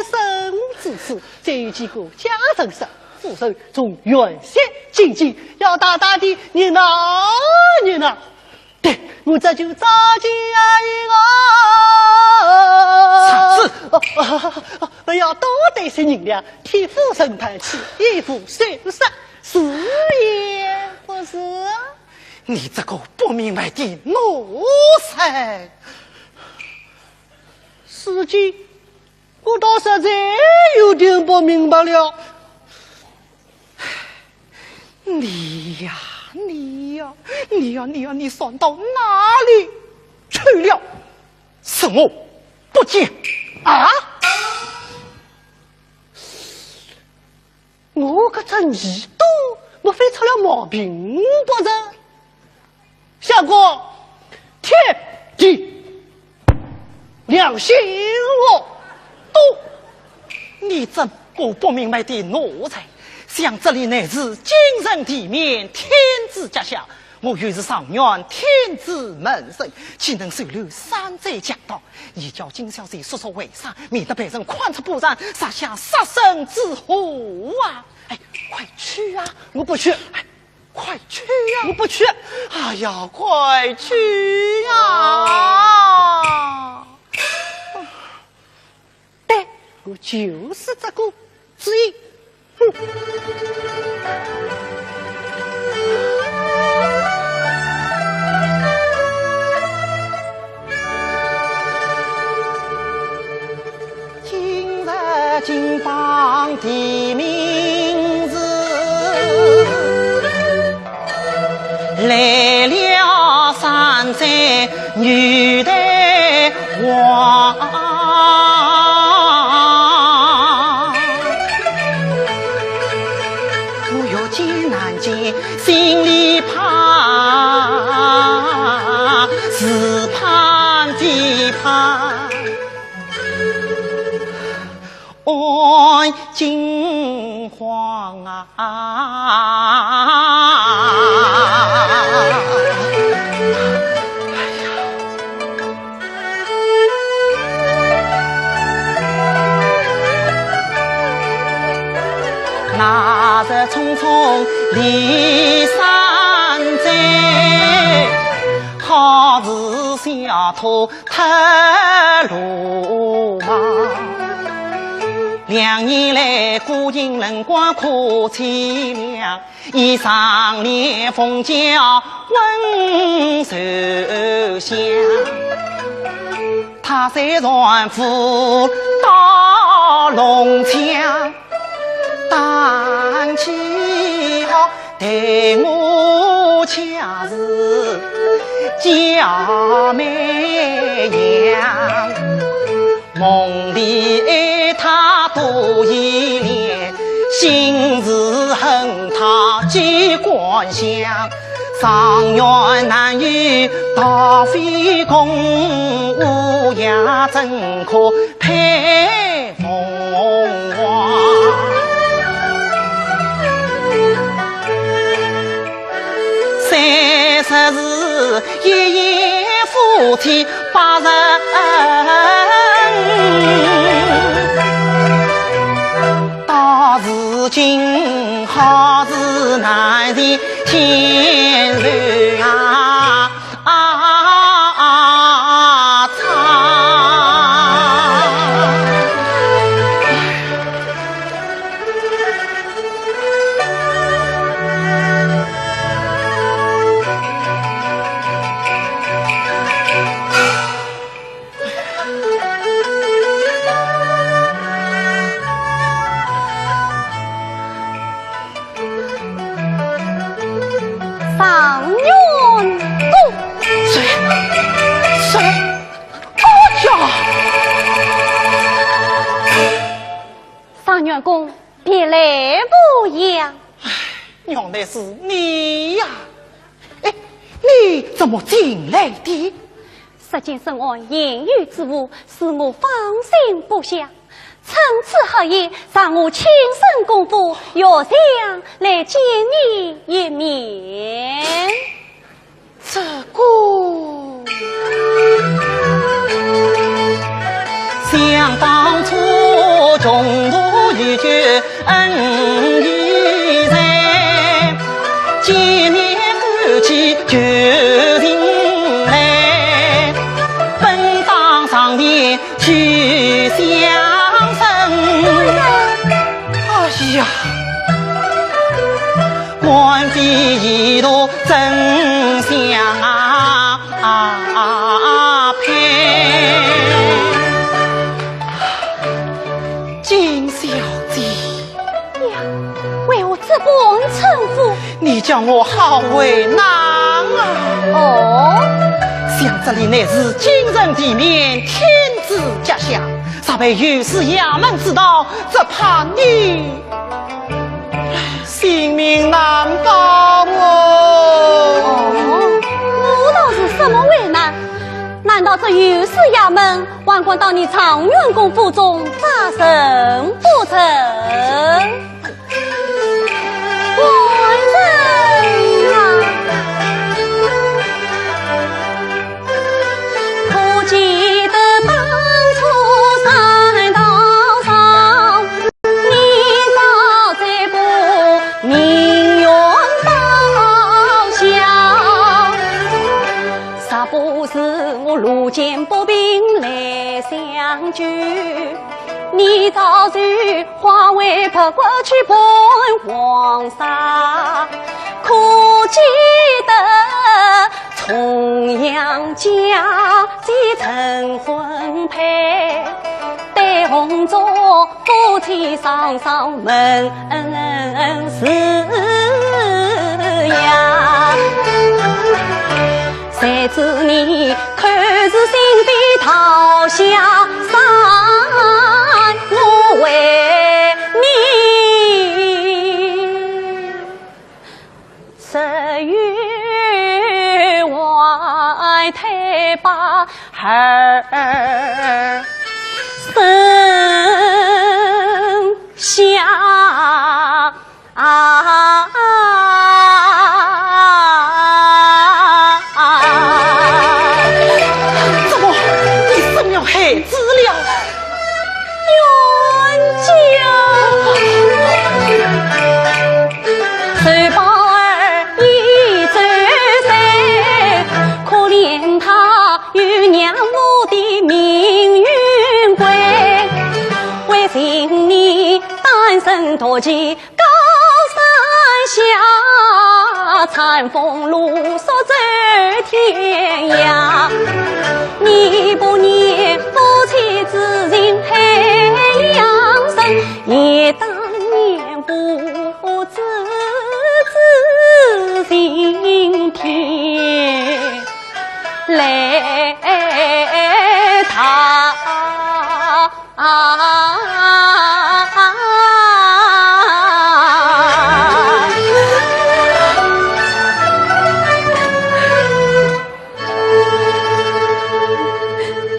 身之处，再与几个家人说，夫人从原县进京，要大大地热闹热闹。对，我这就照计而行啊！哦，哦，哦，不要多带些银两，替夫人办起一副首饰，是也不是？你这个不明白的奴才！事情我倒实在有点不明白了。你呀，你呀，你呀，你呀，你算到哪里去了？什么不见？啊？我搿只耳朵莫非出了毛病不成？ 相公，天地良心哦！都，你这个不明白的奴才，想这里乃是京城地面，天子脚下，我原是状元，天子门生，岂能收留山寨强盗？你叫金小姐说说为啥，免得被人看出不然，惹下杀身之祸啊！哎，快去啊！我不去。哎， 快去呀！我不去。哎呀，快去呀！对，我就是这个主意。哼。 今日金榜题名时，来了山寨女大王。我欲见难见，心里怕，是怕的怕。 哎，惊慌啊！那日匆匆离山寨，好似小偷 脱罗网。两年来孤影冷光可凄凉，一上联凤轿温柔乡。他虽然武道弄强，但其好 待我恰似娇妹样，梦里爱她多依恋，心事恨她机关枪。状元难遇大飞公，我也怎可配 凤凰。三十是一夜夫妻百人，到如今好事难成千岁啊，啊，啊，啊，状元公。谁？谁？哎呀！状元公，别来无恙。唉，原来是你呀！哎，你怎么进来的？ 石井深谙隐喻之物，使我放心不下。趁此黑夜，让我亲身攻破，要想来见你一面。这个，想当初穷途遇救恩义在，见面感激旧情来，本当上前去相赠。哎呀，官非一路真相啊！ 啊，配。金小姐。呀，为何这般称呼？你叫我好为难啊！哦？想这里乃是京城地面，天子脚下，若被御史衙门知道，只怕你 性命难保哦。哦，我道是什么为难？难道这御史衙门还敢到你状元公府中查问不成？官人啊！ 可记得当初山道上，你早在不名远道下，若不是我路见不平来相救，你早就化为白骨去奔黄沙。可记得 重阳佳节成婚配，对红烛夫妻双双问候呀。谁知你口是心非桃花扇，我为你 只有外推把儿生下。怎么，你生了孩子了？ 冤家。谁把儿已周岁，可怜他有娘母的命运归。为情你单身独骑高山下，乘风露宿走天涯。你不念夫妻之情海洋深，也当念父子之情天来大。 啊，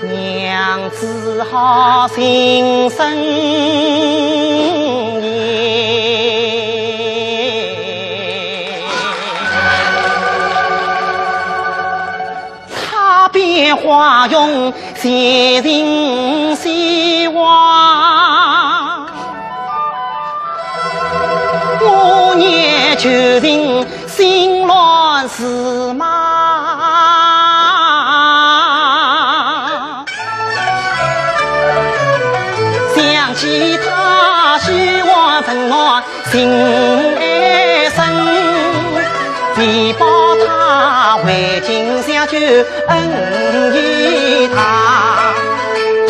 娘子好心生也。变化容，谁人希望？我念旧情，心乱如麻。想起他，虚妄沉默， 心爱深，为报他为情相救，恩于他，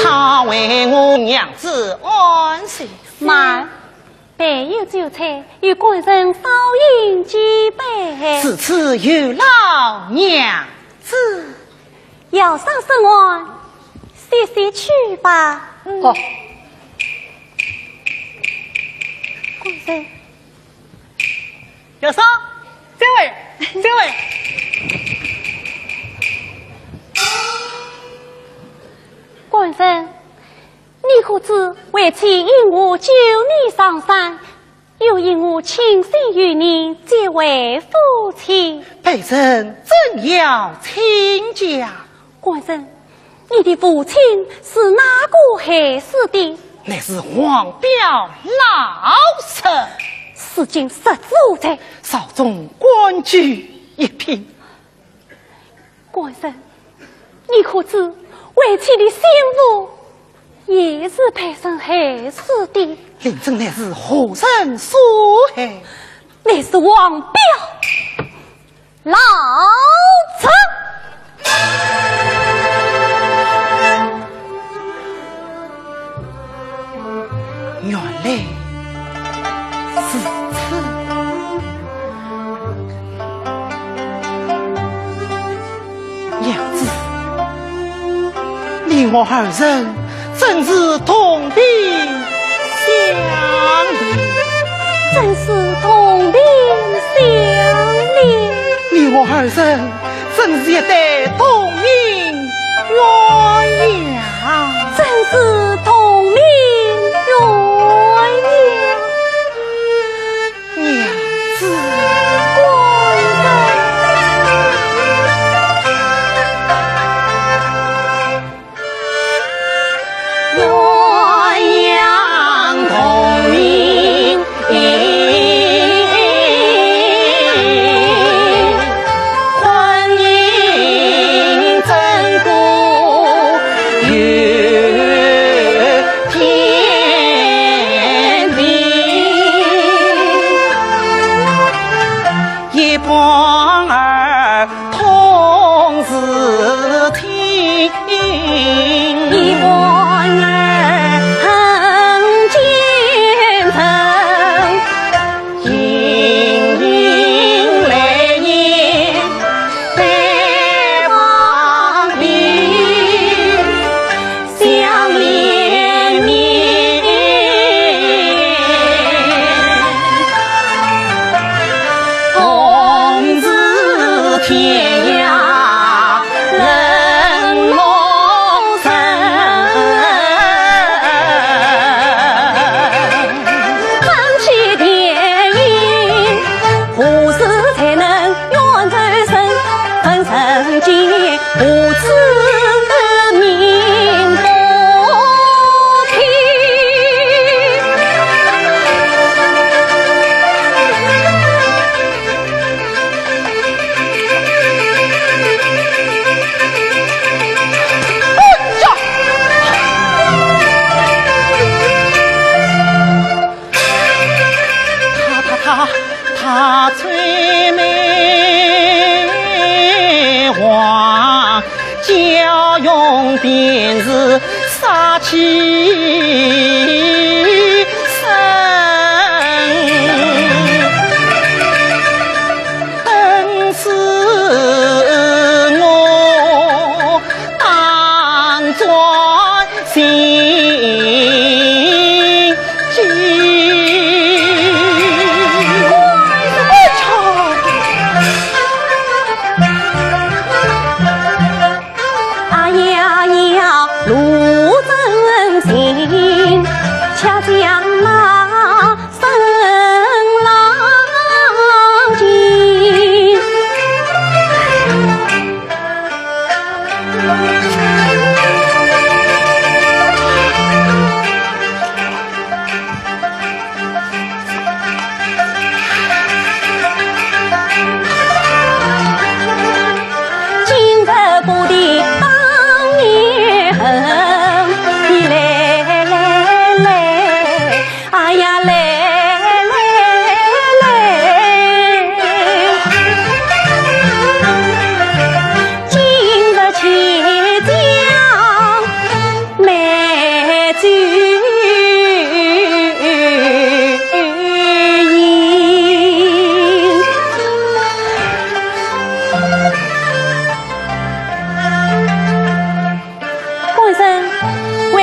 他为我。娘子安息。慢，备有酒菜，与官人稍饮几杯。如此有劳娘子。 要上身外，歇歇去吧。嗯。哦。官人。要上，这位，这位。官人，你可知为妻因我救你上山， 又因我倾心于你，结为夫妻。卑人正要请教。官人，你的父亲是哪个害死的？乃是王彪老贼。如今失主在，朝中官居一品。 官人，你可知为妻的先父也是被人害死的？令尊乃是何人所害？乃是王彪老贼。 原来如此。娘子，你我二人真是同病相怜。真是同病相怜。你我二人 真是一对同命鸳鸯。真是同命鸳鸯。娘子。官人。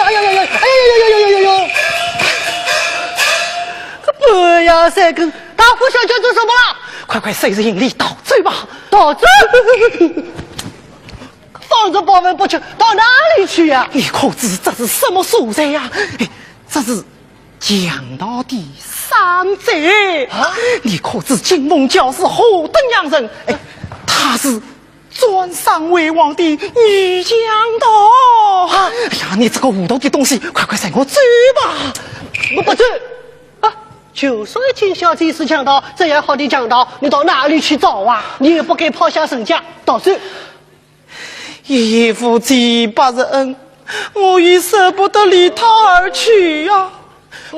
呀，哎呀呀呀，哎呀呀呀呀呀呀呀！哎呀，三更，大呼小叫做什么了？快快收拾行李逃走吧！逃走？放着包文不去，到哪里去呀？你可知这是什么所在呀？哎，这是强盗的山寨。啊？你可知金凤娇是何等样人？哎，她是专上为王的女强盗。啊？哎呀，你这个糊涂的东西，快快随我走吧！我不走。啊，就算金小姐是强盗，这样好的强盗，你到哪里去找啊？你也不该抛下身价，逃走。一夫妻百日恩，我已舍不得离他而去呀。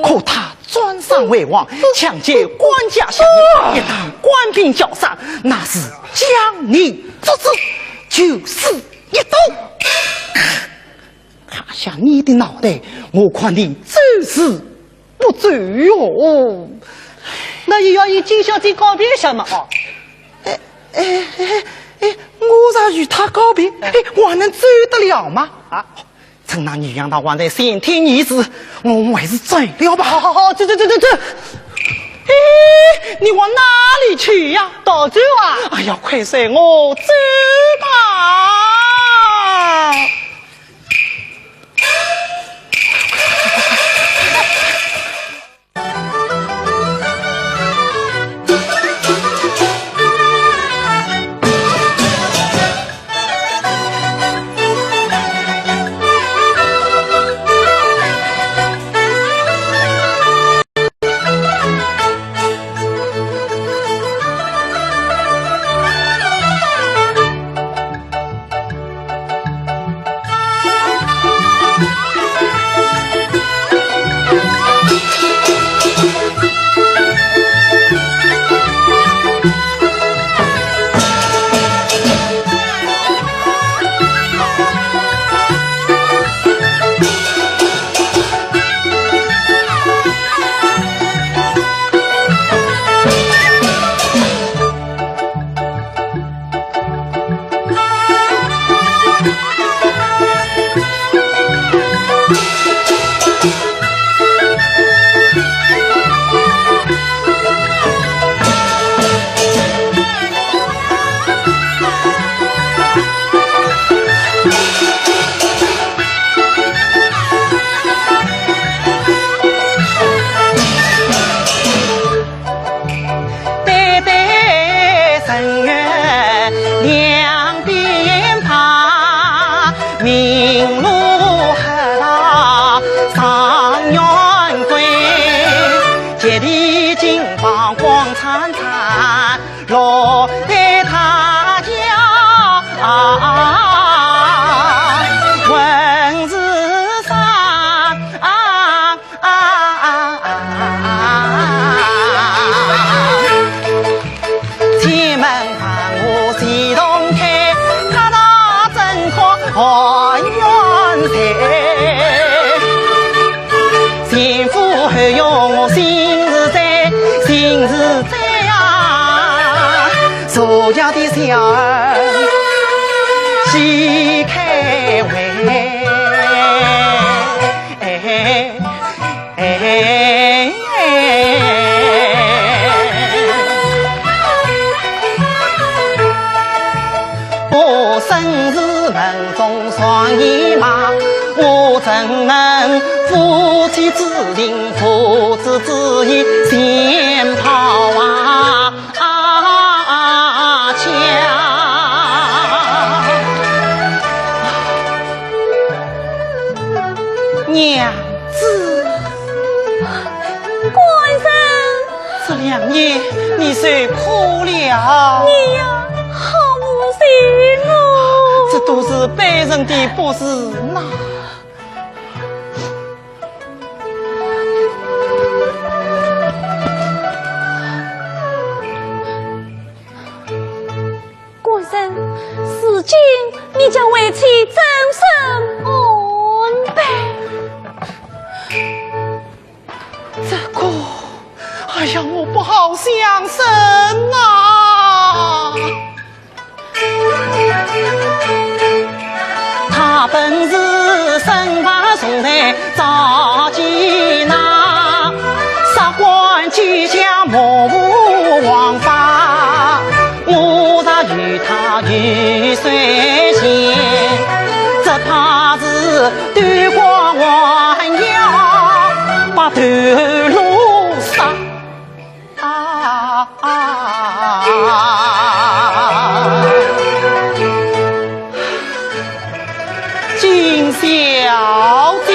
可他专上为王，强奸官家小女，一旦官兵叫赏，那是将你捉住，就是一刀。像你的脑袋，我看你走是不走哟。那又要与金小姐告别什么啊？哎哎哎哎，我若与她告别，哎，我还能走得了吗？啊，趁那女杨大王在前厅议事，我们还是走了吧。好好好，走走走走走。哎，你往哪里去呀？逃走啊？哎呀，快随我走吧。对对人员两边排，名路黑道上元归，接地金榜光灿灿，落得大家啊，文字上啊。 啊，前门万户齐同开，客到正客团圆齐。前赴后拥新时节，新时节啊，坐轿的小儿喜开怀。 哎，哎，哎，我生是门中双喜嘛，我怎能夫妻之情，父子之义，先抛啊。 啊，家。娘子。官人。这两年你受苦了。你呀，好无情哦。这都是卑人的不是呐。 官人，如今你将为妻怎生安排？这个，哎呀，我不好相生啊。 他本是身怀重担早几难，杀官取下目无王法，我若与他鱼水情，只怕是对国还要把头颅杀。 啊，金小姐，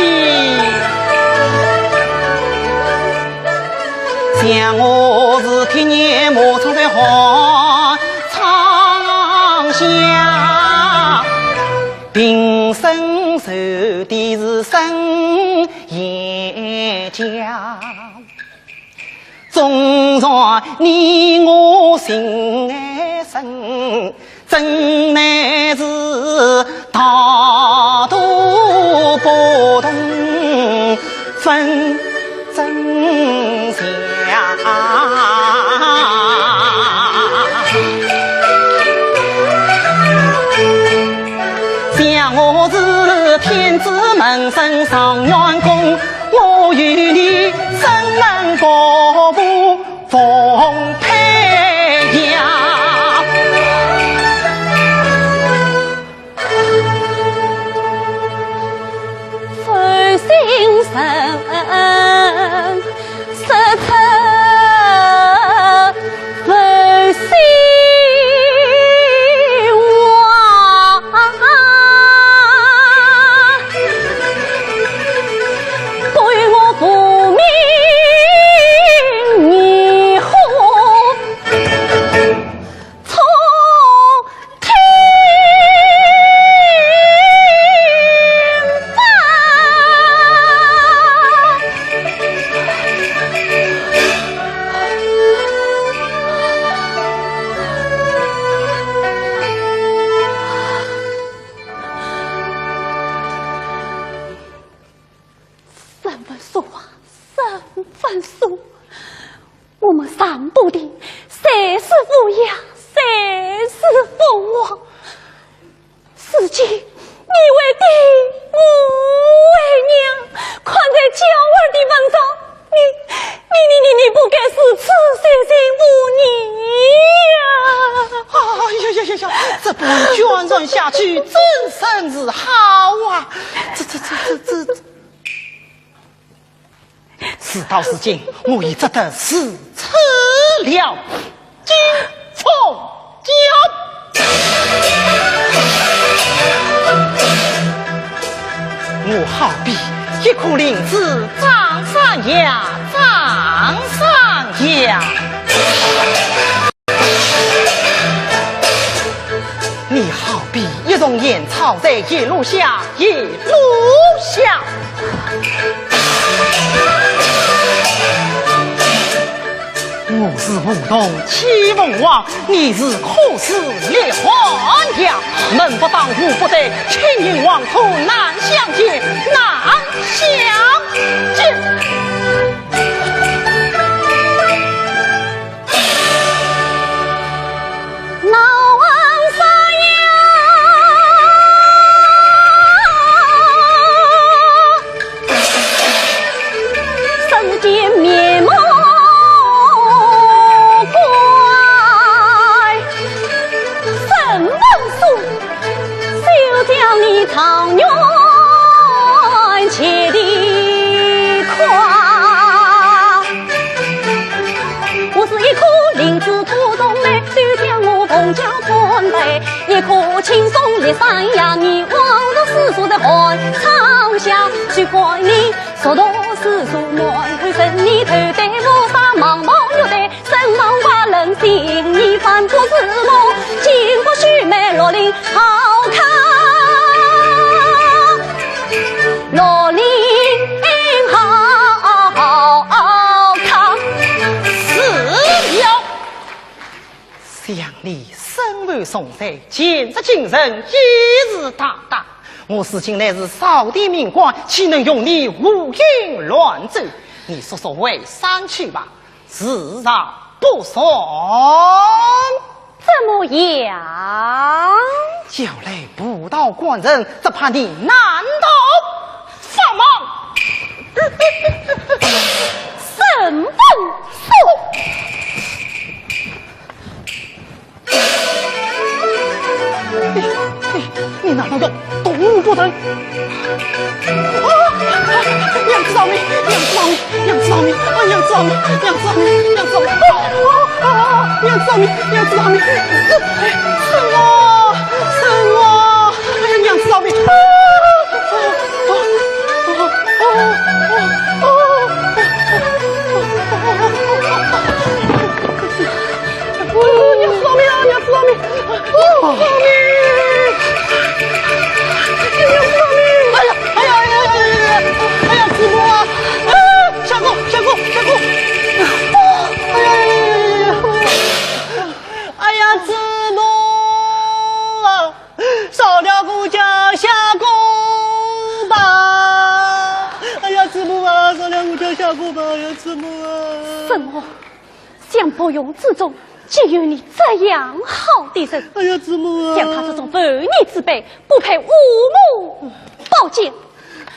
想我是天年马场在寒窗下，平生受的是生厌家。 纵然你我心爱深，怎奈是大都不我是天子门生状元公，我与你怎能不奉陪呀？ 沈文素啊，沈文素，我们三步的，谁是乌鸦，谁是凤凰？如今你为爹，我为娘，看在娇儿的份上，你，你，你，你，你不该如此血腥无义呀！哎呀呀呀呀，这般宣传下去，真正是好啊！这，这，这，这，这， 事到如今，我已只得如此了。金凤脚，我好比一棵灵芝长上芽，长上芽。 你好比一丛菸草，在一路下，一路下。我是梧桐栖凤凰，你是柯氏立寒鸦。门不当户不对，青云黄土难相见，难相见。 是了。想你身负重罪，前世今生一直打打，我如今乃是朝廷命官，岂能容你胡行乱走？你速速回山去吧。 自然不算。怎么样？叫来捕盗官人，只怕你难逃法网。沈文素。 你，你，你难道要动我不成？啊！娘子饶命！娘子饶命！娘子饶命！啊，娘子饶命！娘子饶命！娘子饶命！啊，啊，啊，娘子饶命！娘子饶命！哎，沈王，沈王！哎呀，娘子饶命！啊，啊，啊，啊，啊，啊，啊。 哦，娘子饶命啊，娘子饶命！哦，饶命！娘子饶命！哎呀，哎呀，哎呀，哎呀，哎呀，哎呀，主母啊！哎，相公，相公，相公！哎呀，哎呀，哎呀，哎呀，哎呀！哎呀，主母啊！ 饶了我家相公吧！哎呀，主母啊，饶了我家相公吧！哎呀，主母啊！什么？想不用之中，竟有你这样好的人。哎呀，祖母啊！像他这种叛逆之辈，不配父母保荐。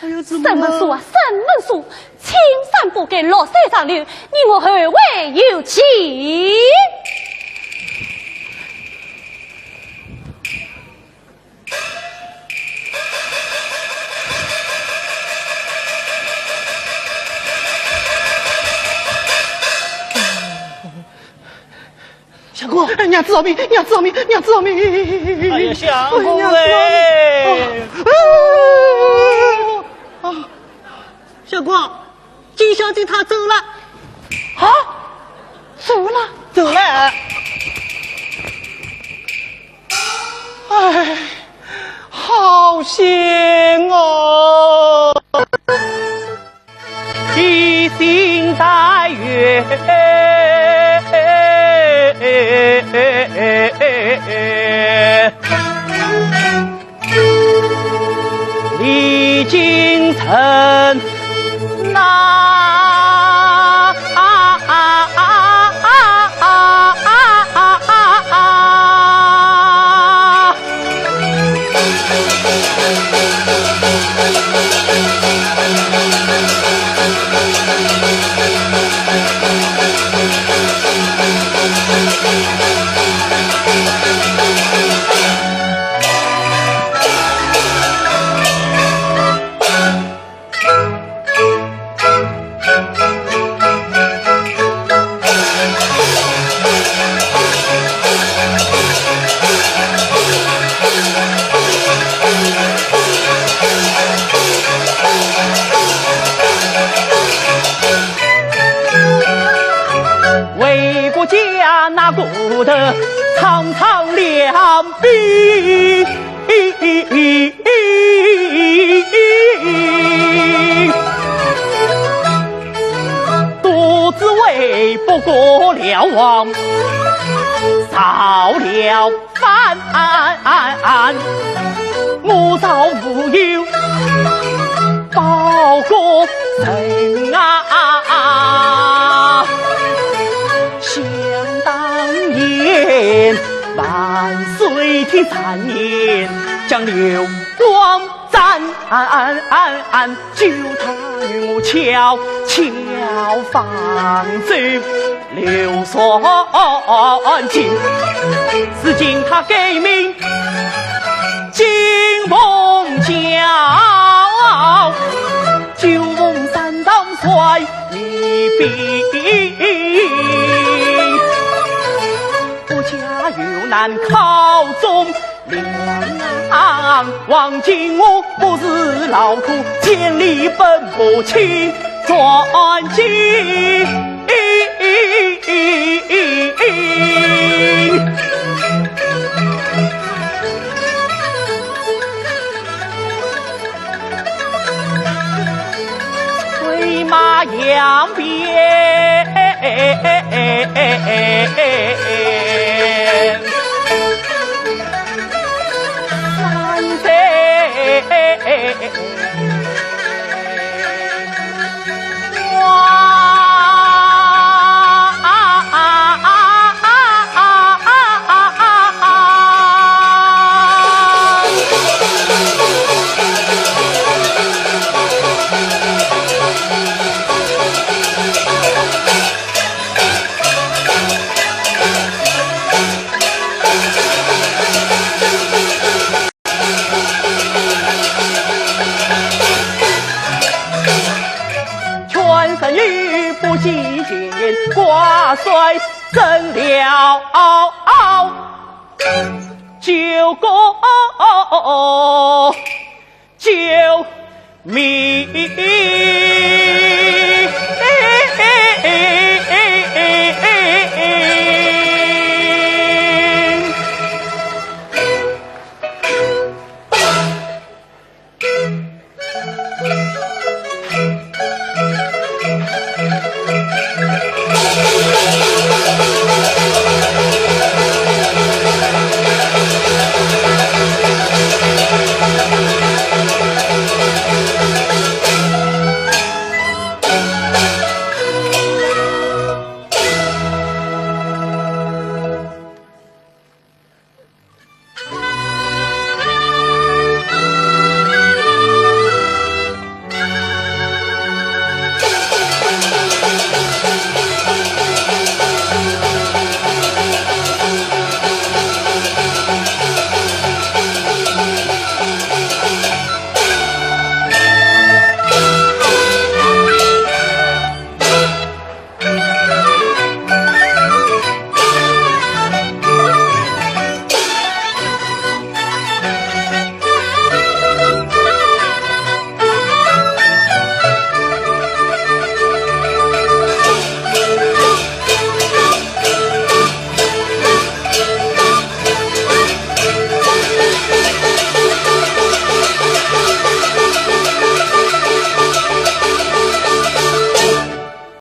哎呀，祖母啊！沈文素啊，沈文素，青山不改，绿水长流，你我后会有期。 相公，娘子饶命，娘子饶命，娘子饶命！哎呀，相公哎！哎，娘子饶命！啊！啊！啊！相公，金小姐她走了。啊？走了？走了。哎，好险哦！ 披星戴月，历京城呐。 为国家那个的苍苍两臂。 独自为不过了王，造了反，我造无有报国人啊。想当年，万岁的谗言，将刘光斩，就他与我巧巧放走刘传卿。如今他改名金凤桥，九龙山当帅一品。我家有难考中 两王，今我不辞劳苦，千里奔波去转京。催马扬鞭三岁。全身衣不齐全，挂帅登了九宫，救命。